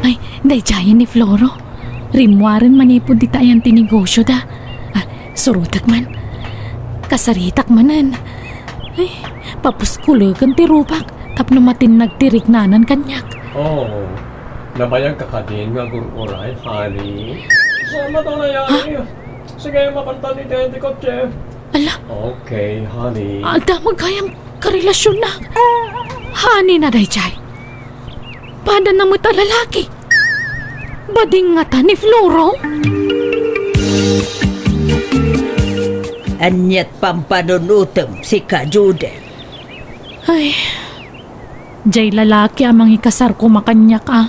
Ay, daydiayen ni Floro. Rimmuaren manipud dita ayan ti negosyoda. Ah, surotek man. Kasaritak manen. Ay, papuskuleken ti rupak tapno matinnag ti riknanan kaniak. Oh, nabayagka kadin nga agur-uray, honey? Saan mato na yan? Ha? Sige, mapantan iti, iti kotse. Ala. Okay, honey. Adda met gayam karelasionnak. Honey na daydiay. Padana met a lalaki. Bading ngata ni Floro? Aniat pampanunutem, sika, Judy? Ay, jay lalaki a mangikasar koma kaniak a.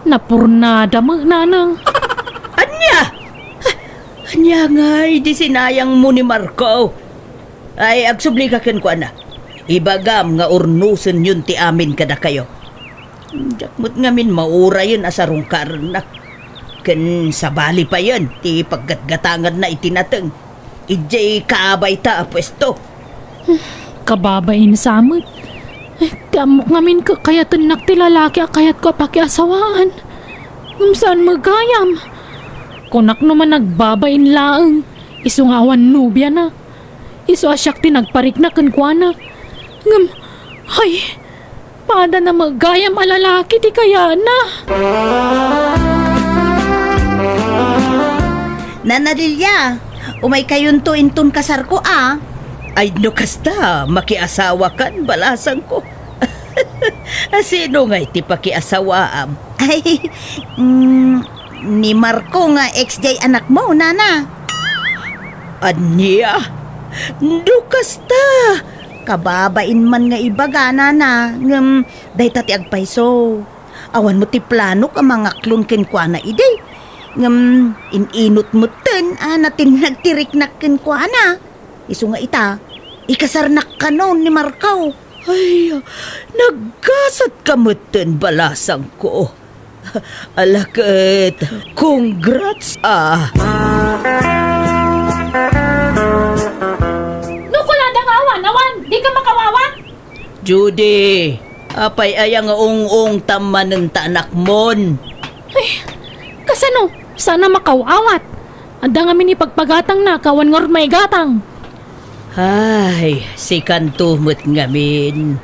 Napurnada met, nanang. Ania? Ania ngay di sinayangmo ni Marco? Ay, agsubli ka kenkuana. Ibagam nga urnosenyon ti amin kadakayo. Diak met ngamin maurayen a sarungkarenna. Ken sabali payen ti paggatgatanganna iti nateng idiay kaabayta a puesto. Kababain sa met. Eh, ti ammok ngamin kakayatennak ti lalaki a kayatko a pakiasawaan. Ngem saan met gayam? Kunak no managbabain laeng, isu nga awan nobiana. Isu a siak ti nagparikna kenkuana. Ngem, ay, padana met gayam a lalaki ti kayatna. Nana Lilia, umaykayonto inton kasarko a. Ay, no kasta, makiasawakan, balasangko. Sino ngay ti pakiasawaam? Ay, mm, ni Marco nga ex jay anakmo, nana. Ania? No kasta, kababain man nga ibaga, nana, ngem dayta ti agpayso. Awan met ti planok a mangaklon kenkuana idi. Ngem in-inut metten a natinnag ti riknak kenkuana. Isu nga ita, ikasarnak kanon ni Marco. Ay, naggasat ka metten, balasangko. Ala ket, congrats, ah. No kunada nga awan, awan, di ka makawawat? Judy, apay aya nga ung-ungtam manen ta anakmon? Ay, kasano? Saan a makawawat? Adda ngamin ipagpagatangna, kawan ngarud maigatang. Ay, sikanto met ngamin.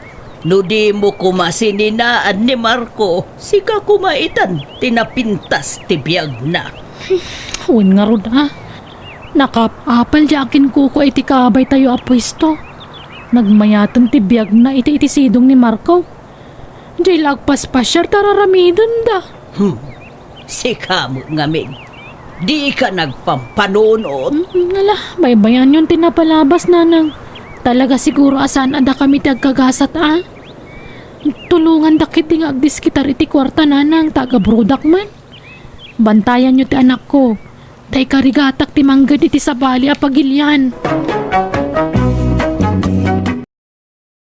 No dimo koma sininaan ni Marco, sika koma itan ti napintas ti biagna. Wen ngarud, a. Nakaap-apal diay akinkukua iti kabaytayo a puesto. Nagmayaten ti biagna iti, iti sidong ni Marco. Diay la agpaspasiar ta ar-aramidenda. Hmm. Sika met ngamin, dika nagpampanunot? Mm, ala, baybayanyon ti napalabas, nanang. Talaga siguro a saan a dakami ti agkagasat, a. Tulongandak ketdi nga agdiskitar iti kuarta, nanang, ta agabrodak man. Bantayanyo ti anakko. Ta ikarigatak ti mangged iti sabali a pagilian.